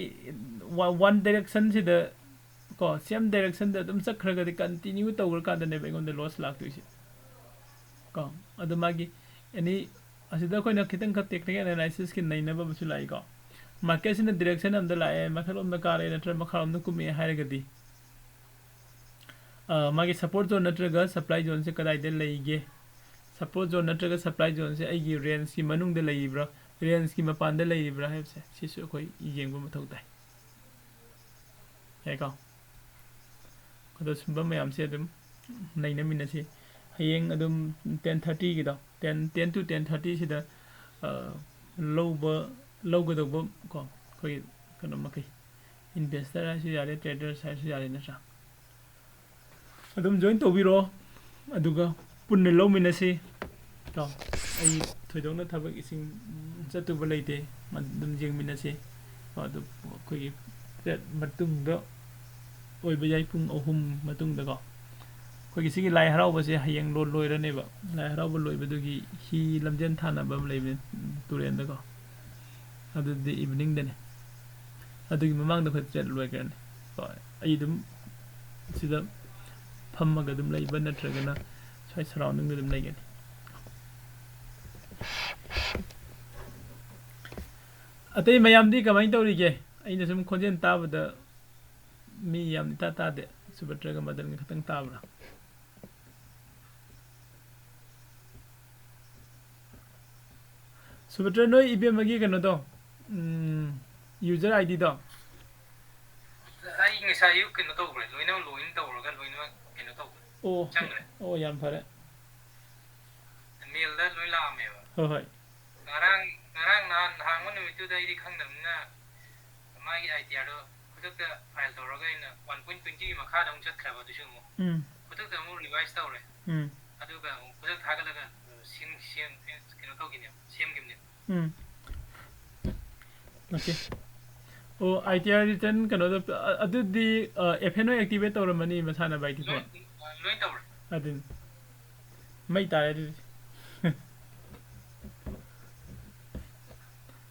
ꯋꯥ-, one directionꯁꯤꯗ ꯀꯣ, same directionꯗ ꯑꯗꯨꯝ ꯆꯠꯈ꯭ꯔꯒꯗꯤ, continue ꯇꯧꯈ꯭ꯔꯀꯥꯟꯗꯅꯦꯕ ꯑꯩꯉꯣꯟꯗ ꯂꯣꯁ ꯂꯥꯛꯇꯣꯏꯁꯦ꯫ ꯀꯣ, ꯑꯗꯣ ꯃꯥꯒꯤ any, ꯑꯁꯤꯗ ꯑꯩꯈꯣꯏꯅ ꯈꯤꯇꯪꯈꯛ technical analysisꯀꯤ ꯅꯩꯅꯕ ꯑꯃꯁꯨ ꯂꯥꯛꯏꯀꯣ꯫ ꯃꯥꯔꯀꯦꯠꯁꯤꯅ direction ꯑꯃꯗ ꯂꯥꯛꯑꯦ, ꯃꯊꯛꯂꯣꯝꯗ ꯀꯥꯔꯦ ꯅꯠꯇ꯭ꯔꯒ ꯃꯈꯥꯔꯣꯝꯗ ꯀꯨꯝꯃꯛꯑꯦ ꯍꯥꯏꯔꯒꯗꯤ, ꯑ, ꯃꯥꯒꯤ support zone ꯅꯠꯇ꯭ꯔꯒ supply zoneꯁꯦ ꯀꯗꯥꯏꯗ ꯂꯩꯒꯦ? Support zone ꯅꯠꯇ꯭ꯔꯒ supply zoneꯁꯦ ꯑꯩꯒꯤ rangeꯀꯤ ꯃꯅꯨꯡꯗ ꯂꯩꯔꯤꯕ꯭ꯔꯥ, rangeꯀꯤ ꯃꯄꯥꯟꯗ ꯂꯩꯔꯤꯕ꯭ꯔꯥ ꯍꯥꯏꯕꯁꯦ ꯁꯤꯁꯨ ꯑꯩꯈꯣꯏ ꯌꯦꯡꯕ ꯃꯊꯧ ꯇꯥꯏ꯫ ꯌꯥꯏꯀꯣ? ꯑꯗꯣ ꯁꯨꯝꯕ ꯃꯌꯥꯝꯁꯦ ꯑꯗꯨꯝ ꯅꯩꯅꯃꯤꯟꯅꯁꯤ꯫ ꯍꯌꯦꯡ ꯑꯗꯨꯝ ten thirtyꯒꯤꯗꯣ, ten, ten to ten thirtyꯁꯤꯗ, ꯑ, ꯂꯧꯕ, ꯂꯧꯒꯗꯧꯕ ꯀꯣ, ꯑꯩꯈꯣꯏ ꯀꯩꯅꯣ ꯃꯈꯩ, investor ꯍꯥꯏꯔꯁꯨ ꯌꯥꯔꯦ, traders ꯍꯥꯏꯔꯁꯨ ꯌꯥꯔꯦ, ꯅꯠꯇ꯭ꯔꯥ? ꯑꯗꯨꯝ join ꯇꯧꯕꯤꯔꯣ, ꯑꯗꯨꯒ ꯄꯨꯟꯅ ꯂꯧꯃꯤꯟꯅꯁꯤ꯫ ꯀꯣ, ꯑꯩ ꯊꯣꯏꯗꯣꯛꯅ ꯊꯕꯛ ꯏꯁꯤꯡ, ꯎꯝ, ꯆꯠꯇꯨꯕ ꯂꯩꯇꯦ, ꯑꯗꯨꯝ ꯌꯦꯡꯃꯤꯟꯅꯁꯤ꯫ ꯀꯣ, ꯑꯗꯨ ꯑꯩꯈꯣꯏꯒꯤ ꯄꯦꯔꯦꯠ ꯃꯇꯨꯡꯗ ꯑꯣꯏꯕ ꯌꯥꯏ, ꯄꯨꯡ ꯑꯍꯨꯝ ꯃꯇꯨꯡꯗꯀꯣ꯫ ꯑꯩꯈꯣꯏꯒꯤ ꯁꯤꯒꯤ ꯂꯥꯏ ꯍꯔꯥꯎꯕꯁꯦ ꯍꯌꯦꯡ ꯂꯣ-, ꯂꯣꯏꯔꯅꯦꯕ꯫ ꯂꯥꯏ ꯍꯔꯥꯎꯕ ꯂꯣꯏꯕꯗꯨꯒꯤ ꯍꯤ ꯂꯝꯖꯦꯟ ꯊꯥꯅꯕ ꯑꯃ ꯂꯩꯕꯅꯤ, ꯎꯝ, ꯇꯨꯔꯦꯟꯗꯀꯣ꯫ ꯑꯗꯨꯗꯤ evening ꯗꯅꯤ꯫ ꯑꯗꯨꯒꯤ ꯃꯃꯥꯡꯗ ꯑꯩꯈꯣꯏ ꯄꯦꯔꯦꯠ ꯂꯣꯏꯈ꯭ꯔꯅꯤ꯫ ꯀꯣ, ꯑꯩ ꯑꯗꯨꯝ ꯁꯤꯗ ꯐꯝꯃꯒ ꯑꯗꯨꯝ ꯂꯩꯕ ꯅꯠꯇ꯭ꯔꯒꯅ ꯁ꯭ꯋꯥꯏ surrounding ꯗ ꯑꯗꯨꯝ ꯂꯩꯒꯅꯤ꯫ ꯑꯇꯩ ꯃꯌꯥꯝꯗꯤ ꯀꯃꯥꯏꯅ ꯇꯧꯔꯤꯒꯦ? ꯑꯩꯅ ꯁꯨꯝ ꯈꯣꯟꯖꯦꯜ ꯇꯥꯕꯗ ꯃꯤ ꯌꯥꯝ ꯏꯇꯥ ꯇꯥꯗꯦ꯫ ꯁꯨꯚꯗ꯭ꯔꯒ ꯃꯗꯟꯒ ꯈꯛꯇꯪ ꯇꯥꯕ꯭ꯔꯥ? ꯁꯨꯚꯗ꯭ꯔ, ꯅꯣꯏ ꯏꯕꯦꯝꯃꯒꯤ ꯀꯩꯅꯣꯗꯣ, ꯎꯝ, user ID ꯗꯣ? ꯑꯩ ꯉꯁꯥꯏ ꯑꯌꯨꯛ ꯀꯩꯅꯣ ꯇꯧꯈ꯭ꯔꯦ, ꯂꯣꯏꯅꯃꯛ login ꯇꯧꯔꯒ ꯂꯣꯏꯅꯃꯛ ꯀꯩꯅꯣ ꯇꯧꯈ꯭ꯔꯦ꯫ ꯑꯣ, ꯆꯪꯈ꯭ꯔꯦ꯫ ꯑꯣ, ꯌꯥꯝ ꯐꯔꯦ꯫ Mail ꯗ ꯂꯣꯏ ꯂꯥꯛꯑꯝꯃꯦꯕ꯫ ꯍꯣꯏ, ꯍꯣꯏ꯫ ꯉꯔꯥꯡ, ꯉꯔꯥꯡ ꯅꯍꯥꯟ ꯍꯥꯡꯕ ꯅꯨꯃꯤꯠꯇꯨꯗ ꯑꯩꯗꯤ ꯈꯪꯗꯕꯅꯤꯅ ꯃꯥꯒꯤ I T R ꯗꯣ ꯈꯨꯗꯛꯇ file ꯇꯧꯔꯒ ꯑꯩꯅ one point twenty ꯒꯤ ꯃꯈꯥꯗ ꯑꯃꯨꯛ ꯆꯠꯈ꯭ꯔꯕ, ꯑꯗꯨꯁꯨ ꯑꯃꯨꯛ ꯎꯝ꯫ ꯈꯨꯗꯛꯇ ꯑꯃꯨꯛ revise ꯇꯧꯔꯦ꯫ ꯎꯝ꯫ ꯑꯗꯨꯒ ꯑꯃꯨꯛ ꯈꯨꯗꯛ ꯊꯥꯒꯠꯂꯒ, ꯑ, ꯁꯦꯝ-, ꯁꯦꯝ-, ꯀꯩꯅꯣ ꯇꯧꯈꯤꯅꯦꯕ, ꯁꯦꯝꯈꯤꯕꯅꯦꯕ꯫ ꯎꯝ꯫ Okay꯫ ꯑꯣ, I T R return ꯀꯩꯅꯣꯗ, ꯑ-, ꯑꯗꯨꯗꯤ, ꯑ, F N ꯍꯣꯏ activate ꯇꯧꯔꯝꯃꯅꯤ ꯃꯁꯥꯅ by default꯫ ꯂꯣꯏ, ꯑ, ꯂꯣꯏ ꯇꯧꯔꯦ꯫ ꯑꯗꯨꯅꯤ꯫ ꯃꯩ ꯇꯥꯔꯦ ꯑꯗꯨꯗꯤ꯫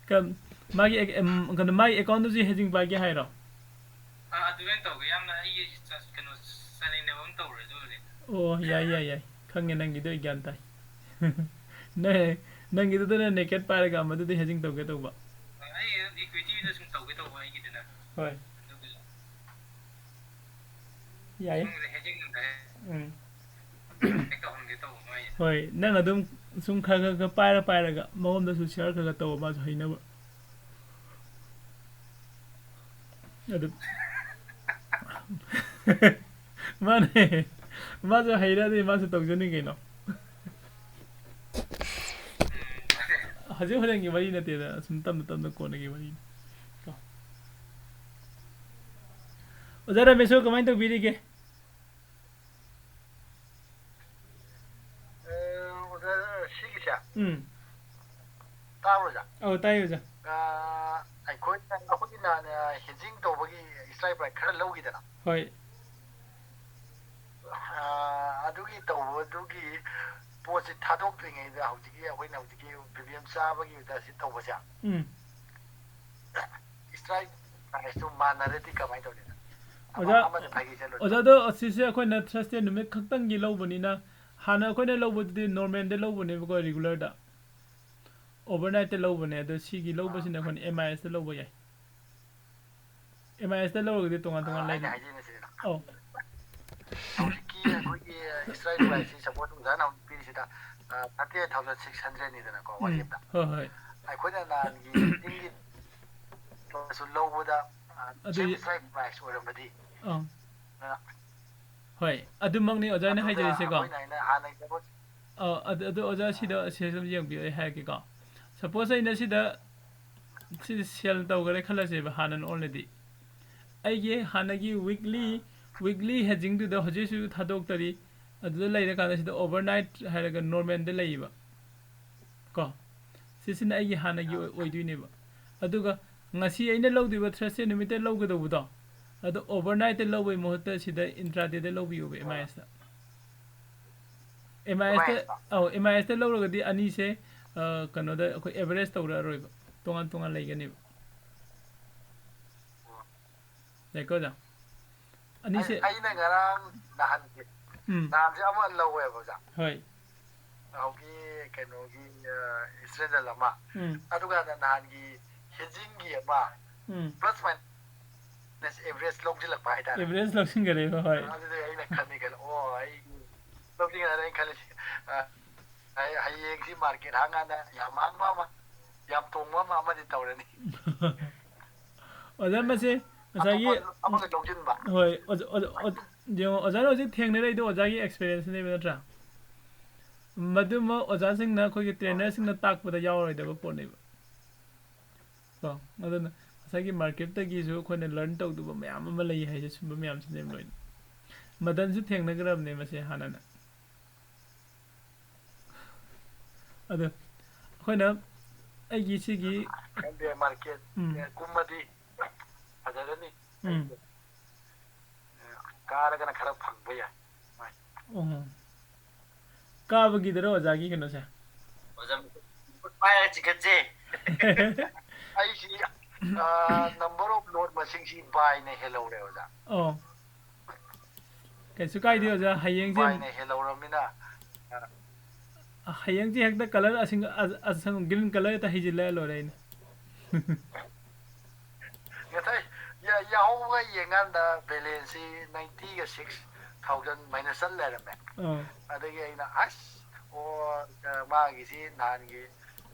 ꯀ-, ꯃꯥꯒꯤ ꯑꯦꯛ-, ꯑꯦꯝ, ꯀꯩꯅꯣ, ꯃꯥꯒꯤ account ꯗꯨꯁꯨ hedging ꯄꯥꯏꯒꯦ ꯍꯥꯏꯔꯣ? ꯑꯥ, ꯑꯗꯨꯃꯥꯏꯅ ꯇꯧꯒꯦ꯫ ꯌꯥꯝꯅ ꯑꯩꯒꯤ ꯆ-, ꯀꯩꯅꯣ, ꯆꯥꯅꯩꯅꯕ ꯑꯃ ꯇꯧꯔꯦ ꯑꯗꯨꯕꯨꯗꯤ꯫ ꯑꯣ, ꯌꯥꯏ, ꯌꯥꯏ, ꯌꯥꯏ꯫ ꯈꯪꯉꯦ, ꯅꯪꯒꯤꯗꯣ ꯑꯩ ꯒ꯭ꯌꯥꯟ ꯇꯥꯏ꯫ ꯅꯪ, ꯅꯪꯒꯤꯗꯨꯗꯅ naked ꯄꯥꯏꯔꯒ ꯑꯃꯗꯨꯗꯤ hedging ꯇꯧꯒꯦ ꯇꯧꯕ꯫ ꯑꯩ equity ꯗ ꯁꯨꯝ ꯇꯧꯒꯦ ꯇꯧꯕ ꯑꯩꯒꯤꯗꯨꯅ꯫ ꯍꯣꯏ꯫ ꯑꯗꯨꯒꯤ ꯌꯥꯏ꯫ ꯁꯣꯝꯒꯤꯗ hedging ꯑꯝꯇ ꯍꯦꯛ ꯎꯝ꯫ ꯍꯦꯛ ꯇꯧꯍꯟꯒꯦ ꯇꯧꯕ ꯃꯥꯏꯁꯦ꯫ ꯍꯣꯏ, ꯅꯪ ꯑꯗꯨꯝ ꯁꯨꯝ ꯈꯔ ꯈꯔ ꯈꯔ ꯄꯥꯏꯔ ꯄꯥꯏꯔꯒ ꯃꯉꯣꯟꯗꯁꯨ share ꯈꯔ ꯈꯔ ꯇꯧꯕ, ꯃꯥꯁꯨ ꯍꯩꯅꯕ꯫ ꯑꯗꯨ ꯃꯥꯅꯦ꯫ ꯃꯥꯁꯨ ꯍꯩꯔꯗꯤ ꯃꯥꯁꯨ ꯇꯧꯖꯅꯤ ꯀꯩꯅꯣ꯫ ꯎꯝ꯫ ꯍꯧꯖꯤꯛ ꯍꯣꯔꯦꯟꯒꯤ ꯋꯥꯔꯤ ꯅꯠꯇꯦꯗ, ꯑꯁꯨꯝ ꯇꯞꯅ ꯇꯞꯅ ꯀꯣꯟꯅꯒꯤ ꯋꯥꯔꯤꯅꯤ꯫ ꯀꯣ꯫ ꯑꯣꯖꯥ ꯔꯃꯦꯁꯣꯔ ꯀꯃꯥꯏꯅ ꯇꯧꯕꯤꯔꯤꯒꯦ? ꯎꯝ꯫ ꯇꯥꯕ꯭ꯔꯣ ꯑꯣꯖꯥ? ꯑꯧ, ꯇꯥꯏ ꯑꯣꯖꯥ꯫ ꯑꯩꯈꯣꯏ ꯑꯩꯈꯣꯏꯒꯤ ꯅꯍꯥꯟ ꯍꯦꯖꯤꯡ ꯇꯧꯕꯒꯤ ꯏꯁꯇ꯭ꯔꯥꯏꯛ ꯄ꯭ꯔꯥꯏꯁ ꯈꯔ ꯂꯧꯈꯤꯗꯅ꯫ ꯍꯣꯏ꯫ ꯑꯗꯨꯒꯤ ꯇꯧꯕꯗꯨꯒꯤ ꯄꯣꯠꯁꯤ ꯊꯥꯗꯣꯛꯇ꯭ꯔꯤꯉꯩꯗ ꯍꯧꯖꯤꯛꯀꯤ ꯑꯩꯈꯣꯏꯅ ꯍꯧꯖꯤꯛꯀꯤ ꯄ꯭ꯔꯤꯃꯤꯌꯝ ꯆꯥꯕꯒꯤ ꯑꯣꯏꯇꯥꯔꯁꯤ ꯇꯧꯕꯁꯦ꯫ ꯎꯝ꯫ ꯏꯁꯇ꯭ꯔꯥꯏꯛ ꯄ꯭ꯔꯥꯏꯁꯇꯨ ꯃꯥꯟꯅꯔꯗꯤ ꯀꯃꯥꯏꯅ ꯇꯧꯅꯤ? ꯑꯣꯖꯥ, ꯑꯣꯖꯥꯗꯣ ꯑꯁꯤꯁꯦ ꯑꯩꯈꯣꯏꯅ ꯊꯔꯁꯗꯦ ꯅꯨꯃꯤꯠ ꯈꯛꯇꯪꯒꯤ ꯂꯧꯕꯅꯤꯅ, ꯍꯥꯟꯅ ꯑꯩꯈꯣꯏꯅ ꯂꯧꯕꯗꯨꯗꯤ ꯅꯣꯔꯃꯦꯜꯗ ꯂꯧꯕꯅꯦꯕꯀꯣ, ꯔꯤꯒꯨꯂꯔꯗ꯫ ꯑꯣꯚꯔꯅꯥꯏꯠꯇ ꯂꯧꯕꯅꯦ, ꯑꯗꯣ ꯁꯤꯒꯤ ꯂꯧꯕꯁꯤꯅ ꯑꯩꯈꯣꯏꯅ ꯑꯦꯝ ꯑꯥꯏ ꯑꯦꯁꯇ ꯂꯧꯕ ꯌꯥꯏ꯫ ꯑꯦꯝ ꯑꯥꯏ ꯑꯦꯁꯇ ꯂꯧꯔꯒꯗꯤ ꯇꯣꯉꯥꯟ ꯇꯣꯉꯥꯟ ꯑꯩꯅ ꯂꯩꯅꯤ꯫ ꯍꯥꯏꯖꯩꯅ ꯁꯤꯅ ꯑꯧ꯫ ꯍꯧꯖꯤꯛꯀꯤ ꯑꯩꯈꯣꯏꯒꯤ ꯏꯁꯇ꯭ꯔꯥꯏꯛ ꯄ꯭ꯔꯥꯏꯁꯁꯤ ꯁꯄꯣꯁ ꯑꯣꯖꯥꯅ ꯍꯧꯖꯤꯛ ꯄꯤꯔꯤꯁꯤꯗ ꯊꯥꯔꯇꯤ ꯑꯩꯠ ꯊꯥꯎꯖꯟ ꯁꯤꯛꯁ ꯍꯟꯗ꯭ꯔꯦꯗꯅꯤꯗꯅꯀꯣ, ꯎꯝ, ꯋꯥꯔꯤ ꯑꯃꯗ꯫ ꯍꯣꯏ, ꯍꯣꯏ꯫ ꯑꯩꯈꯣꯏꯅ ꯅꯍꯥꯟꯒꯤ ꯍꯦꯖꯤꯡꯒꯤ ꯄꯣꯠꯁꯨ ꯂꯧꯕꯗ ꯑꯗꯨ ꯁꯦꯝ ꯏꯁꯇ꯭ꯔꯥꯏꯛ ꯄ꯭ꯔꯥꯏꯁ ꯑꯣꯏꯔꯝꯃꯗꯤ ꯑꯥ꯫ ꯑ, ꯍꯣꯏ, ꯑꯗꯨꯃꯛꯅꯤ ꯑꯣꯖꯥꯅ ꯑꯗꯨꯗ ꯍꯥꯏꯖꯔꯤꯁꯦꯀꯣ꯫ ꯑꯩꯈꯣꯏꯅ ꯑꯩꯅ ꯍꯥꯟꯅꯒꯤ ꯄꯣꯠ ꯑꯧ, ꯑꯗꯨ, ꯑꯗꯨ ꯑꯣꯖꯥ ꯁꯤꯗ ꯁꯤꯗ ꯁꯨꯝ ꯌꯦꯡꯕꯤꯌꯨ, ꯑꯩ ꯍꯥꯏꯔꯛꯀꯦꯀꯣ꯫ ꯁꯄꯣꯁ ꯑꯩꯅ ꯁꯤꯗ ꯁꯤꯗ ꯁꯦꯜ ꯇꯧꯈꯔꯦ ꯈꯜꯂꯁꯦꯕ, ꯍꯥꯟꯅ ꯑꯣꯜꯔꯦꯗꯤ꯫ ꯑꯩꯒꯤ ꯍꯥꯟꯅꯒꯤ ꯋꯤꯛꯂꯤ, ꯋꯤꯛꯂꯤ ꯍꯦꯖꯤꯡꯗꯨꯗ ꯍꯧꯖꯤꯛ ꯍꯧꯖꯤꯛ ꯊꯥꯗꯣꯛꯇꯔꯤ꯫ ꯑꯗꯨꯗ ꯂꯩꯔꯀꯥꯟꯗ ꯁꯤꯗ ꯑꯣꯚꯔꯅꯥꯏꯠ ꯍꯥꯏꯔꯒ ꯅꯣꯔꯃꯦꯜꯗ ꯂꯩꯌꯦꯕ꯫ ꯀꯣ? ꯁꯤꯁꯤꯅ ꯑꯩꯒꯤ ꯍꯥꯟꯅꯒꯤ ꯑꯣꯏ-, ꯑꯣꯏꯗꯣꯏꯅꯦꯕ꯫ ꯑꯗꯨꯒ ꯉꯁꯤ ꯑꯩꯅ ꯂꯧꯗꯣꯏꯕ ꯊꯔꯁꯗꯦ ꯅꯨꯃꯤꯠꯇ ꯂꯧꯒꯗꯧꯕꯗꯣ, ꯑꯗꯣ ꯑꯣꯚꯔꯅꯥꯏꯠꯇ ꯂꯧꯕꯩ ꯃꯍꯨꯠꯇ ꯁꯤꯗ ꯏꯟꯇ꯭ꯔꯥꯗꯦꯗ ꯂꯧꯕꯤꯌꯣꯕ, ꯑꯦꯝ ꯑꯥꯏ ꯑꯦꯁꯇ꯫ ꯑꯦꯝ ꯑꯥꯏ ꯑꯦꯁꯇ, ꯑꯧ, ꯑꯦꯝ ꯑꯥꯏ ꯑꯦꯁꯇ ꯂꯧꯔꯒꯗꯤ ꯑꯅꯤꯁꯦ, ꯑ, ꯀꯩꯅꯣꯗ ꯑꯩꯈꯣꯏ ꯑꯦꯚꯔꯦꯖ ꯇꯧꯔꯛꯑꯔꯣꯏꯕ, ꯇꯣꯉꯥꯟ ꯇꯣꯉꯥꯟ ꯂꯩꯒꯅꯦꯕ꯫ ꯌꯥꯏꯀꯣ, ꯑꯣꯖꯥ? ꯑꯅꯤꯁꯦ꯫ ꯑꯩ-, ꯑꯩꯅ ꯉꯔꯥꯡ ꯅꯍꯥꯟꯁꯦ, ꯎꯝ꯫ ꯅꯍꯥꯟꯁꯦ ꯑꯃ ꯂꯧꯋꯦꯕ ꯑꯣꯖꯥ꯫ ꯍꯣꯏ꯫ ꯅꯍꯥꯟꯒꯤ ꯀꯩꯅꯣꯒꯤ, ꯑ, ꯏꯁꯇ꯭ꯔꯦꯟꯗꯜ ꯑꯃ꯫ ꯎꯝ꯫ ꯑꯗꯨꯒ ꯅꯍꯥꯟꯒꯤ ꯍꯦꯖꯤꯡꯒꯤ ꯑꯃ ꯎꯝ꯫ ꯄ꯭ꯂꯁ ꯃꯥꯏꯅꯁ ꯑꯦꯚꯔꯦꯖ ꯂꯧꯁꯤꯜꯂꯛꯄ ꯍꯥꯏꯇꯥꯔꯦ꯫ ꯑꯦꯚꯔꯦꯖ ꯂꯧꯁꯤꯟꯈꯔꯦꯕ, ꯍꯣꯏ꯫ ꯑꯗꯨꯗꯤ ꯑꯩꯅ ꯈꯜꯂꯤ ꯀꯩꯅꯣ, ꯑꯣ, ꯑꯩ ꯂꯧꯁꯤꯟꯈ꯭ꯔꯦ ꯑꯩꯅ ꯈꯜꯂꯤꯁꯤ, ꯑ, ꯑꯩ ꯍꯌꯦꯡꯁꯤ ꯃꯥꯔꯀꯦꯠ ꯍꯥꯡꯀꯥꯟꯗ ꯌꯥꯝ ꯍꯥꯡꯕ ꯑꯃ, ꯌꯥꯝ ꯇꯣꯡꯕ ꯑꯃ ꯑꯃꯗꯤ ꯇꯧꯔꯅꯤ꯫ ꯑꯣꯖꯥ, ꯃꯁꯤ ꯉꯁꯥꯏꯒꯤ, ꯑꯇꯣꯞꯄ ꯑꯃꯒ ꯂꯧꯁꯤꯟꯕ꯫ ꯍꯣꯏ, ꯑꯣꯖꯥ, ꯑꯣꯖꯥ, ꯑꯣꯖꯥ, ꯌꯦꯡꯉꯣ, ꯑꯣꯖꯥꯅ ꯍꯧꯖꯤꯛ ꯊꯦꯡꯅꯔꯛꯏꯗꯣ ꯑꯣꯖꯥꯒꯤ ꯑꯦꯛꯁꯄꯤꯔꯤꯌꯦꯟꯁꯅꯦꯕ, ꯅꯠꯇ꯭ꯔꯥ? ꯃꯗꯨꯃ ꯑꯣꯖꯥꯁꯤꯡꯅ, ꯑꯩꯈꯣꯏꯒꯤ ꯇ꯭ꯔꯦꯅꯔꯁꯤꯡꯅ ꯇꯥꯛꯄꯗ ꯌꯥꯎꯔꯣꯏꯗꯕ ꯄꯣꯠꯅꯦꯕ꯫ ꯀꯣ? ꯑꯗꯨꯅ ꯉꯁꯥꯏꯒꯤ ꯃꯥꯔꯀꯦꯠꯇꯒꯤꯁꯨ ꯑꯩꯈꯣꯏꯅ ꯂꯔꯟ ꯇꯧꯗꯕ ꯃꯌꯥꯝ ꯑꯃ ꯂꯩ ꯍꯥꯏꯁꯦ, ꯁꯨꯝꯕ ꯃꯌꯥꯝꯁꯤꯅꯦꯕ ꯂꯣꯏꯅ꯫ ꯃꯗꯟꯁꯨ ꯊꯦꯡꯅꯈ꯭ꯔꯕꯅꯦ ꯃꯁꯦ ꯍꯥꯟꯅꯅ꯫ ꯑꯗꯣ ꯑꯩꯈꯣꯏꯅ ꯑꯩꯒꯤ ꯁꯤꯒꯤ ꯈꯪꯗꯦ, ꯃꯥꯔꯀꯦꯠ ꯎꯝ꯫ ꯀꯨꯝꯃꯗꯤ ꯐꯖꯒꯅꯤ꯫ ꯎꯝ꯫ ꯀꯥꯔꯒꯅ ꯈꯔ ꯐꯪꯕ ꯌꯥꯏ꯫ ꯑꯣ꯫ ꯀꯥꯕꯒꯤꯗꯔꯣ ꯑꯣꯖꯥꯒꯤ ꯀꯩꯅꯣꯁꯦ? ꯑꯣꯖꯥ, ꯄꯥꯏꯔ ꯆꯤꯡꯈꯠꯁꯦ꯫ ꯑꯩꯁꯤ number of load ꯃꯁꯤꯡꯁꯤ ꯕꯥꯏꯅ ꯍꯦꯜꯍꯧꯔꯦ ꯑꯣꯖꯥ꯫ ꯑꯣ꯫ ꯀꯩꯁꯨ ꯀꯥꯏꯗꯦ ꯑꯣꯖꯥ, ꯍꯌꯦꯡꯁꯦ ꯕꯥꯏꯅ ꯍꯦꯜꯍꯧꯔꯕꯅꯤꯅ ꯍꯌꯦꯡꯁꯦ ꯍꯦꯛꯇ colour ꯑꯁꯪ ꯑꯁꯪ green colour ꯍꯦꯛꯇ ꯍꯩꯖꯤꯜꯂ ꯂꯣꯏꯔꯦ ꯑꯩꯅ꯫ ꯉꯁꯥꯏ ꯌꯥ- ꯌꯥꯍꯧꯕꯒ ꯌꯦꯡꯀꯥꯟꯗ balance ꯁꯤ ninety ꯒ six thousand minus ꯆꯠ ꯂꯩꯔꯝꯃꯦ꯫ ꯑꯥ꯫ ꯑꯗꯒꯤ ꯑꯩꯅ ꯑꯁ ꯑꯣ ꯃꯥꯒꯤꯁꯤ ꯅꯍꯥꯟꯒꯤ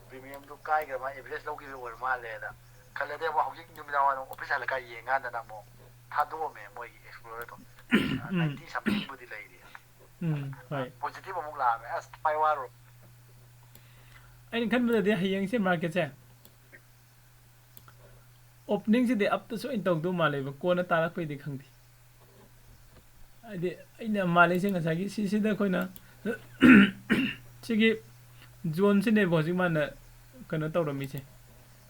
premium ꯗꯨ ꯀꯥꯏꯈ꯭ꯔ ꯃꯥ average ꯂꯧꯈꯤꯕ ꯑꯣꯏꯔ ꯃꯥꯜꯂꯦꯅ ꯈꯜꯂꯗꯤ ꯑꯃꯨꯛ ꯍꯧꯖꯤꯛ ꯅꯨꯃꯤꯗꯥꯡ ꯋꯥꯏꯔꯝ office ꯍꯜꯂꯀꯥꯟ ꯌꯦꯡꯀꯥꯟꯗꯅ ꯑꯃꯨꯛ ꯊꯥꯗꯣꯛꯑꯝꯃꯦ ꯃꯣꯏꯒꯤ Explorer ꯗꯣ꯫ ꯎꯝ꯫ Ninety something ꯕꯨꯗꯤ ꯂꯩꯔꯤ꯫ ꯎꯝ, ꯍꯣꯏ꯫ Positive ꯑꯃꯨꯛ ꯂꯥꯛꯑꯝꯃꯦ꯫ ꯑꯁ ꯊꯋꯥꯏ ꯋꯥꯔꯨꯔꯦ꯫ ꯑꯩꯅ ꯈꯟꯕꯗꯗꯤ ꯍꯌꯦꯡꯁꯦ market ꯁꯦ opening ꯁꯤꯗꯤ up ꯇ ꯁꯣꯏꯅ ꯇꯧꯗꯧ ꯃꯥꯜꯂꯦꯕ, ꯀꯣꯟꯅ ꯇꯥꯔꯛꯄꯩꯗꯤ ꯈꯪꯗꯦ꯫ ꯍꯥꯏꯗꯤ ꯑꯩꯅ ꯃꯥꯜꯂꯤꯁꯦ ꯉꯁꯥꯏꯒꯤ ꯁꯤꯁꯤꯗ ꯑꯩꯈꯣꯏꯅ ꯁꯤꯒꯤ zone ꯁꯤꯅꯦꯕ ꯍꯧꯖꯤꯛ ꯃꯥꯅ ꯀꯩꯅꯣ ꯇꯧꯔꯝꯃꯤꯁꯦ꯫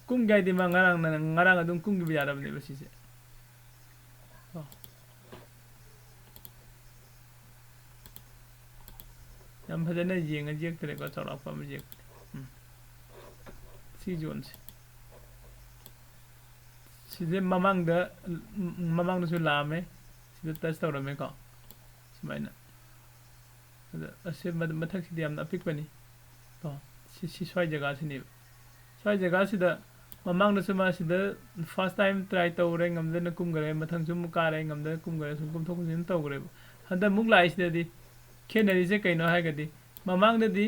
ꯀꯨꯝꯒꯦ ꯍꯥꯏꯗꯤ ꯃꯥ ꯉꯔꯥꯡ ꯉꯔꯥꯡ ꯑꯗꯨꯝ ꯀꯨꯝꯈꯤꯕ ꯌꯥꯔꯕꯅꯦꯕ ꯁꯤꯁꯦ꯫ ꯀꯣ꯫ ꯌꯥꯝ ꯐꯖꯅ ꯌꯦꯡꯉ ꯌꯦꯛꯇ꯭ꯔꯦꯀꯣ, ꯆꯥꯎꯔꯥꯛꯄ ꯑꯃ ꯌꯦꯛꯄꯅꯦ꯫ ꯎꯝ꯫ ꯁꯤ zone ꯁꯦ꯫ ꯁꯤꯁꯦ ꯃꯃꯥꯡꯗ, ꯃꯃꯥꯡꯗꯁꯨ ꯂꯥꯛꯑꯝꯃꯦ꯫ ꯁꯤꯗ touch ꯇꯧꯔꯝꯃꯦꯀꯣ꯫ ꯁꯨꯃꯥꯏꯅ꯫ ꯑꯗ ꯑꯁꯤ ꯃ-, ꯃꯊꯛꯁꯤꯗꯤ ꯌꯥꯝꯅ ꯑꯄꯤꯛꯄꯅꯤ꯫ ꯀꯣ꯫ ꯁꯤ, ꯁꯤ ꯁ꯭ꯋꯥꯏ ꯖꯒꯥꯁꯤꯅꯦꯕ꯫ ꯁ꯭ꯋꯥꯏ ꯖꯒꯥꯁꯤꯗ ꯃꯃꯥꯡꯗꯁꯨ ꯃꯥ ꯁꯤꯗ first time try ꯇꯧꯔꯦ, ꯉꯝꯗꯅ ꯀꯨꯝꯈꯔꯦ, ꯃꯊꯪꯁꯨ ꯑꯃꯨꯛ ꯀꯥꯔꯦ, ꯉꯝꯗꯅ ꯀꯨꯝꯈꯔꯦ, ꯁꯨꯝ ꯀꯨꯝꯊꯣꯛ ꯀꯨꯝꯁꯤꯟ ꯇꯧꯈ꯭ꯔꯦꯕ꯫ ꯍꯟꯗꯛ ꯑꯃꯨꯛ ꯂꯥꯛꯏꯁꯤꯗꯗꯤ ꯈꯦꯠꯅꯔꯤꯁꯦ ꯀꯩꯅꯣ ꯍꯥꯏꯔꯒꯗꯤ ꯃꯃꯥꯡꯗꯗꯤ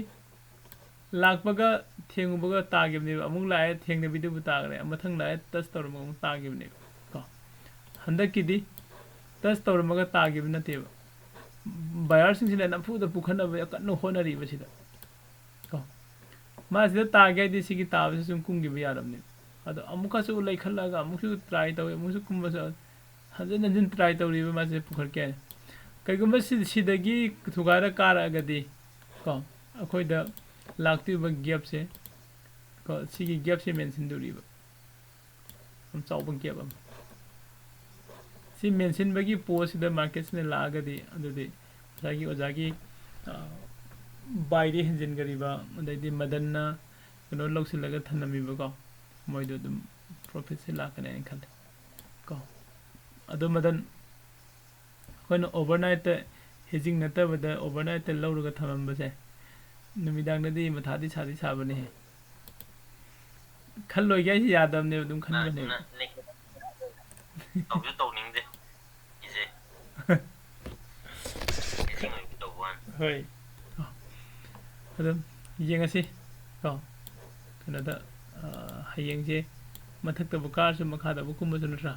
ꯂꯥꯛꯄꯒ ꯊꯦꯡꯉꯨꯕꯒ ꯇꯥꯈꯤꯕꯅꯦꯕ, ꯑꯃꯨꯛ ꯂꯥꯛꯑꯦ ꯊꯦꯡꯅꯕꯤꯗꯨꯕꯨ ꯇꯥꯈ꯭ꯔꯦ, ꯃꯊꯪ ꯂꯥꯛꯑꯦ touch ꯇꯧꯔꯝꯃꯒ ꯑꯃꯨꯛ ꯇꯥꯈꯤꯕꯅꯦꯕ ꯀꯣ꯫ ꯍꯟꯗꯛꯀꯤꯗꯤ touch ꯇꯧꯔꯝꯃꯒ ꯇꯥꯈꯤꯕ ꯅꯠꯇꯦꯕ, buyer ꯁꯤꯡꯁꯤꯅ ꯅꯝꯐꯨꯗ ꯄꯨꯈꯠꯅꯕ ꯀꯟꯅ ꯍꯣꯠꯅꯔꯤꯕꯁꯤꯗ ꯀꯣ꯫ ꯃꯥꯁꯤꯗ ꯇꯥꯒꯦ ꯍꯥꯏꯗꯤ ꯁꯤꯒꯤ ꯇꯥꯕꯁꯤ ꯁꯨꯝ ꯀꯨꯝꯈꯤꯕ ꯌꯥꯔꯕꯅꯦꯕ꯫ ꯑꯗꯣ ꯑꯃꯨꯛꯀꯁꯨ ꯂꯩꯈꯠꯂꯒ ꯑꯃꯨꯛꯁꯨ try ꯇꯧꯋꯤ, ꯑꯃꯨꯛꯁꯨ ꯀꯨꯝꯕꯁꯨ ꯍꯟꯖꯤꯟ ꯍꯟꯖꯤꯟ try ꯇꯧꯔꯤꯕ ꯃꯥꯁꯦ ꯄꯨꯈꯠꯀꯦ ꯍꯥꯏꯅ꯫ ꯀꯩꯒꯨꯝꯕ ꯁꯤ-, ꯁꯤꯗꯒꯤ ꯊꯨꯒꯥꯏꯔ ꯀꯥꯔꯛꯑꯒꯗꯤ ꯀꯣ, ꯑꯩꯈꯣꯏꯗ ꯂꯥꯛꯇꯣꯔꯤꯕ gapꯁꯦ, ꯀꯣ, ꯁꯤꯒꯤ gapꯁꯦ ꯃꯦꯟꯁꯤꯟꯗꯣꯔꯤꯕ, ꯌꯥꯝ ꯆꯥꯎꯕ gap ꯑꯃ꯫ ꯁꯤ ꯃꯦꯟꯁꯤꯟꯕꯒꯤ ꯄꯣꯠꯁꯤꯗ marketꯁꯤꯅ ꯂꯥꯛꯑꯒꯗꯤ, ꯑꯗꯨꯗꯤ ꯉꯁꯥꯏꯒꯤ ꯑꯣꯖꯥꯒꯤ buyꯗꯤ ꯍꯦꯟꯖꯤꯟꯈ꯭ꯔꯤꯕ, ꯑꯗꯩꯗꯤ ꯃꯗꯟꯅ ꯀꯩꯅꯣ ꯂꯧꯁꯤꯜꯂꯒ ꯊꯝꯂꯝꯃꯤꯕꯀꯣ, ꯃꯣꯏꯗꯣ ꯑꯗꯨꯝ profitꯁꯦ ꯂꯥꯛꯀꯅꯤ ꯍꯥꯏꯅ ꯈꯜꯂꯦ ꯀꯣ꯫ ꯑꯗꯨ ꯃꯗꯟ ꯑꯩꯈꯣꯏꯅ overnightꯇ hedging ꯅꯠꯇꯕꯗ overnightꯇ ꯂꯧꯔꯒ ꯊꯝꯃꯝꯕꯁꯦ, ꯅꯨꯃꯤꯗꯥꯡꯗꯗꯤ ꯃꯊꯥꯗꯤ ꯁꯥꯗꯤ ꯁꯥꯕꯅꯦꯍꯦ꯫ ꯈꯜꯂꯣꯏꯒꯦ ꯍꯥꯏꯁꯦ ꯌꯥꯗꯕꯅꯦꯕ, ꯑꯗꯨꯝ ꯈꯟꯕꯅꯦꯕ꯫ ꯇꯧꯁꯨ ꯇꯧꯅꯤꯡꯗꯦ ꯏꯁꯦ꯫ Hedging ꯑꯣꯏꯅ ꯇꯧꯕ ꯋꯥꯅꯤ꯫ ꯍꯣꯏ꯫ ꯑꯗꯨꯝ ꯌꯦꯡꯉꯁꯤ ꯀꯣ꯫ ꯀꯩꯅꯣꯗ, ꯍꯌꯦꯡꯁꯦ ꯃꯊꯛꯇꯕꯨ ꯀꯥꯔꯁꯨ ꯃꯈꯥꯗꯕꯨ ꯀꯨꯝꯃꯁꯨ, ꯅꯠꯇ꯭ꯔꯥ?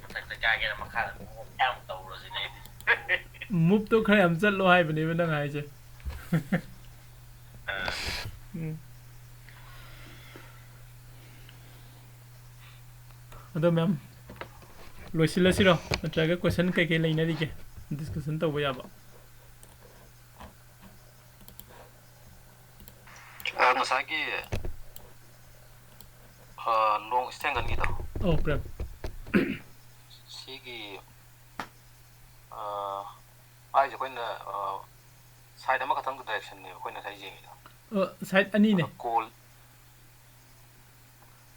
ꯃꯊꯛꯇ ꯀꯥꯒꯦꯔꯥ ꯃꯈꯥꯗ ꯀꯨꯝꯒꯦꯔꯥ ꯇꯧꯔꯁꯤꯅꯦ ꯑꯩꯗꯤ꯫ Moveꯇꯣ ꯈꯔ ꯌꯥꯝ ꯆꯠꯂꯣ ꯍꯥꯏꯕꯅꯦꯕ ꯅꯪ ꯍꯥꯏꯁꯦ꯫ ꯎꯝ꯫ ꯑꯗꯣ ma'am, ꯂꯣꯏꯁꯤꯜꯂꯁꯤꯔꯣ? ꯅꯠꯇ꯭ꯔꯒ question ꯀꯩꯀꯩ ꯂꯩꯅꯔꯤꯒꯦ discussion ꯇꯧꯕ ꯌꯥꯕ? ꯑ, ꯉꯁꯥꯏꯒꯤ, ꯑ, long strength ꯒꯟꯒꯤꯗꯣ꯫ ꯑꯧ, prep꯫ ꯁꯤꯒꯤ, ꯑ, ꯍꯥꯏꯁꯦ ꯑꯩꯈꯣꯏꯅ, ꯑ, side ꯑꯃꯈꯛꯇꯪꯒꯤ directionꯅꯦꯕ ꯑꯩꯈꯣꯏꯅ ꯉꯁꯥꯏ ꯌꯦꯡꯉꯤꯗꯣ꯫ ꯑ, side ꯑꯅꯤꯅꯦ꯫ ꯑꯗꯣ call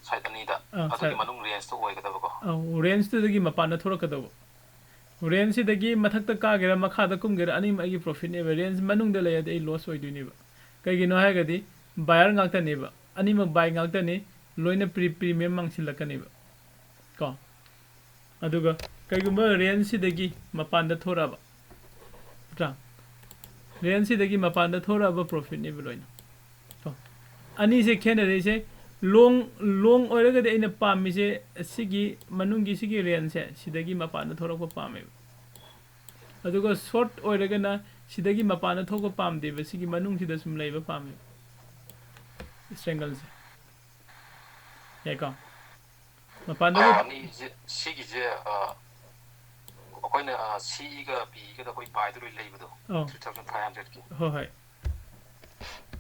side ꯑꯅꯤꯗ, ꯑꯥ, ꯑꯗꯨꯒꯤ side ꯃꯅꯨꯡ rangeꯇ ꯑꯣꯏꯒꯗꯕꯀꯣ꯫ ꯑꯧ, rangeꯇꯨꯗꯒꯤ ꯃꯄꯥꯟꯗ ꯊꯣꯛꯂꯛꯀꯗꯧꯕ꯫ Rangeꯁꯤꯗꯒꯤ ꯃꯊꯛꯇ ꯀꯥꯒꯦꯔꯥ ꯃꯈꯥꯗ ꯀꯨꯝꯒꯦꯔꯥ ꯑꯅꯤꯃꯛ ꯑꯩꯒꯤ profitꯅꯦꯕ꯫ Range ꯃꯅꯨꯡꯗ ꯂꯩꯔꯗꯤ ꯑꯩ loss ꯑꯣꯏꯗꯣꯏꯅꯦꯕ꯫ ꯀꯩꯒꯤꯅꯣ ꯍꯥꯏꯔꯒꯗꯤ buyer ꯉꯥꯛꯇꯅꯦꯕ꯫ ꯑꯅꯤꯃꯛ buy ꯉꯥꯛꯇꯅꯤ꯫ ꯂꯣꯏꯅ pre-, premium ꯃꯥꯡꯁꯤꯜꯂꯛꯀꯅꯦꯕ꯫ ꯀꯣ꯫ ꯑꯗꯨꯒ ꯀꯩꯒꯨꯝꯕ rangeꯁꯤꯗꯒꯤ ꯃꯄꯥꯟꯗ ꯊꯣꯔꯛꯑꯕ, ꯅꯠꯇ꯭ꯔꯥ? Rangeꯁꯤꯗꯒꯤ ꯃꯄꯥꯟꯗ ꯊꯣꯔꯛꯑꯕ profitꯅꯦꯕ ꯂꯣꯏꯅ꯫ ꯀꯣ꯫ ꯑꯅꯤꯁꯦ ꯈꯦꯠꯅꯔꯤꯁꯦ, long, long ꯑꯣꯏꯔꯒꯗꯤ ꯑꯩꯅ ꯄꯥꯝꯃꯤꯁꯦ ꯁꯤꯒꯤ ꯃꯅꯨꯡꯒꯤ ꯁꯤꯒꯤ rangeꯁꯦ, ꯁꯤꯗꯒꯤ ꯃꯄꯥꯟꯗ ꯊꯣꯔꯛꯄ ꯄꯥꯝꯃꯦꯕ꯫ ꯑꯗꯨꯒ short ꯑꯣꯏꯔꯒꯅ ꯁꯤꯗꯒꯤ ꯃꯄꯥꯟꯗ ꯊꯣꯛꯄ ꯄꯥꯝꯗꯦꯕ, ꯁꯤꯒꯤ ꯃꯅꯨꯡꯁꯤꯗ ꯁꯨꯝ ꯂꯩꯕ ꯄꯥꯝꯃꯦꯕ꯫ Strangleꯁꯦ꯫ ꯌꯥꯏꯀꯣ? ꯃꯄꯥꯟꯗ ꯑꯥ, ꯑꯅꯤꯁꯦ, ꯁꯤꯒꯤꯁꯦ, ꯑꯥ, ꯑꯩꯈꯣꯏꯅ ꯁꯤꯒ ꯕꯤꯒꯗ ꯑꯩꯈꯣꯏ ꯕꯥꯏꯗ ꯂꯣꯏ ꯂꯩꯕꯗꯣ, ꯑꯧ ꯊ꯭ꯔꯤ ꯊꯥꯎꯖꯟ ꯐꯥꯏꯚ ꯍꯟꯗ꯭ꯔꯦꯠꯀꯤ꯫ ꯍꯣꯏ ꯍꯣꯏ꯫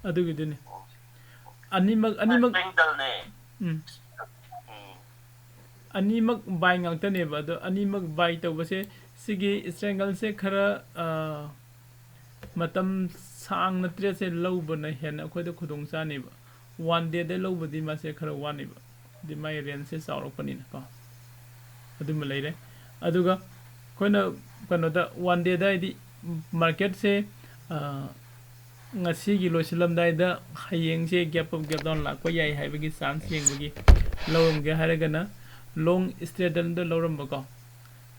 ꯑꯗꯨꯒꯤꯗꯨꯅꯤ꯫ ꯑꯅꯤꯃꯛ ꯑꯅꯤꯃꯛ ꯁꯤꯡꯒꯜꯅꯦ꯫ ꯎꯝ꯫ ꯎꯝ꯫ ꯑꯅꯤꯃꯛ ꯕꯥꯏ ꯉꯥꯛꯇꯅꯦꯕ꯫ ꯑꯗꯣ ꯑꯅꯤꯃꯛ ꯕꯥꯏ ꯇꯧꯕꯁꯦ, ꯁꯤꯒꯤ ꯁ꯭ꯇ꯭ꯔꯦꯡꯒꯜꯁꯦ ꯈꯔ, ꯑ, ꯃꯇꯝ ꯁꯥꯡꯅ ꯇ꯭ꯔꯦꯠꯁꯦ ꯂꯧꯕꯅ ꯍꯦꯟꯅ ꯑꯩꯈꯣꯏꯗ ꯈꯨꯗꯣꯡ ꯆꯥꯅꯦꯕ꯫ ꯋꯥꯟ ꯗꯦꯗ ꯂꯧꯕꯗꯤ ꯃꯥꯁꯦ ꯈꯔ ꯋꯥꯅꯦꯕ, ꯍꯥꯏꯗꯤ ꯃꯥꯒꯤ ꯔꯦꯟꯖꯁꯦ ꯆꯥꯎꯔꯛꯄꯅꯤꯅꯀꯣ꯫ ꯑꯗꯨꯃ ꯂꯩꯔꯦ꯫ ꯑꯗꯨꯒ ꯑꯩꯈꯣꯏꯅ ꯀꯩꯅꯣꯗ, ꯋꯥꯟ ꯗꯦꯗ ꯍꯥꯏꯗꯤ ꯃꯥꯔꯀꯦꯠꯁꯦ, ꯑ, ꯉꯁꯤꯒꯤ ꯂꯣꯏꯁꯤꯜꯂꯝꯗꯥꯏꯗ ꯍꯌꯦꯡꯁꯦ ꯒꯦꯞ ꯑꯞ ꯒꯦꯞ ꯗꯥꯎꯟ ꯂꯥꯛꯄ ꯌꯥꯏ ꯍꯥꯏꯕꯒꯤ ꯆꯥꯟꯁ ꯌꯦꯡꯕꯒꯤ ꯂꯧꯔꯝꯒꯦ ꯍꯥꯏꯔꯒꯅ ꯂꯣꯡ ꯁ꯭ꯇ꯭ꯔꯦꯗꯜꯗ ꯂꯧꯔꯝꯕꯀꯣ꯫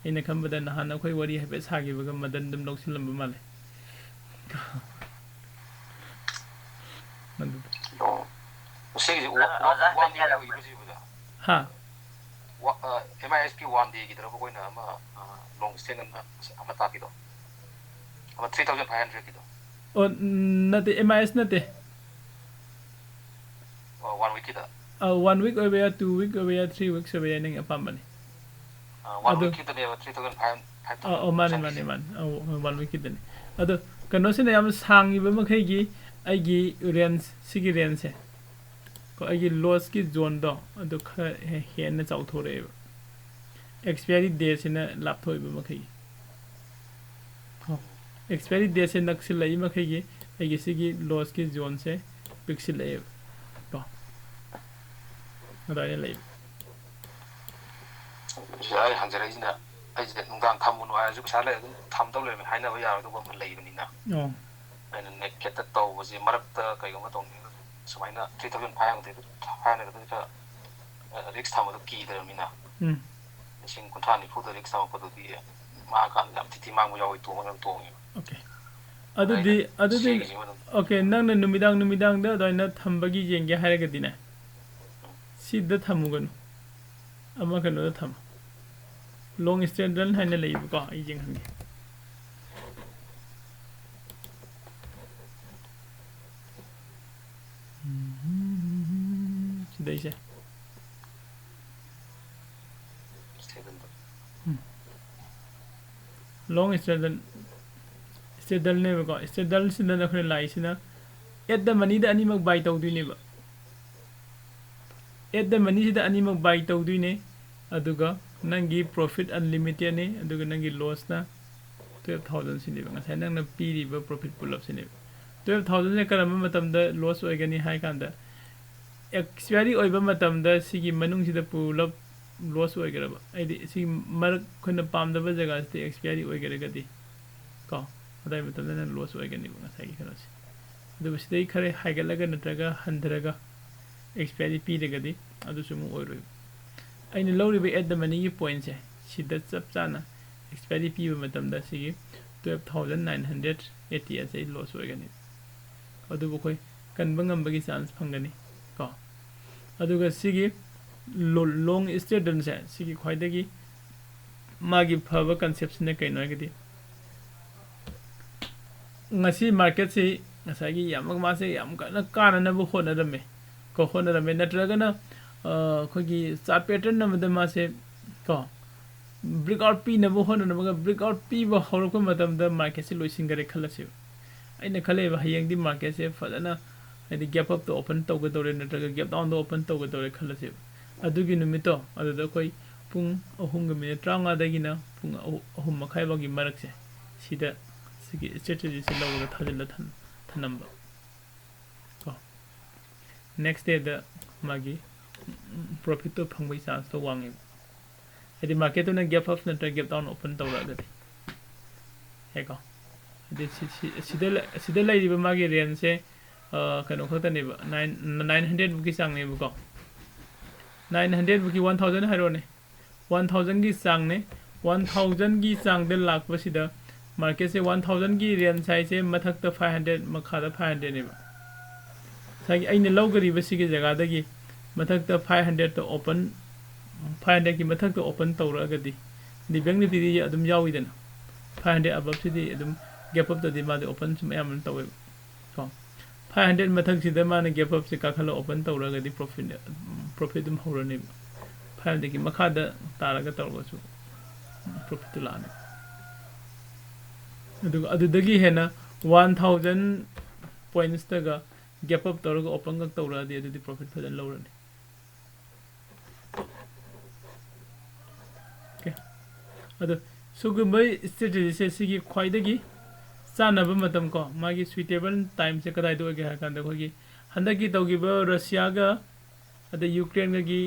ꯑꯩꯅ ꯈꯟꯕꯗ ꯅꯍꯥꯟ ꯑꯩꯈꯣꯏ ꯋꯥꯔꯤ ꯍꯥꯏꯐꯦꯠ ꯁꯥꯈꯤꯕꯒ ꯃꯗꯟ ꯑꯗꯨꯝ ꯂꯧꯁꯤꯜꯂꯝꯕ ꯃꯥꯜꯂꯦ꯫ ꯑꯗꯨꯗ꯫ ꯑꯣ꯫ ꯁꯤꯒꯤꯁꯦ ꯑꯣꯖꯥ ꯋꯥꯟ ꯗꯦ ꯍꯥꯏꯕꯤꯔꯕ? ꯑꯣꯏꯕꯁꯤꯕꯨꯗ ꯍꯥ? ꯑꯦꯝ ꯑꯥꯏ ꯑꯦꯁ ꯀꯤ ꯋꯥꯟ ꯗꯦꯒꯤꯗꯔꯕ ꯑꯩꯈꯣꯏꯅ ꯑꯃ ꯂꯣꯡ ꯁ꯭ꯇ꯭ꯔꯦꯗꯜ ꯑꯃ ꯇꯥꯛꯄꯤꯗꯣ, ꯑꯃ ꯊ꯭ꯔꯤ ꯊꯥꯎꯖꯟ ꯐꯥꯏꯚ ꯍꯟꯗ꯭ꯔꯦꯠꯀꯤꯗꯣ? ꯑꯣ, ꯅꯠꯇꯦ, ꯑꯦꯝ ꯑꯥꯏ ꯑꯦꯁ ꯅꯠꯇꯦ꯫ ꯋꯥꯟ ꯋꯤꯛꯀꯤꯗ? ꯋꯥꯟ ꯋꯤꯛ ꯑꯣꯏꯕ ꯌꯥꯏ, ꯇꯨ ꯋꯤꯛ ꯑꯣꯏꯕ ꯌꯥꯏ, ꯊ꯭ꯔꯤ ꯋꯤꯛꯁ ꯑꯣꯏꯕ ꯌꯥꯏ, ꯅꯪꯒꯤ ꯑꯄꯥꯝꯕꯅꯤ꯫ ꯋꯥꯟ ꯑꯗꯨ ꯋꯤꯛꯀꯤꯗꯅꯦꯕ ꯊ꯭ꯔꯤ ꯊꯥꯎꯖꯟ ꯐꯥꯏꯚ ꯐꯥꯏꯚ ꯑꯧ ꯑꯧ, ꯊꯥꯎꯖꯟ ꯃꯥꯅꯦ ꯆꯪꯉꯤꯁꯦ? ꯃꯥꯅꯦ ꯃꯥꯅꯦ꯫ ꯑꯧ, ꯋꯥꯟ ꯋꯤꯛꯀꯤꯗꯅꯤ꯫ ꯑꯗꯣ ꯀꯩꯅꯣꯁꯤꯅ ꯌꯥꯝ ꯁꯥꯡꯉꯤꯕ ꯃꯈꯩꯒꯤ ꯑꯩꯒꯤ ꯔꯦꯟꯖ, ꯁꯤꯒꯤ ꯔꯦꯟꯖꯁꯦ ꯀꯣ, ꯑꯩꯒꯤ ꯂꯣꯁꯀꯤ ꯖꯣꯟꯗꯣ ꯑꯗꯨ ꯈꯔ ꯍꯦ- ꯍꯦꯟꯅ ꯆꯥꯎꯊꯣꯔꯛꯑꯦꯕ, ꯑꯦꯛꯁꯄꯤꯌꯥꯔꯤ ꯗꯦꯠꯁꯤꯅ ꯂꯥꯞꯊꯣꯛꯏꯕ ꯃꯈꯩꯒꯤ꯫ ꯀꯣ, ꯑꯦꯛꯁꯄꯤꯌꯥꯔꯤ ꯗꯦꯠꯁꯦ ꯅꯛꯁꯤꯜꯂꯛꯏ ꯃꯈꯩꯒꯤ ꯑꯩꯒꯤ ꯁꯤꯒꯤ ꯂꯣꯁꯀꯤ ꯖꯣꯟꯁꯦ ꯄꯤꯛꯁꯤꯜꯂꯛꯑꯦꯕ ꯀꯣ꯫ ꯑꯗꯨꯃꯥꯏꯅ ꯂꯩꯕ꯫ ꯁꯤꯗ ꯑꯩ ꯍꯪꯖꯔꯛꯏꯁꯤꯅ, ꯑꯩꯁꯦ ꯅꯨꯡꯗꯥꯡ ꯊꯝꯃꯨꯅꯨ ꯍꯥꯏꯔꯁꯨ ꯄꯩꯁꯥ ꯂꯩꯔ ꯑꯗꯨꯝ ꯊꯝꯗꯧ ꯂꯩꯔꯝꯃꯦ, ꯍꯥꯏꯅꯕ ꯌꯥꯔꯣꯏꯗꯧꯕ ꯑꯃ ꯂꯩꯕꯅꯤꯅ꯫ ꯑꯣ꯫ ꯑꯩꯅ ꯅꯦꯠ ꯀꯦꯠꯇ ꯇꯧꯕꯁꯦ ꯃꯔꯛꯇ ꯀꯩꯒꯨꯝꯕ ꯇꯧꯅꯤꯡꯉꯒꯁꯨ ꯁꯨꯃꯥꯏꯅ ꯊ꯭ꯔꯤ ꯊꯥꯎꯖꯟ ꯐꯥꯏꯚ ꯍꯟꯗ꯭ꯔꯦꯠ ꯈꯔ ꯔꯤꯛꯁ ꯊꯝꯕꯗꯣ ꯀꯤꯗ꯭ꯔꯕꯅꯤꯅ, ꯎꯝ꯫ ꯂꯤꯁꯤꯡ ꯀꯨꯟꯊ꯭ꯔꯥ ꯅꯤꯐꯨꯗ ꯔꯤꯛꯁ ꯊꯝꯃꯛꯄꯗꯨꯗꯤ ꯃꯥꯡꯉꯀꯥꯟꯗ ꯌꯥꯝ ꯊꯤ ꯊꯤ ꯃꯥꯡꯕ ꯌꯥꯎꯋꯤ, ꯇꯣꯡꯉꯒ ꯌꯥꯝ ꯇꯣꯡꯉꯦꯕ꯫ ꯑꯣꯀꯦ꯫ ꯑꯗꯨꯗꯤ ꯑꯩꯅ ꯑꯗꯨꯗꯤ ꯁꯤꯒꯤꯁꯤꯃ ꯑꯗꯨꯝ ꯑꯣꯀꯦ, ꯅꯪꯅ ꯅꯨꯃꯤꯗꯥꯡ ꯅꯨꯃꯤꯗꯥꯡꯗ ꯑꯗꯨꯃꯥꯏꯅ ꯊꯝꯕꯒꯤ ꯌꯦꯡꯒꯦ ꯍꯥꯏꯔꯒꯗꯤꯅꯦ, ꯁꯤꯗ ꯊꯝꯃꯨꯒꯅꯨ, ꯑꯃ ꯀꯩꯅꯣꯗ ꯊꯝꯃꯨ꯫ ꯂꯣꯡ ꯁ꯭ꯇ꯭ꯔꯦꯗꯜ ꯍꯥꯏꯅ ꯂꯩꯌꯦꯕꯀꯣ, ꯑꯩ ꯌꯦꯡꯍꯟꯒꯦ꯫ ꯁꯤꯗꯩꯁꯦ꯫ ꯁ꯭ꯇꯦꯗꯜꯗꯣ꯫ ꯎꯝ꯫ ꯂꯣꯡ ꯁ꯭ꯇ꯭ꯔꯦꯗꯜ ꯁ꯭ꯇ꯭ꯔꯦꯗꯜꯅꯦꯕꯀꯣ꯫ ꯁ꯭ꯇ꯭ꯔꯦꯗꯜꯁꯤꯗꯅ ꯑꯩꯈꯣꯏꯅ ꯂꯥꯛꯏꯁꯤꯅ ꯑꯦꯠ ꯗ ꯃꯅꯤꯗ ꯑꯅꯤꯃꯛ ꯕꯥꯏ ꯇꯧꯗꯣꯏꯅꯦꯕ꯫ ꯑꯦꯠ ꯗ ꯃꯅꯤꯁꯤꯗ ꯑꯅꯤꯃꯛ ꯕꯥꯏ ꯇꯧꯗꯣꯏꯅꯦ꯫ ꯑꯗꯨꯒ ꯅꯪꯒꯤ ꯄ꯭ꯔꯣꯐꯤꯠ ꯑꯟꯂꯤꯃꯤꯇꯦꯠꯅꯤ, ꯑꯗꯨꯒ ꯅꯪꯒꯤ ꯂꯣꯁꯅ ꯇꯨꯌꯦꯜꯞ ꯊꯥꯎꯖꯟꯁꯤꯅꯦꯕ, ꯉꯁꯥꯏ ꯅꯪꯅ ꯄꯤꯔꯤꯕ ꯄ꯭ꯔꯣꯐꯤꯠ ꯄꯨꯂꯞꯁꯤꯅꯦꯕ꯫ ꯇꯨꯌꯦꯜꯞ ꯊꯥꯎꯖꯟꯁꯦ ꯀꯔꯝꯕ ꯃꯇꯝꯗ ꯂꯣꯁ ꯑꯣꯏꯒꯅꯤ ꯍꯥꯏ ꯀꯥꯟꯗ, ꯑꯦꯛꯁꯄꯤꯌꯥꯔꯤ ꯑꯣꯏꯕ ꯃꯇꯝꯗ ꯁꯤꯒꯤ ꯃꯅꯨꯡꯁꯤꯗ ꯄꯨꯂꯞ ꯂꯣꯁ ꯑꯣꯏꯒꯗꯕ, ꯍꯥꯏꯗꯤ ꯁꯤꯒꯤ ꯃꯔꯛ ꯑꯩꯈꯣꯏꯅ ꯄꯥꯝꯗꯕ ꯖꯒꯥꯁꯤꯗ ꯑꯦꯛꯁꯄꯤꯌꯥꯔꯤ ꯑꯣꯏꯒꯗ꯭ꯔꯒꯗꯤ ꯀꯣ, ꯑꯗꯨꯋꯥꯏ ꯃꯇꯝꯗ ꯅꯪ ꯂꯣꯁ ꯑꯣꯏꯒꯅꯦꯕ ꯉꯁꯥꯏꯒꯤ ꯀꯩꯅꯣꯁꯦ꯫ ꯑꯗꯨꯕꯨ ꯁꯤꯗꯩ ꯈꯔ ꯍꯥꯏꯒꯠꯂꯒ ꯅꯠꯇ꯭ꯔꯒ ꯍꯟꯊꯔꯒ ꯑꯦꯛꯁꯄꯤꯌꯥꯔꯤ ꯄꯤꯔꯒꯗꯤ ꯑꯗꯨꯁꯨ ꯑꯃꯨꯛ ꯑꯣꯏꯔꯣꯏꯕ꯫ ꯑꯩꯅ ꯂꯧꯔꯤꯕ ꯑꯦꯠ ꯗ ꯃꯅꯤꯒꯤ ꯄꯣꯏꯟꯁꯦ ꯁꯤꯗ ꯆꯞ ꯆꯥꯅ ꯑꯦꯛꯁꯄꯤꯌꯥꯔꯤ ꯄꯤꯕ ꯃꯇꯝꯗ ꯁꯤꯒꯤ twelve thousand nine hundred eighty ꯑꯦꯠꯁꯦ ꯑꯩ ꯂꯣꯁ ꯑꯣꯏꯒꯅꯤ꯫ ꯑꯗꯨꯕꯨ ꯑꯩꯈꯣꯏ ꯀꯟꯕ ꯉꯝꯕꯒꯤ ꯆꯥꯟꯁ ꯐꯪꯒꯅꯤ ꯀꯣ꯫ ꯑꯗꯨꯒ ꯁꯤꯒꯤ ꯂꯣꯡ ꯁ꯭ꯇ꯭ꯔꯦꯗꯜꯁꯦ ꯁꯤꯒꯤ ꯈ꯭ꯋꯥꯏꯗꯒꯤ ꯃꯥꯒꯤ ꯐꯕ ꯀꯟꯁꯦꯞꯁꯤꯅ ꯀꯩꯅꯣ ꯍꯥꯏꯔꯒꯗꯤ, ꯉꯁꯤ ꯃꯥꯔꯀꯦꯠꯁꯤ ꯉꯁꯥꯏꯒꯤ ꯌꯥꯝ ꯃꯥꯁꯦ ꯌꯥꯝ ꯀꯟꯅ ꯀꯥꯟꯅꯅꯕ ꯍꯣꯠꯅꯔꯝꯃꯦ ꯀꯣ, ꯍꯣꯠꯅꯔꯝꯃꯦ꯫ ꯅꯠꯇ꯭ꯔꯒꯅ ꯑ, ꯑꯩꯈꯣꯏꯒꯤ ꯆꯥꯔꯠ ꯄꯦꯇꯔꯟ ꯑꯃꯗ ꯃꯥꯁꯦ ꯀꯣ, ꯕ꯭ꯔꯦꯛ ꯑꯥꯎꯠ ꯄꯤꯅꯕ ꯍꯣꯠꯅꯔꯝꯃꯒ ꯕ꯭ꯔꯦꯛ ꯑꯥꯎꯠ ꯄꯤꯕ ꯍꯧꯔꯛꯄ ꯃꯇꯝꯗ ꯃꯥꯔꯀꯦꯠꯁꯤ ꯂꯣꯏꯁꯤꯟꯈꯔꯦ ꯈꯜꯂꯁꯦꯕ꯫ ꯑꯩꯅ ꯈꯜꯂꯦꯕ ꯍꯌꯦꯡꯗꯤ ꯃꯥꯔꯀꯦꯠꯁꯦ ꯐꯖꯅ, ꯍꯥꯏꯗꯤ, ꯒꯦꯞ ꯑꯞꯇ ꯑꯣꯄꯟ ꯇꯧꯒꯗꯧꯔꯦ ꯅꯠꯇ꯭ꯔꯒ ꯒꯦꯞ ꯗꯥꯎꯟꯗ ꯑꯣꯄꯟ ꯇꯧꯒꯗꯧꯔꯦ ꯈꯜꯂꯁꯦꯕ꯫ ꯑꯗꯨꯒꯤ ꯅꯨꯃꯤꯠꯇꯣ ꯑꯗꯨꯗ ꯑꯩꯈꯣꯏ ꯄꯨꯡ ꯑꯍꯨꯝꯒ ꯃꯤꯅꯤꯠ ꯇꯔꯥꯃꯉꯥꯗꯒꯤꯅ ꯄꯨꯡ ꯑꯍꯨ-, ꯑꯍꯨꯝ ꯃꯈꯥꯏ ꯐꯥꯎꯒꯤ ꯃꯔꯛꯁꯦ ꯁꯤꯗ ꯁꯤꯒꯤ ꯁ꯭ꯇ꯭ꯔꯦꯇꯦꯖꯤꯁꯤ ꯂꯧꯔꯒ ꯊꯥꯖꯤꯜꯂ ꯊꯝ-, ꯊꯝꯂꯝꯕ ꯀꯣ꯫ ꯅꯦꯛꯁ ꯗꯦꯗ ꯃꯥꯒꯤ ꯄ꯭ꯔꯣꯐꯤꯠꯇꯣ ꯐꯪꯕꯒꯤ ꯆꯥꯟꯁꯇꯣ ꯋꯥꯡꯉꯦꯕ꯫ ꯍꯥꯏꯗꯤ ꯃꯥꯔꯀꯦꯠꯇꯨꯅ ꯒꯦꯞ ꯑꯞ ꯅꯠꯇ꯭ꯔꯒ ꯒꯦꯞ ꯗꯥꯎꯟ ꯑꯣꯄꯟ ꯇꯧꯔꯛꯑꯒꯗꯤ꯫ ꯌꯥꯏꯀꯣ? ꯍꯥꯏꯗꯤ ꯁꯤ-, ꯁꯤ-, ꯁꯤꯗ ꯂꯩ-, ꯁꯤꯗ ꯂꯩꯔꯤꯕ ꯃꯥꯒꯤ ꯔꯦꯟꯖꯁꯦ, ꯑ, ꯀꯩꯅꯣ ꯈꯛꯇꯅꯦꯕ, ꯅꯥꯏꯟ, ꯅꯥꯏꯟ ꯍꯟꯗ꯭ꯔꯦꯠ ꯃꯨꯛꯀꯤ ꯆꯥꯡꯅꯦꯕꯀꯣ꯫ ꯅꯥꯏꯟ ꯍꯟꯗ꯭ꯔꯦꯠ ꯃꯨꯛꯀꯤ ꯋꯥꯟ ꯊꯥꯎꯖꯟ ꯍꯥꯏꯔꯣꯅꯦ꯫ ꯋꯥꯟ ꯊꯥꯎꯖꯟꯒꯤ ꯆꯥꯡꯅꯦ꯫ ꯋꯥꯟ ꯊꯥꯎꯖꯟꯒꯤ ꯆꯥꯡꯗ ꯂꯥꯛꯄꯁꯤꯗ ꯃꯥꯔꯀꯦꯠꯁꯦ ꯋꯥꯟ ꯊꯥꯎꯖꯟꯒꯤ ꯔꯦꯟꯖ ꯍꯥꯏꯁꯦ ꯃꯊꯛꯇ ꯐꯥꯏꯚ ꯍꯟꯗ꯭ꯔꯦꯠ, ꯃꯈꯥꯗ ꯐꯥꯏꯚ ꯍꯟꯗ꯭ꯔꯦꯠꯅꯦꯕ꯫ ꯉꯁꯥꯏꯒꯤ ꯑꯩꯅ ꯂꯧꯒꯗꯧꯔꯤꯕ ꯁꯤꯒꯤ ꯖꯒꯥꯗꯒꯤ ꯃꯊꯛꯇ ꯐꯥꯏꯚ ꯍꯟꯗ꯭ꯔꯦꯠꯇ ꯑꯣꯄꯟ, ꯐꯥꯏꯚ ꯍꯟꯗ꯭ꯔꯦꯠꯀꯤ ꯃꯊꯛꯇ ꯑꯣꯄꯟ ꯇꯧꯔꯛꯑꯒꯗꯤ, ꯍꯥꯏꯗꯤ ꯕꯦꯡ ꯅꯤꯐꯇꯤꯗꯤ ꯑꯗꯨꯝ ꯌꯥꯎꯏꯗꯅ, ꯐꯥꯏꯚ ꯍꯟꯗ꯭ꯔꯦꯠ ꯑꯕꯞꯁꯤꯗꯤ ꯑꯗꯨꯝ ꯒꯦꯞ ꯑꯞꯇꯗꯤ ꯃꯥꯗꯤ ꯑꯣꯄꯟ ꯁꯨꯝ ꯑꯌꯥꯝꯕꯅ ꯇꯧꯋꯦꯕ꯫ ꯀꯣ, ꯐꯥꯏꯚ ꯍꯟꯗ꯭ꯔꯦꯠ ꯃꯊꯛꯁꯤꯗ ꯃꯥꯅ ꯒꯦꯞ ꯑꯞꯁꯦ ꯀꯥꯈꯠꯂ ꯑꯣꯄꯟ ꯇꯧꯔꯒꯗꯤ ꯄ꯭ꯔꯣꯐꯤꯠ, ꯄ꯭ꯔꯣꯐꯤꯠ ꯑꯗꯨꯝ ꯍꯧꯔꯅꯦꯕ꯫ ꯐꯥꯏꯚ ꯍꯟꯗ꯭ꯔꯦꯠꯀꯤ ꯃꯈꯥꯗ ꯇꯥꯔꯒ ꯇꯧꯔꯒꯁꯨ ꯄ꯭ꯔꯣꯐꯤꯠꯇꯨ ꯂꯥꯛꯑꯅꯤ꯫ ꯑꯗꯨꯒ ꯑꯗꯨꯗꯒꯤ ꯍꯦꯟꯅ ꯋꯥꯟ ꯊꯥꯎꯖꯟ ꯄꯣꯏꯟꯁꯇꯒ ꯒꯦꯞ ꯑꯞ ꯇꯧꯔꯒ ꯑꯣꯄꯟꯒ ꯇꯧꯔꯛꯑꯗꯤ ꯑꯗꯨꯗꯤ ꯄ꯭ꯔꯣꯐꯤꯠ ꯐꯖꯅ ꯂꯧꯔꯅꯤ꯫ ꯑꯣꯀꯦ꯫ ꯑꯗꯣ ꯁꯤꯒꯨꯝꯕ ꯏꯁꯇ꯭ꯔꯦꯇꯦꯖꯤꯁꯦ ꯁꯤꯒꯤ ꯈ꯭ꯋꯥꯏꯗꯒꯤ ꯆꯥꯟꯅꯕ ꯃꯇꯝ ꯀꯣ, ꯃꯥꯒꯤ ꯁꯨꯏꯇꯦꯕꯜ ꯇꯥꯏꯝꯁꯦ ꯀꯗꯥꯏꯗ ꯑꯣꯏꯒꯦ ꯍꯥꯏꯔ ꯀꯥꯟꯗ, ꯑꯩꯈꯣꯏꯒꯤ ꯍꯟꯗꯛꯀꯤ ꯇꯧꯈꯤꯕ ꯔꯁꯤꯌꯥꯒ ꯑꯗꯩ ꯌꯨꯀ꯭ꯔꯦꯟꯒꯒꯤ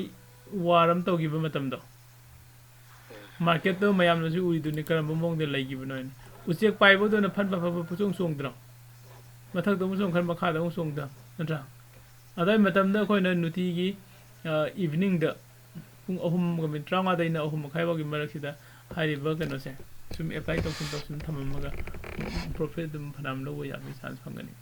ꯋꯥꯔ ꯑꯃ ꯇꯧꯈꯤꯕ ꯃꯇꯝꯗꯣ, ꯃꯥꯔꯀꯦꯠꯇꯣ ꯃꯌꯥꯝꯅꯁꯨ ꯎꯔꯤꯗꯨꯅꯤ ꯀꯔꯝꯕ ꯃꯑꯣꯡꯗ ꯂꯩꯈꯤꯕꯅꯣ ꯍꯥꯏꯅ꯫ ꯎꯆꯦꯛ ꯄꯥꯏꯕꯗꯧꯅ ꯐꯟ ꯐꯟ ꯐꯟ ꯐꯟ ꯄꯨꯆꯣꯡ ꯆꯣꯡꯗ꯭ꯔꯣ? ꯃꯊꯛꯇ ꯑꯃꯨꯛ ꯆꯣꯡ, ꯈꯔ ꯃꯈꯥꯗ ꯑꯃꯨꯛ ꯆꯣꯡꯗ꯭ꯔꯥ? ꯅꯠꯇ꯭ꯔꯥ? ꯑꯗꯨꯋꯥꯏ ꯃꯇꯝꯗ ꯑꯩꯈꯣꯏꯅ ꯅꯨꯡꯇꯤꯒꯤ, ꯑ, ꯏꯚꯤꯅꯤꯡꯗ ꯄꯨꯡ ꯑꯍꯨꯝꯒ ꯃꯤꯅꯤꯠ ꯇꯔꯥꯃꯉꯥꯗꯩꯅ ꯑꯍꯨꯝ ꯃꯈꯥꯏ ꯐꯥꯎꯒꯤ ꯃꯔꯛꯁꯤꯗ ꯍꯥꯏꯔꯤꯕ ꯀꯩꯅꯣꯁꯦ ꯁꯨꯝ ꯑꯦꯄ꯭ꯂꯥꯏ ꯇꯧꯁꯤꯟ ꯇꯧꯁꯤꯟ ꯊꯝꯃꯝꯃꯒ ꯄ꯭ꯔꯣꯐꯤꯠ ꯑꯗꯨꯝ ꯐꯅꯌꯥꯝ ꯂꯧꯕ ꯌꯥꯕꯒꯤ ꯆꯥꯟꯁ ꯐꯪꯒꯅꯤ꯫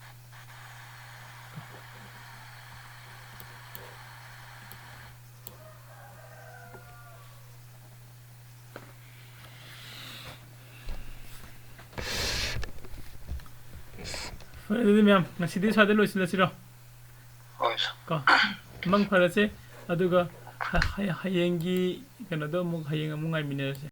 ꯐꯔꯦ, ꯑꯗꯨꯗꯤ ꯃꯌꯥꯝ, ꯉꯁꯤꯗꯤ ꯁ꯭ꯋꯥꯏꯗ ꯂꯣꯏꯁꯤꯜꯂꯁꯤꯔꯣ? ꯍꯣꯏ, ꯁꯥꯔ꯫ ꯀꯣ, ꯃꯪ ꯐꯔꯁꯦ꯫ ꯑꯗꯨꯒ ꯍ-, ꯍ-, ꯍꯌꯦꯡꯒꯤ ꯀꯩꯅꯣꯗꯣ ꯑꯃꯨꯛ, ꯍꯌꯦꯡ ꯑꯃꯨꯛ ꯉꯥꯏꯃꯤꯟꯅꯔꯁꯦ꯫